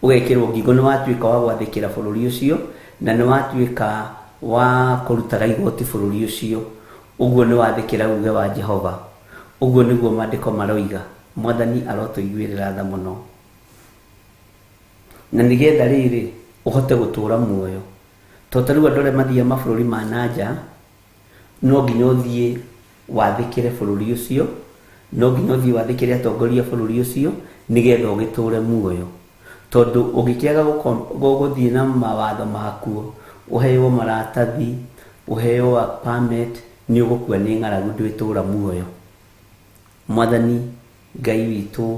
ũgekĩrwo ngingo, nĩ watuĩka wa gwathĩkĩra bũrũri ũcio na nĩ watuĩka wa kũrutaga igoti bũrũri ũcio. Ũguo nĩ wathĩkĩra uge wa Jehova. Ũguo nĩguo maandĩko maroiga. Mwathani arotũiguĩrĩra tha mũno. Na nĩgetha rĩrĩ ũhote gũtũra muoyo. To ta rĩu andũ arĩa mathiaga mabũrũri ma nanja, no nginya ũthiĩ wathĩkĩre bũrũri ũcio, no nginya ũthiĩ wathĩkĩre atongoria a bũrũri ũcio nĩgetha ũgĩtũre muoyo. Tondũ ũngĩkĩaga gũthiĩ na mawatho makuo, ũheo maratathi, ũheo work permit, nĩ ũgũkua nĩ ng'aragu ndwĩtũra muoyo. Mwathani Ngai witũ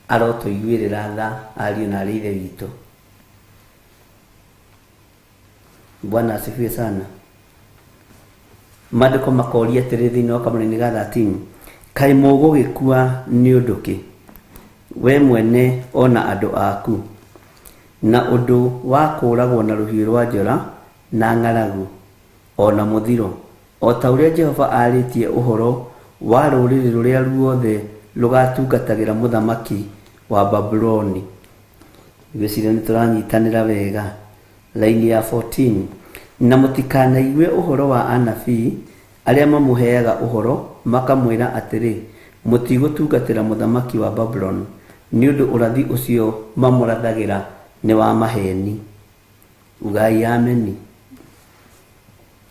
arotũiguĩrĩra tha ariũ na arĩ ithe witũ. Bwana asifiwe sana. Maandĩko makoria atĩrĩ thĩinĩ wa kamũrainĩ ga 13, kaĩ mũgũgĩkua nĩ ũndũ kĩ, we mwene ona andũ aku, na ũndũ wa kũũragwo na rũhiũ rwa njora na ng'aragu ona mũthiro, o ta ũrĩa Jehova arĩtie ũhoro wa rũrĩrĩ rũrĩa ruothe rũgatungatagĩra mũthamaki wa Babuloni. Ngwĩciria nĩ tũranyitanĩra wega. Laini ya 14, na mũtikanaigue ũhoro wa anabii arĩa mamũheaga ũhoro makamwĩra atĩrĩ, mũtigũtungatĩra mũthamaki wa Babuloni, nĩ ũndũ ũrathi ũcio mamũrathagĩra nĩ wa maheni. Ugai ameni.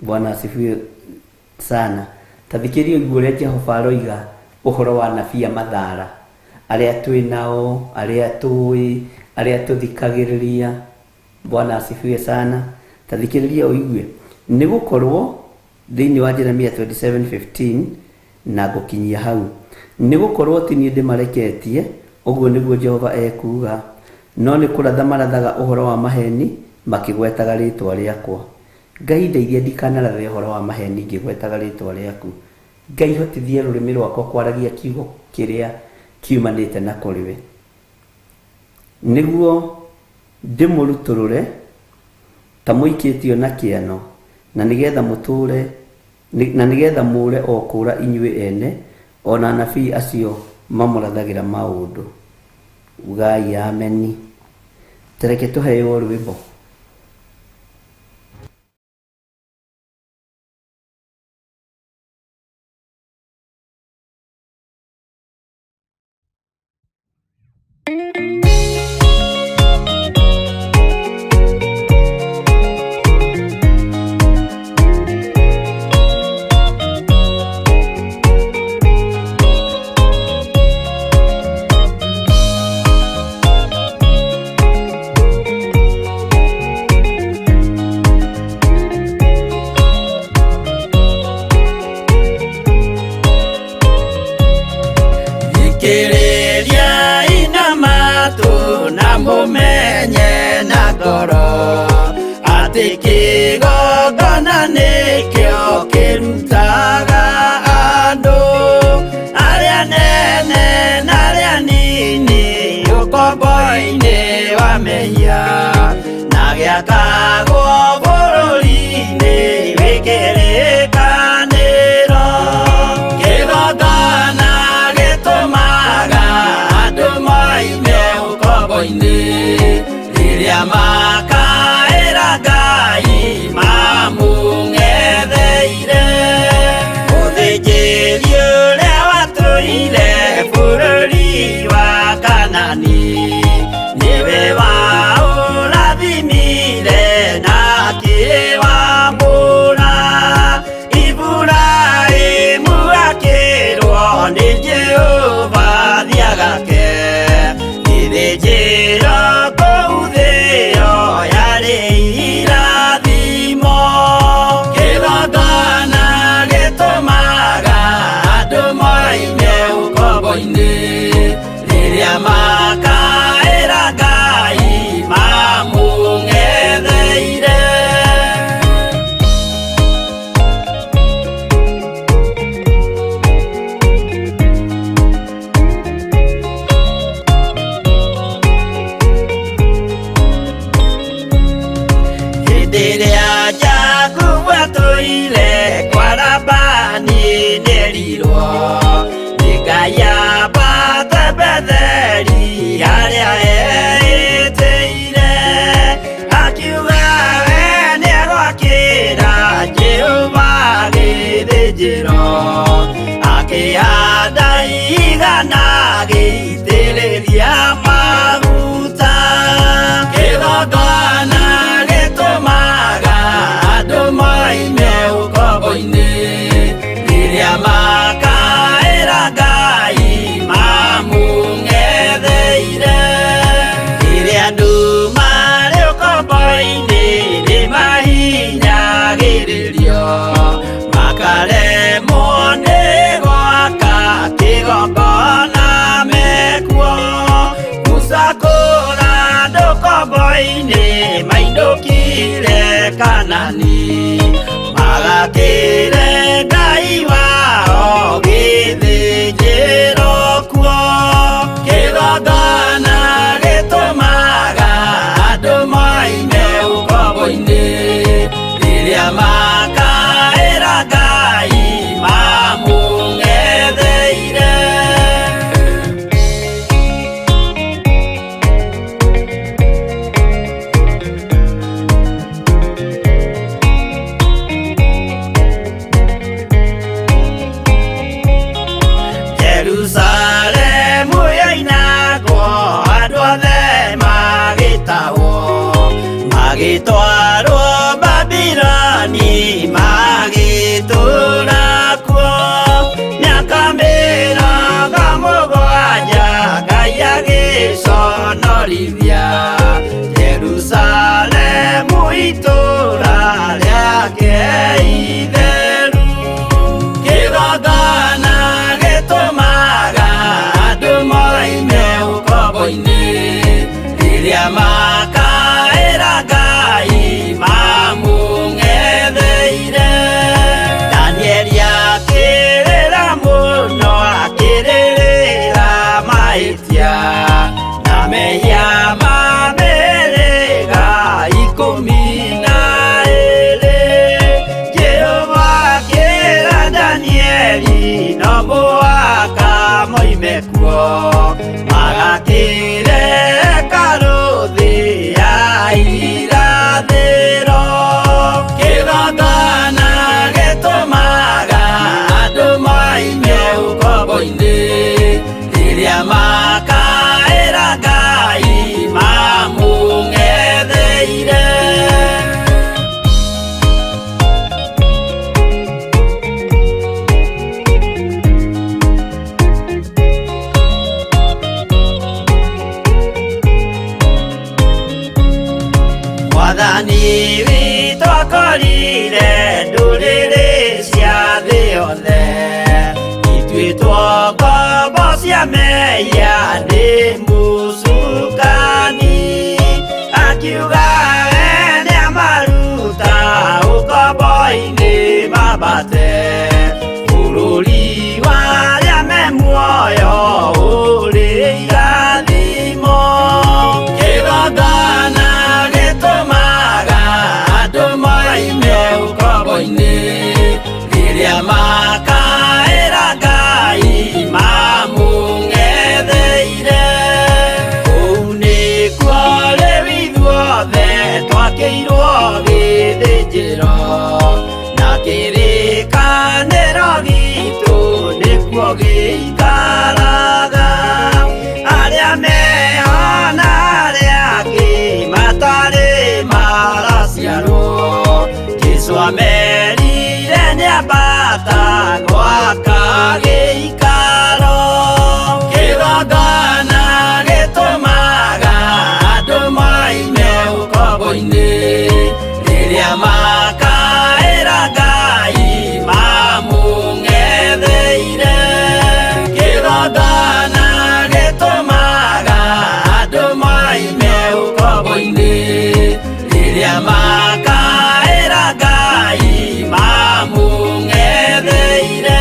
Bwana asifiwe sana. Ta thikĩrĩria ũigue ũrĩa Jehova aroiga ũhoro wa anabii a mathara, arĩa twĩ nao, arĩa tũĩ, arĩa tũthikagĩrĩria. Bwana asifiwe sana. Ta thikĩrĩria ũigue, nĩ gũkorwo thĩinĩ wa Jeremia 27:15 na ngũkinyia hau, nĩ gũkorwo ti niĩ ndĩmareketie, ũguo nĩguo Jehova ekuuga, no nĩ kũratha marathaga ũhoro wa maheni makĩgwetaga rĩtwa rĩakwa. Ngai ndeithia ndikanarathe ũhoro wa maheni ngĩgwetaga rĩtwa rĩaku. Ngai hotithie rũrĩmĩ rwakwa kwaragia kiugo kĩrĩa kiumanĩte na kũrĩ we, nĩguo ndĩmũrutũrũre ta mũikĩtio na kĩano, na nĩgetha mũtũre, na nĩgetha mũũre o kũũra inyuĩ ene, ona anabii acio mamũrathagĩra maũndũ. Ugai ameni. Tereke tũheo rwĩmbo. Thikĩrĩria ina matũ na mũmenye na ngoro atĩ kĩgongona nĩkĩo kĩrutaga andũ arĩa nene na arĩa nini ũkombo-inĩ wa mehia, na gĩakagwo bũrũri-inĩ wĩ kĩrĩkanĩro. Kĩgongona gĩtũmaga andũ moime ũkombo-inĩ rĩrĩa makaĩra Ngai mamũng'etheire. Mũthĩnjĩri ũrĩa watũire bũrũri wa Kanani nĩwe waũrathimire na akĩwamũra. Iburahĩmu akĩrwo nĩ Jehova thiagake gĩthĩnjĩro kũu thĩo yarĩ irathimo. Kĩgongona gĩtũmaga andũ moime ũkombo-inĩ rĩrĩa makaĩra Ngai mamũng'etheire. Hĩndĩ ĩrĩa Jakubu atũire kwa Labani nĩerirwo nĩ Ngai ambate Betheli harĩa eĩtĩire, akiuga we nĩegwakĩra Jehova gĩthĩnjĩro, akĩhanda ihiga na agĩitĩrĩria maguta. Kanani Magakĩre Ngai wao gĩthĩnjĩro kuo Kĩgongona gĩtũmaga andũ moime ũkombo-inĩ Rĩrĩa makaĩra Ngai mamũng'etheire Jerusalemu yoinagwo andũ othe magĩtahwo magĩtwarwo Babiloni magĩtũũra kuo mĩaka 70 Ngai agĩconorithia Jerusalemu itũũra rĩake itheru Kĩgongona gĩtũmaga andũ moime ũkombo-inĩ Rĩrĩa makaĩra Ngai mamũng'etheire Danieli akĩrĩra mũno akĩrĩrĩra mahĩtia na mehia ma mĩhĩrĩga 12 Jehova akĩra Danieli no mũhaka moime kuo magakĩre hekarũ thĩ ya irathĩro Kĩgongona gĩtũmaga andũ moime ũkombo-inĩ Rĩrĩa makaĩra Ngai mamũng'etheire Mwathani witũ akorire ndũrĩrĩ cia thĩ yothe ituĩtwo ngombo cia mehia nĩ mũcukani akiuga we nĩamaruta ũkombo-inĩ mambate bũrũri wa arĩa me muoyo ũrĩ irathimo Kĩgongona gĩtũmaga andũ moime ũkombo-inĩ Rĩrĩa makaĩra Ngai mamũng'etheire Kũu nĩkuo rĩu ithuothe twakĩirwo gĩthĩnjĩro Na kĩrĩkanĩro gitũ nĩkuo gĩikaraga Arĩa meho na arĩa angĩ matarĩ maraciarwo Jesũ amerire nĩambata gwaka gĩikaro Kĩgongona gĩtũmaga andũ moime ũkombo-inĩ Rĩrĩa makaĩra Ngai mamũng'etheire Kĩgongona gĩtũmaga andũ moime ũkombo-inĩ Rĩrĩa makaĩra Ngai mamũng'etheire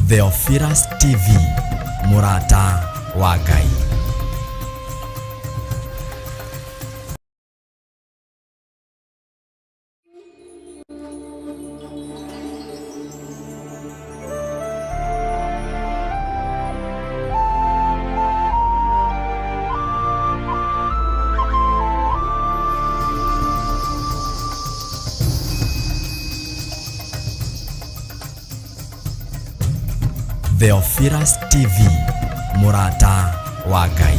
Theophilus TV mũrata wa Ngai. Theophilus TV mũrata wa Ngai.